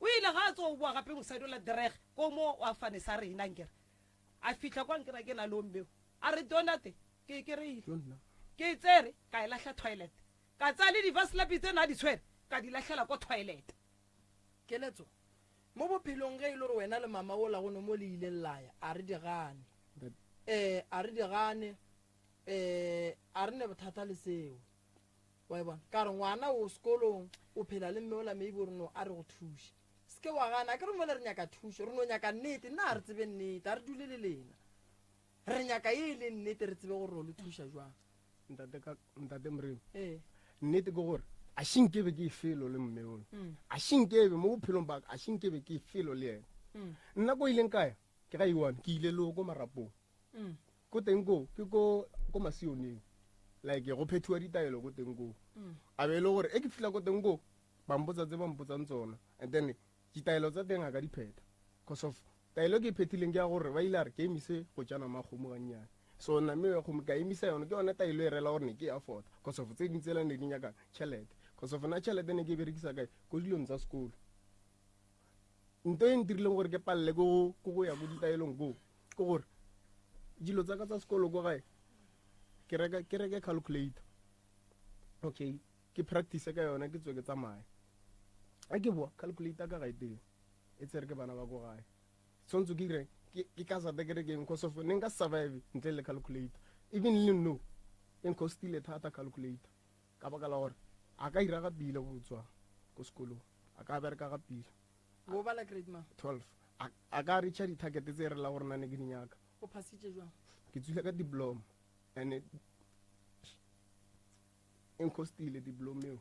J: O ile ga a tso o boa gape mosadi o la dreg ko mo wa fane sa rena nkere a fihla kwa nkera ke na le ommeo a re donate ke e kereile ke e tsere ka e lahla toilet ka tsaya le divaslapi tse na di tshwere ka di lahlela ko toilet.
B: Keletso, Mo bophelong ge e le gore wena le mama wola go no mo le ileng la ya, a re di gane. Ee, a re di gane. Ee, a re ne bothata le seo. Wa e bona? Ka re ngwana o sekolong, o phela le mme ola maybe o re no a re go thuše. Se ke wa gana, akere mole re nyaka thušo, re no nyaka nnete, nna a re tsebe nnete, a re dule le lena. Re nyaka ye e leng nnete re tsebe gore ro le thuša jwang.
K: Ntate ka ntate Moremi.
B: Ee.
K: Nnete ke gore a šinkebe ke felo le mme ono. A šinkebe mo bophelong ba ka a šinkebe ke felo le yena. Nna ko ileng kaya ke ga iwane ke ile le ko marapong. Ko teng ko ke ko ko masioneng. Like go phethiwa ditaelo ko teng ko. A be e le gore e ke fihla ko teng ko ba mpotsa tse ba mpotsang tsona and then ditaelo tsa teng ga ka di phetha cause of Taelo e ke e phethileng ke ya gore ba ile a re ke emise go ja nama ya kgomo gannyane. So nama eo ya kgomo ka emisa yona, ke yona taelo e rela gore ne ke e afforda cause of tse ding tsela ne di nyaka tšhelete. Cause of nna tšhelete ne ke e berekisa kae? Ko dilong tsa sekolo. Nto e ntirileng gore ke palele ke go ke go ya ko ditaelong koo ke gore dilo tsa ka tsa sekolo ko gae ke reka ke reke calculator. Okay, ke practice ka yona ke tswe ke tsamaye. A ke boa calculator ka ga e teng. E tsere ke bana ba ko gae. Tshwanetse ke ireng? Ke ka sata ke rekeng cause of ne nka se survive ntle le calculator. Even le no e nkostile thata calculator ka baka la gore a ka ira ga pila go tswa ko sekolong, a ka bereka ga pila.
B: O bala grade mang?
K: 12. A ka reacha di-target tse re la gore nna ne ke di nyaka.
B: O phasitše jwang?
K: Ke tswile ka diploma and e nkostile diploma eo.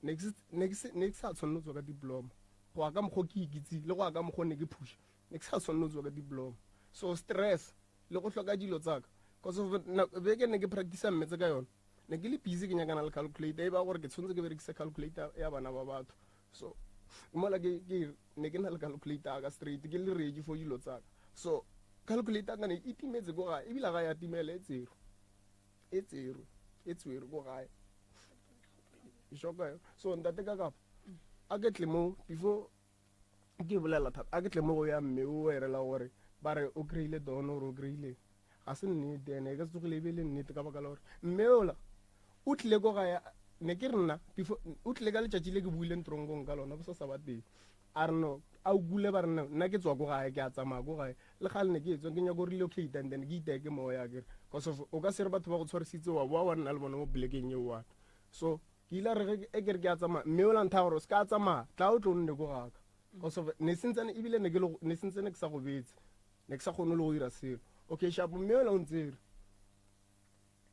K: Ne ke ne ke ne ke sa tshwanela go tswa ka diploma go ya ka mokgwa ke ikitseng le go ya ka mokgwa ne ke phusha ne ke sa tshwanela go tswa ka diploma. So stress le go hloka dilo tsaka cause of beke ne ke practice mmetse ka yona ne ke le busy ke nyakana le calculator e ba gore ke tshwanetse ke berekise calculator ya bana ba batho. So mola ke ke ne ke na le calculator ka straight ke le ready for dilo tsaka. So calculator ka ne e timetse ko gae ebile ga ya timela e tserwe e tserwe e tswerwe ko gae. Shoka so ntate ka kapa a ke tle mo before ke bolela thata a ke tle mo go ya mme o erela gore ba re o kry-ile don gore o kry-ile ga se nnete ene e ka se tsogile e be le nnete ka baka la gore mme ola o tlile ko gae ne ke re nna before o tlile ka letšatši le ke buileng tronkong ka lona bosasa ba teng a re no a o kule ba re no nna ke tswa ko gae ke a tsamaya ko gae le gale ne ke etswa ke nyaka go relocate and then ke iteke moya kere cause of o ka se re batho ba go tshwarisitse wa boa wa nna le bona mo polekeng e one. So ke ile re ge e ke re ke a tsamaya mme o la ntha gore o se ka tsamaya tla o tlo nne ko gaka cause of ne sentsane ebile ne ke le ne sentsane ke sa gobetse ne ke sa kgone le go dira selo. Okay sharp mme ola o ntsere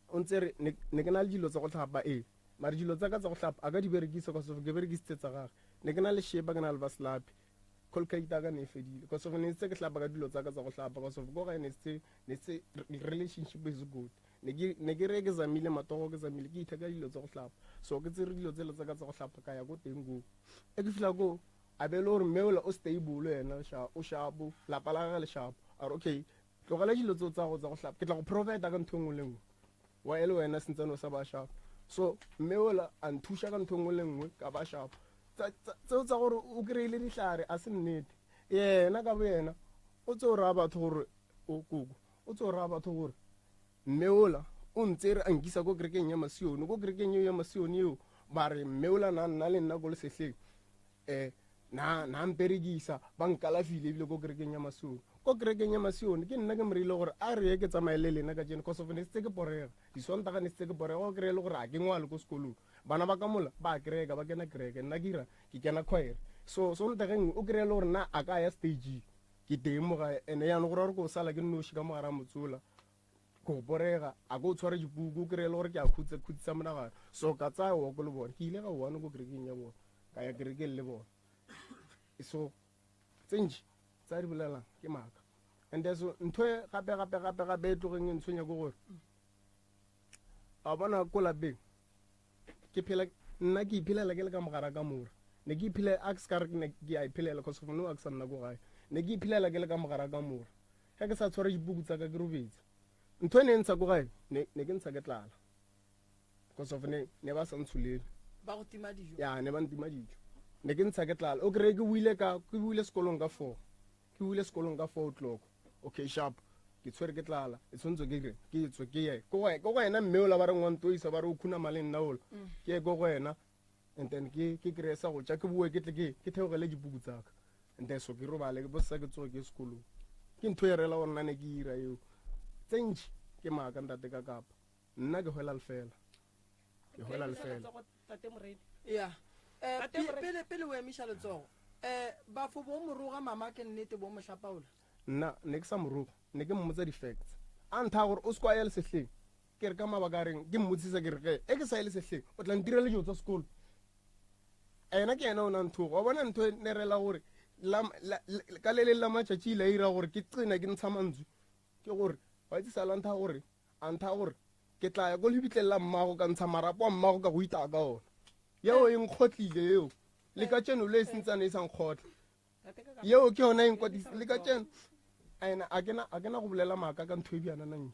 K: o ntsere ne ke na le dilo tsa go tlhapa ee mare dilo tsa ka tsa go tlhapa a ka di berekisa cause of ke berekisitse tsa gage. Ne ke na le shepa ke na le vaslapi calculator ka ne e fedile cause of ne ntse ke hlapa ka dilo tsa ka tsa go hlapa cause of ko gae ne se ne se relationship is good. Ne ke ne ke re ke zamile matogo ke zamile ke itheka dilo tsa go hlapa. So ke tsere dilo tsele tsa ka tsa go hlapa ka ya ko teng ko. E ke fihla ko a be le gore mme ola o stable yena sha o shapo lapa la gagwe le shapo. A re okay tlogela dilo tseo tsa go tsa go hlapa ke tla go provide ka ntho e nngwe le nngwe. Wa e le wena sentsane o sa ba shapo. So mme ola a nthuša ka ntho e nngwe le nngwe ka ba shapo. Tseo tsa gore o kry-ile dihlare a se nnete. Yena ka bo yena o tse o raya batho gore o koko o tse o raya batho gore mme ola o ntsere a nkisa ko kerekeng ya Masione ko kerekeng eo ya Masione eo ba re mme ola na nna le nna ko lesehleng na na mperekisa ba nkalafile ebile ko kerekeng ya Masione. Ko kerekeng ya Masione ke nna ke mo reile gore a re ye ke tsamaye le lena ka jeno cause of ne setse ke porega disontaga ne setse ke porega o kry-e le gore a ke ngwale ko sekolong. Bana ba ka mola ba a kereka, ba kena kereke, nna ke ira ke kena choir. So Sontaga e nngwe o kry-e le gore nna a ka ya stageng, ke teng mo gae, and jaanong go raya gore ko sala ke nnoši ka mogare ga motsola, ko borega, a ko tshware dipuku, o kry-e le gore ke a khutsa, khutsisa monagano. So ka tsaya walk le bone, ke ile ga one ko kerekeng ya bone, ka ya kerekeng le bone. So tse ntši tsa di bolelang ke maaka. And so ntho e gape gape gape gape e tlogeng e ntshwenya ke gore a bona ko lapeng ke phela nna ke iphelela ke le ka mogara ka mora ne ke iphelela a ke se ka re ne ke a iphelela cause of no a ke sa nna ko gae ne ke iphelela ke le ka mogara ka mora ge ke sa tshware dipuku tsa ka ke robetse ntho e ne e ntsha ko gae ne ne ke ntsha ke tlala cause of ne ne ba sa ntsholele
B: ba go tima dijo
K: ya ne ba ntima dijo ne ke ntsha ke tlala o kry ke buile ka ke buile sekolong ka four ke buile sekolong ka four o'clock okay sharp ke tshwere ke tlala e tshwanetse ke re ke tswe ke ye ko go ko go ena mme ola ba reng wa ntoisa ba re o khunama le nna ola mm. ke ye ko go ena and then ke ke kry sa go ja ke boe ke tle ke ke theogele dipuku tsaka and then so ke robale ke bosa ke tsoge ke sekolong ke ntho e rela gore nna ne ke ira eo tse ntši ke maaka ntate ka kapa nna ke hwela lefela ke hwela lefela
J: tate moreni
B: ya eh, pele pele o emiša letsogo um bafo bo moroga mama ke nnete bo mohlapaola
K: Nna ne ke sa mo roga, ne ke mmotsa di-facts. A nthaya gore o se kwa ya lesehleng. Ke re ka mabaka a reng, ke mmotsisa ke re ge e ke sa ye lesehleng o tla ntirela dilo tsa sekolo. Ena ke yena o na nthoga. Wa bona ntho e ne rela gore la, la, la, ka le leng la matšatši ile a ira gore ke qene ke ntsha mantswe. Ke gore wa itse sala nthaya gore a nthaya gore ke tla ya ko lebitleng la mmago ka ntsha marapo a mmago ka go itaya ka ona. Yeo e nkgotlile yeo. Le ka tšeno le e sentsane e sa nkgotla. yeo ke yona e nkwadisa le ka tseno ena a kena a kena go bolela maaka ka ntho e bjana nang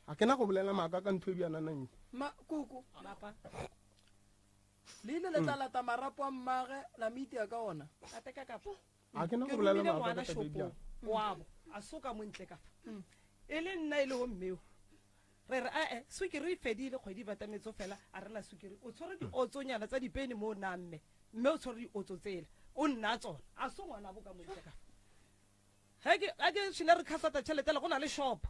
K: a kena go bolela maaka ka ntho e bjana nang
B: ma koko le ile le tla lata marapo a mmage la metia ka ona
K: a kena go bolela maaka ka taba e bjana
J: wabo a soka montle ka fa mm. e le nna e le go mmeo re re ae sukiri e fedile kgwedi e batametso fela a re na sukiri o tshwere diotsonyana tsa dipene mo na mme mme o tshwere diotso tsela o nna tsona a se ngwana bo ka montle ka fa ge ke šile re khasata tšhelete le go na le shop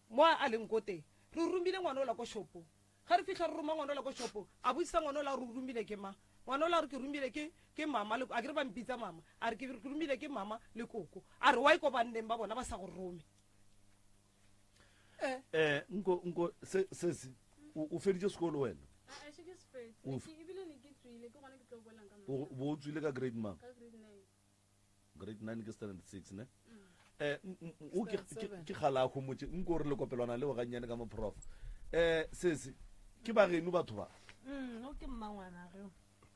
J: mo a leng ko teng re romile ngwana ola ko shopong ge re fitlha re roma ngwana ola ko shopong a botsisa ngwana ola re o romile ke mang ngwana ola re ke romile ke ke mama le a ke re ba mpitsa mama a re ke romile ke mama le koko a re wa ko banneng ba bona ba sa go rome
A: eh, eh nko nko se se se o feditše sekolo wena o bo o tswile ka grade mang grade 9 ke standard 6 ne mm. eh o ke ke gala go motse nko re le kopelwana le gannyane ka mo prof eh sese ke ba geno batho ba
H: mm o ke mmangwana re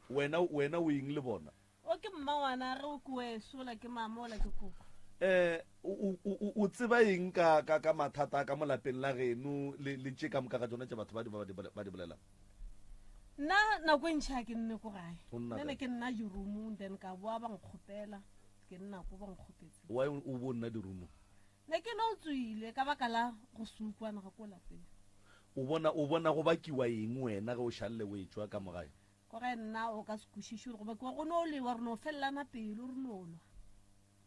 A: wena wena o eng le bona
H: O ke mmangwana re o ke weso la ke mama ola ke koko.
A: Eh o o o tseba eng ka ka ka mathata ka mo lapeng la geno le le tše ka moka ga tsona tše batho ba di ba di ba di bolelang?
H: Nna nako e ntšhi ga ke nne ko gae.
A: O nna
H: Nna ne
A: kae?
H: ke nna di-roomong then ka boa ba nkgopela ke nna ko ba nkgopetseng.
A: Why o bo nna di-roomong?
H: Ne ke no tswile ka baka la go se ukwana ga ko lapeng.
A: O bona o bona go bakiwa eng wena ge o šalle o etšwa ka mo gae?
H: Ko gae nna o ka se kwešiše gore goba ke wa go no lewa re no felelana pelo re no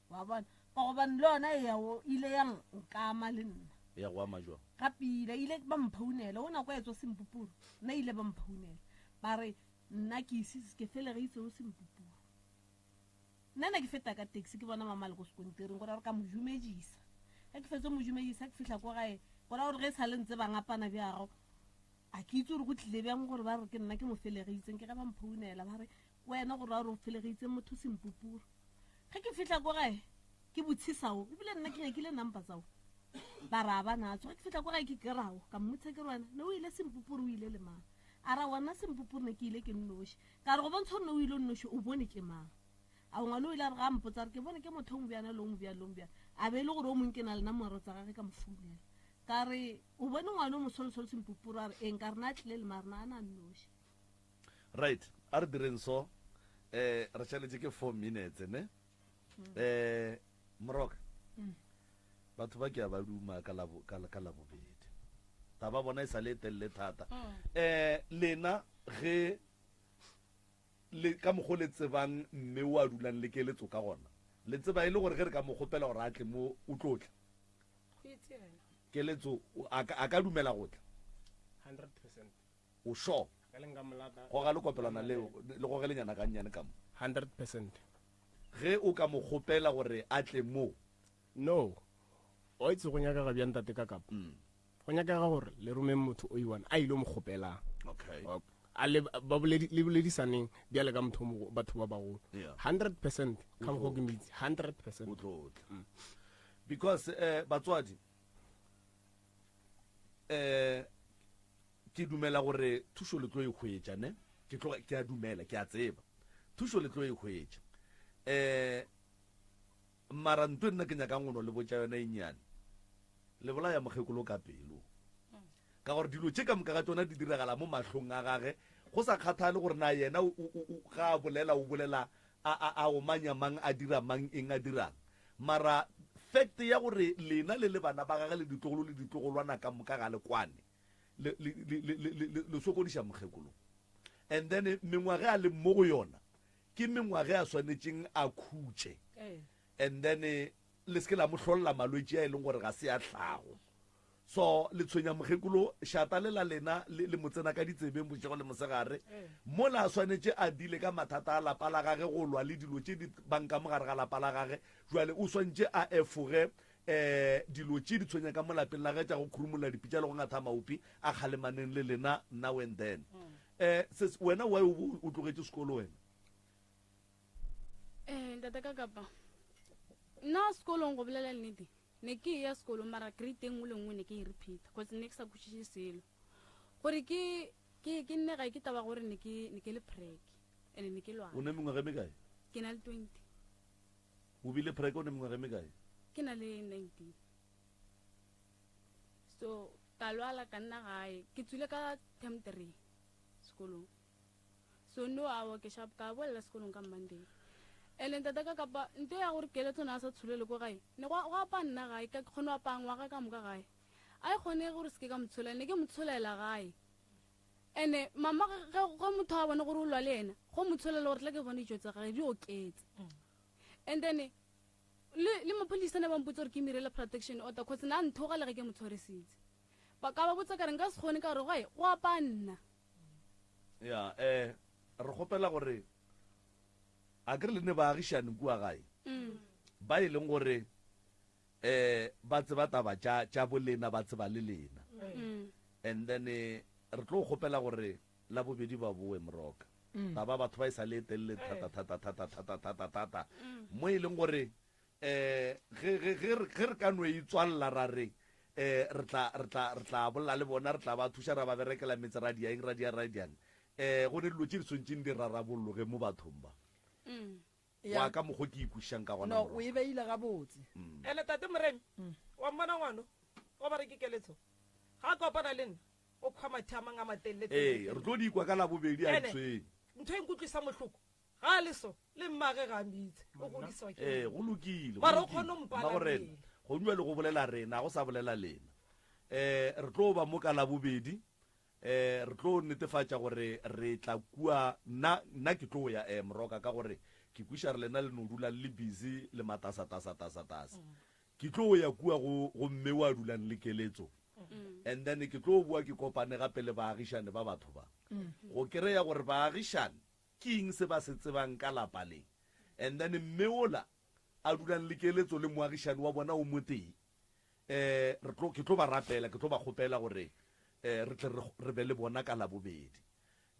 H: lwa wa bona ka gobane le yona e yao ile ya nkama le nna
A: ya go ama jwang
H: ga pila ile ba mphounela o nako ya tswa sempupuru nna ile ba mphounela ba re nna ke ise ke felegeitse o sempupuru nna ne ke feta ka taxi ke bona mama le ko sekontereng gore re ka mo jumedisa ge ke fetse mo jumedisa ke fihla ko gae gora gore ge e sa le ntse ba ngapana bjago A ke itse gore go tlile bjang gore ba re ke nna ke mo felegitseng, ke ge ba mphounela ba re wena gore ba re o felegitse motho sempupuru. Ge ke fihla ko gae ke botshisao ebile nna ke nyakile number tsao ba re a ba natso. Ge ke fihla ko gae ke kerao ka mmotsha ke re wena ne o ile sempupuru o ile le mang? A ra wena sempupuru ne ke ile ke nnoši. Ka re go bontsha gore ne o ile o nnoši o bone ke mang? A ngwana o ile a re ga mpotsa a re ke bone ke motho o mobjana le o mobjana le o mobjana a be e le gore o mongwe ke na le nomoro tsa gage ka mo founela. Ka re, O bone ngwana o mosolosolo sempupuru? A re, Eng? Ka re, Na tlile le mare na a na nnoši.
A: Right, a re direng so. Eh, re šaletše ke 4 minutes, ne? Eh, Moroka. Batho ba ke a ba duma ka la ka ka la bobedi. Taba bona e sa le e telele thata. Eh, lena ge le ka mokgo le tsebang mme o a dulang le keletso ka gona, le tseba e le gore ge re ka mo kgopela gore a tle mo o tlo tla.
J: Go itse yena.
A: Keletso, a ka, a ka dumela go tla?
K: 100%.
A: O sure?
K: Ge le nka mo lata.
A: Goga lekopelwana leo, le gogelenyana gannyane ka mo.
K: 100%.
A: Ge o ka mo kgopela gore a tle mo.
K: No. Wa itse go nyakega bjang tate ka kapa? Go nyakega gore le romeng motho o i-one a ile mo kgopelang.
A: Okay.
K: A le ba boledi le boledisaneng bjale ka motho o mogo batho ba bagolo.
A: Yeah.
K: 100% ka mokgwa ke mitse 100%.
A: O tlo tla. Because eh batswadi eh ke dumela gore thušo le tlo e hwetša ne ke tlo ke a dumela ke a tseba thušo le tlo e hwetša eh Mara nto nna ke nyakang go no le botša yona e nnyane, le bolaya mokgekolo ka pelo. Ka gore dilo tše ka moka ga tšona di diragala mo mahlong a gage, go sa kgathale gore na yena o, o, o, ga a bolela o bolela a, a, a omanya mang, a dira mang, eng a dirang. Mara fact ya gore lena le le bana ba gage le ditlogolo le ditlogolwana ka moka ga le kwane, le, le, le, le, le, le, le sokodiša mokgekolo. And then mengwaga a leng mo go yona, Ke mengwaga a swanetšeng a khutše and then le se ke la mo hlolla malwetši a e leng gore ga se a tlhago. So le tshwenya mokgekolo šata le la lena le, le mo tsena ka ditsebeng bošego le mosegare. Mola a swanetše a dile ka mathata a lapa la gage go lwa le dilo tše di bang ka mo gare ga lapa la gage, jwale o swantše a efoge um dilo tše di tshwenya ka mo lapeng la gage tša go khurumolla dipitša le go ngatha maopi a kgalemaneng le lena now and then. Eh, ses, wena why o bo o tlogetše sekolo wena?
I: Eh, ntate ka kapa nna sekolong go bolela nnete ne ke ya sekolong mara grade e nngwe le nngwe ne ke e repeat cause ne ke sa kwešiše selo gore ke ke ke nne gae ke taba gore ne ke ne ke le prek and ne ke
A: O
I: lwala
A: ne mengwaga e mekae?
I: ke na le 20
A: O bile prek o ne mengwaga e mekae?
I: ke na le 19 So ka lwala ka nna gae ke tswile ka term 3 sekolong. So no awa ke sharp ka bolela sekolong ka Monday. And then tata ka kapa nto ya gore keletso na sa tsholele ko gae. Ne go go apa nna gae ka kgone go apa ngwaga ka moka gae. A e kgone gore se ke ka motsholela ne ke motsholela gae. Ene mama ge ge motho a bone gore o lwa le yena go motsholela gore tla ke bone dijo tsa gage di oketse. And then Le, le maphodisa ne ba mpotsa gore ke mirele protection order cause na nthoga le ge ke mo tshwarisitse. Ba ka ba botsa ka re nka se kgone ka gore gae go apa nna.
A: Ya, eh, re kgopela gore a ke re le ne baagišane kua gae
I: Mm.
A: ba e leng gore eh ba tseba taba tša tša bolena ba tseba le lena
I: Mm.
A: and then eh, re tlo kgopela gore La bobedi ba bowe Moroka. Taba batho ba e sa le e telele thata thata thata thata thata thata mo e leng gore um ge ge ge re ge re ka no e tswalela ra re um re tla re tla re tla bolela le bona re tla ba thuša ra ba berekela metse ra dia eng ra dia ra diang um go ne dilo tše di swantšeng di rarabolloge mo bathong ba. Go ya ka mokgo ke ikwišang ka gona
B: No, o e beile gabotse.
J: Ene tate Moremi, wa mmona ngwano o ba re ke Keletso ga a kopana le nna O kgwa mathe a mang a matelele
A: Ee, re tlo di kwa ka Labobedi a
J: Ene,
A: tshweng.
J: ntho e nkutlwisa mohloko, ga a le so, le mmage ga a mmitse, o godiswa ke
A: Ee,
J: nna.
A: go lokile, go
J: Mara o
A: lokile.
J: kgone go
A: Mmagorena,
J: mpalamela.
A: go bjale go bolela rena, go sa bolela lena. Eh, re tlo ba mo ka Labobedi, eh, re tlo netefatša gore re tla kua, nna, nna ke tlo ya, eh, Moroka, ka gore ke kweša re lena le no dula le le busy le matasa, tasa, tasa, tasa. Ke tlo ya kua go, go mme wa dulang le keletso. And then ke tlo boa ke kopane gape le baagišane ba batho ba. Go kereya gore baagišane ke eng se ba se tsebang ka lapa le. And then mme ola a dulang le keletso le moagišane wa bona o motee, eh, re tlo, ke tlo ba rapela, ke tlo ba kgopela gore eh, re tle re, re be le bona ka Labobedi.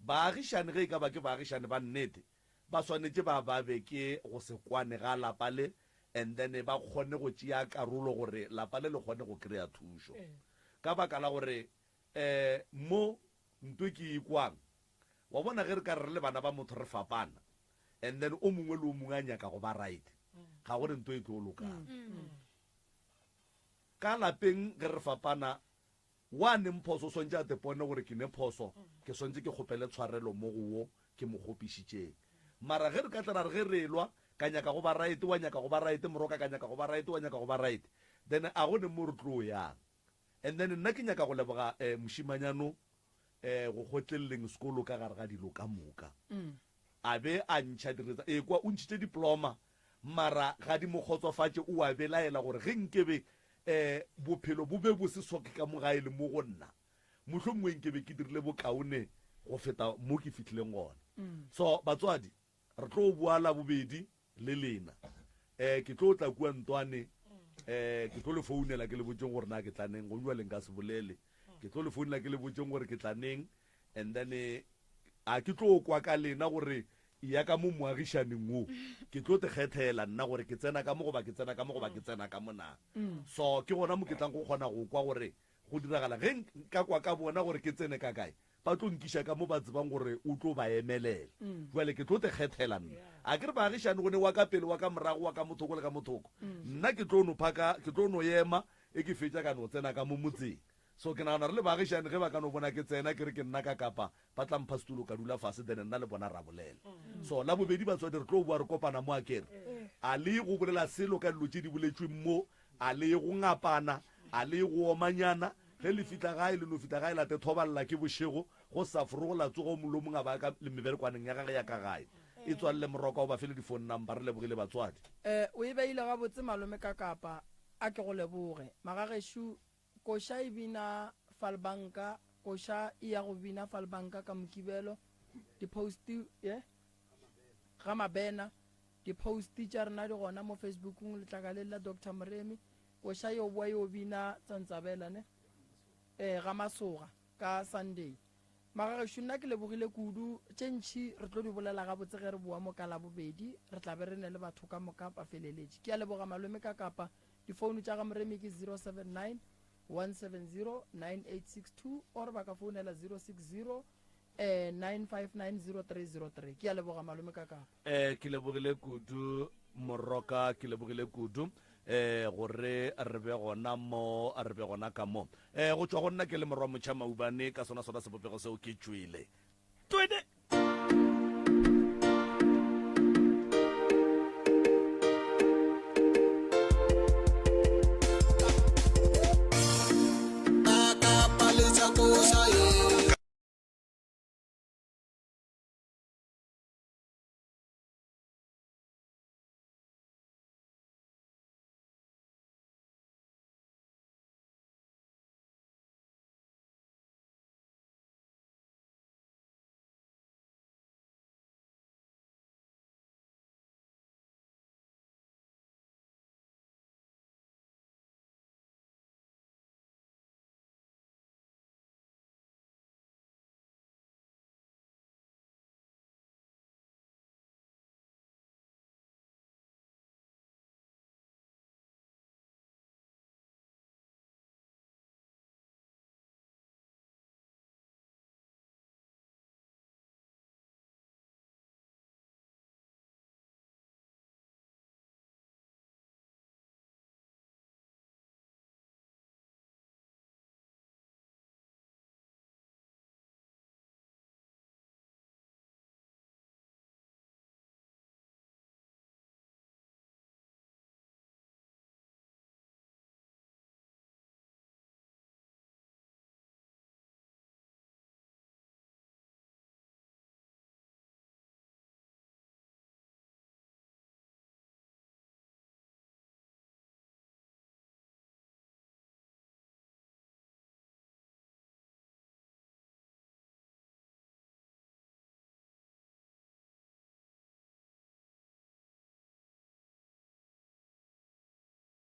A: Baagišane ge e ka ba ke baagišane ba nnete, ba swanetše ba ba be ke go se kwane ga lapa le and then ba kgone go tšea karolo gore lapa le le kgone go kry-a thušo. Ka baka la gore um mo nto ke e kwang, wa bona ge re ka re re le bana ba motho re fapana and then o mongwe le o mongwe a nyaka go ba right, ga go re nto e tlo lokang. Ka lapeng ge re fapana Wa neng phoso o swantše a tepone gore ke ne phoso, ke swantše ke kgopele tshwarelo mo go wo ke mo kgopišitšeng. Mara ge re ka tla ra re ge re elwa, ka nyaka go ba right, wa nyaka go ba right, Moroka ka nyaka go ba right, wa nyaka go ba right, then a go ne mo re tlo yang. And then nna ke nyaka go leboga eh mošimanyano eh go kgotleleleng sekolo ka gare ga dilo ka moka. A be a ntšha diretsa, ekwa o ntšhitše diploma Mara ga di mo kgotsofatše, o a belaela gore ge nkebe um bophelo bo be bo se soke ka mo gae le mo go nna, mohlomongwe nkebe ke dirile bokaone. go feta mo ke fihlileng gona. So batswadi, re tlo boa Labobedi le lena. Um ke tlo tla kua Ntwane, um ke tlo le founela ke le botšeng gore na ke tla neng, go bjale nka se bolele. Ke tlo le founela ke le botšeng gore ke tla neng, and then a ke tlo kwa ka lena gore ya ka mo moagišaneng wo, ke tlo te kgethela nna gore ke tsena ka mo goba ke tsena ka mo goba ke tsena ka mo na. So ke gona mo ke tlang go kgona go kwa gore go diragala. Ge nka kwa ka bona gore ke tsene ka kae, ba tlo nkiša ka mo ba tsebang gore o tlo ba emelela. Jwale ke tlo te kgethela nna. A ke re baagišane go ne wa ka pele, wa ka morago, wa ka mothoko le ka mothoko. Nna ke tlo no phaka, ke tlo no ema, e ke fetša ka no tsena ka mo motseng. So ke nagana re le baagišane ge ba ka no bona ke tsena ke re ke nna ka Kapa, ba tla mpha setulo ka dula fase then nna le bona ra bolela. So la bobedi batswadi re tlo boa re kopana mo akere. A le ye go bolela selo ka dilo tše di boletšweng mo, a le ye go ngapana, a le ye go omanyana. Ge le fihla gae le no fihla gae la te thobalela ke bošego, go sa forogo la tsoga o mongwe le o mongwe a ba ka meberekwaneng ya gage ya ka gae. E tswalele moroka o ba fe le di phone number. Re lebogile batswadi.
B: Eh, o e beile gabotse malome ka Kapa, a ke go leboge. Magagešo Koša e bina Falbanka, koša e ya go bina Falbanka ka Mokibelo. Di-post ye ga Mabena, di-post tša rena di gona mo Facebookong letlakaleng la Doctor Moremi. Koša yo boa yo bina Tsantsabela ne eh ga Masoga ka Sunday. Magagešo nna ke lebogile kudu, tše ntši re tlo di bolela gabotse ge re boa mo ka Labobedi, re tla be re ne le batho ka moka ba feleletše. Ke a leboga malome ka Kapa. Difounu tša ga Moremi ke 079 170 9862 or ba ka founela 060 eh, 959 0303. Ke a leboga malome ka Kapa.
A: Eh, ke lebogile kudu Moroka, ke lebogile kudu eh gore re be gona mo, re be gona ka mo. Eh go tšwa go nna ke le morwa motšha Maubane ka sona sona sebopego seo ke tšwele. Twene!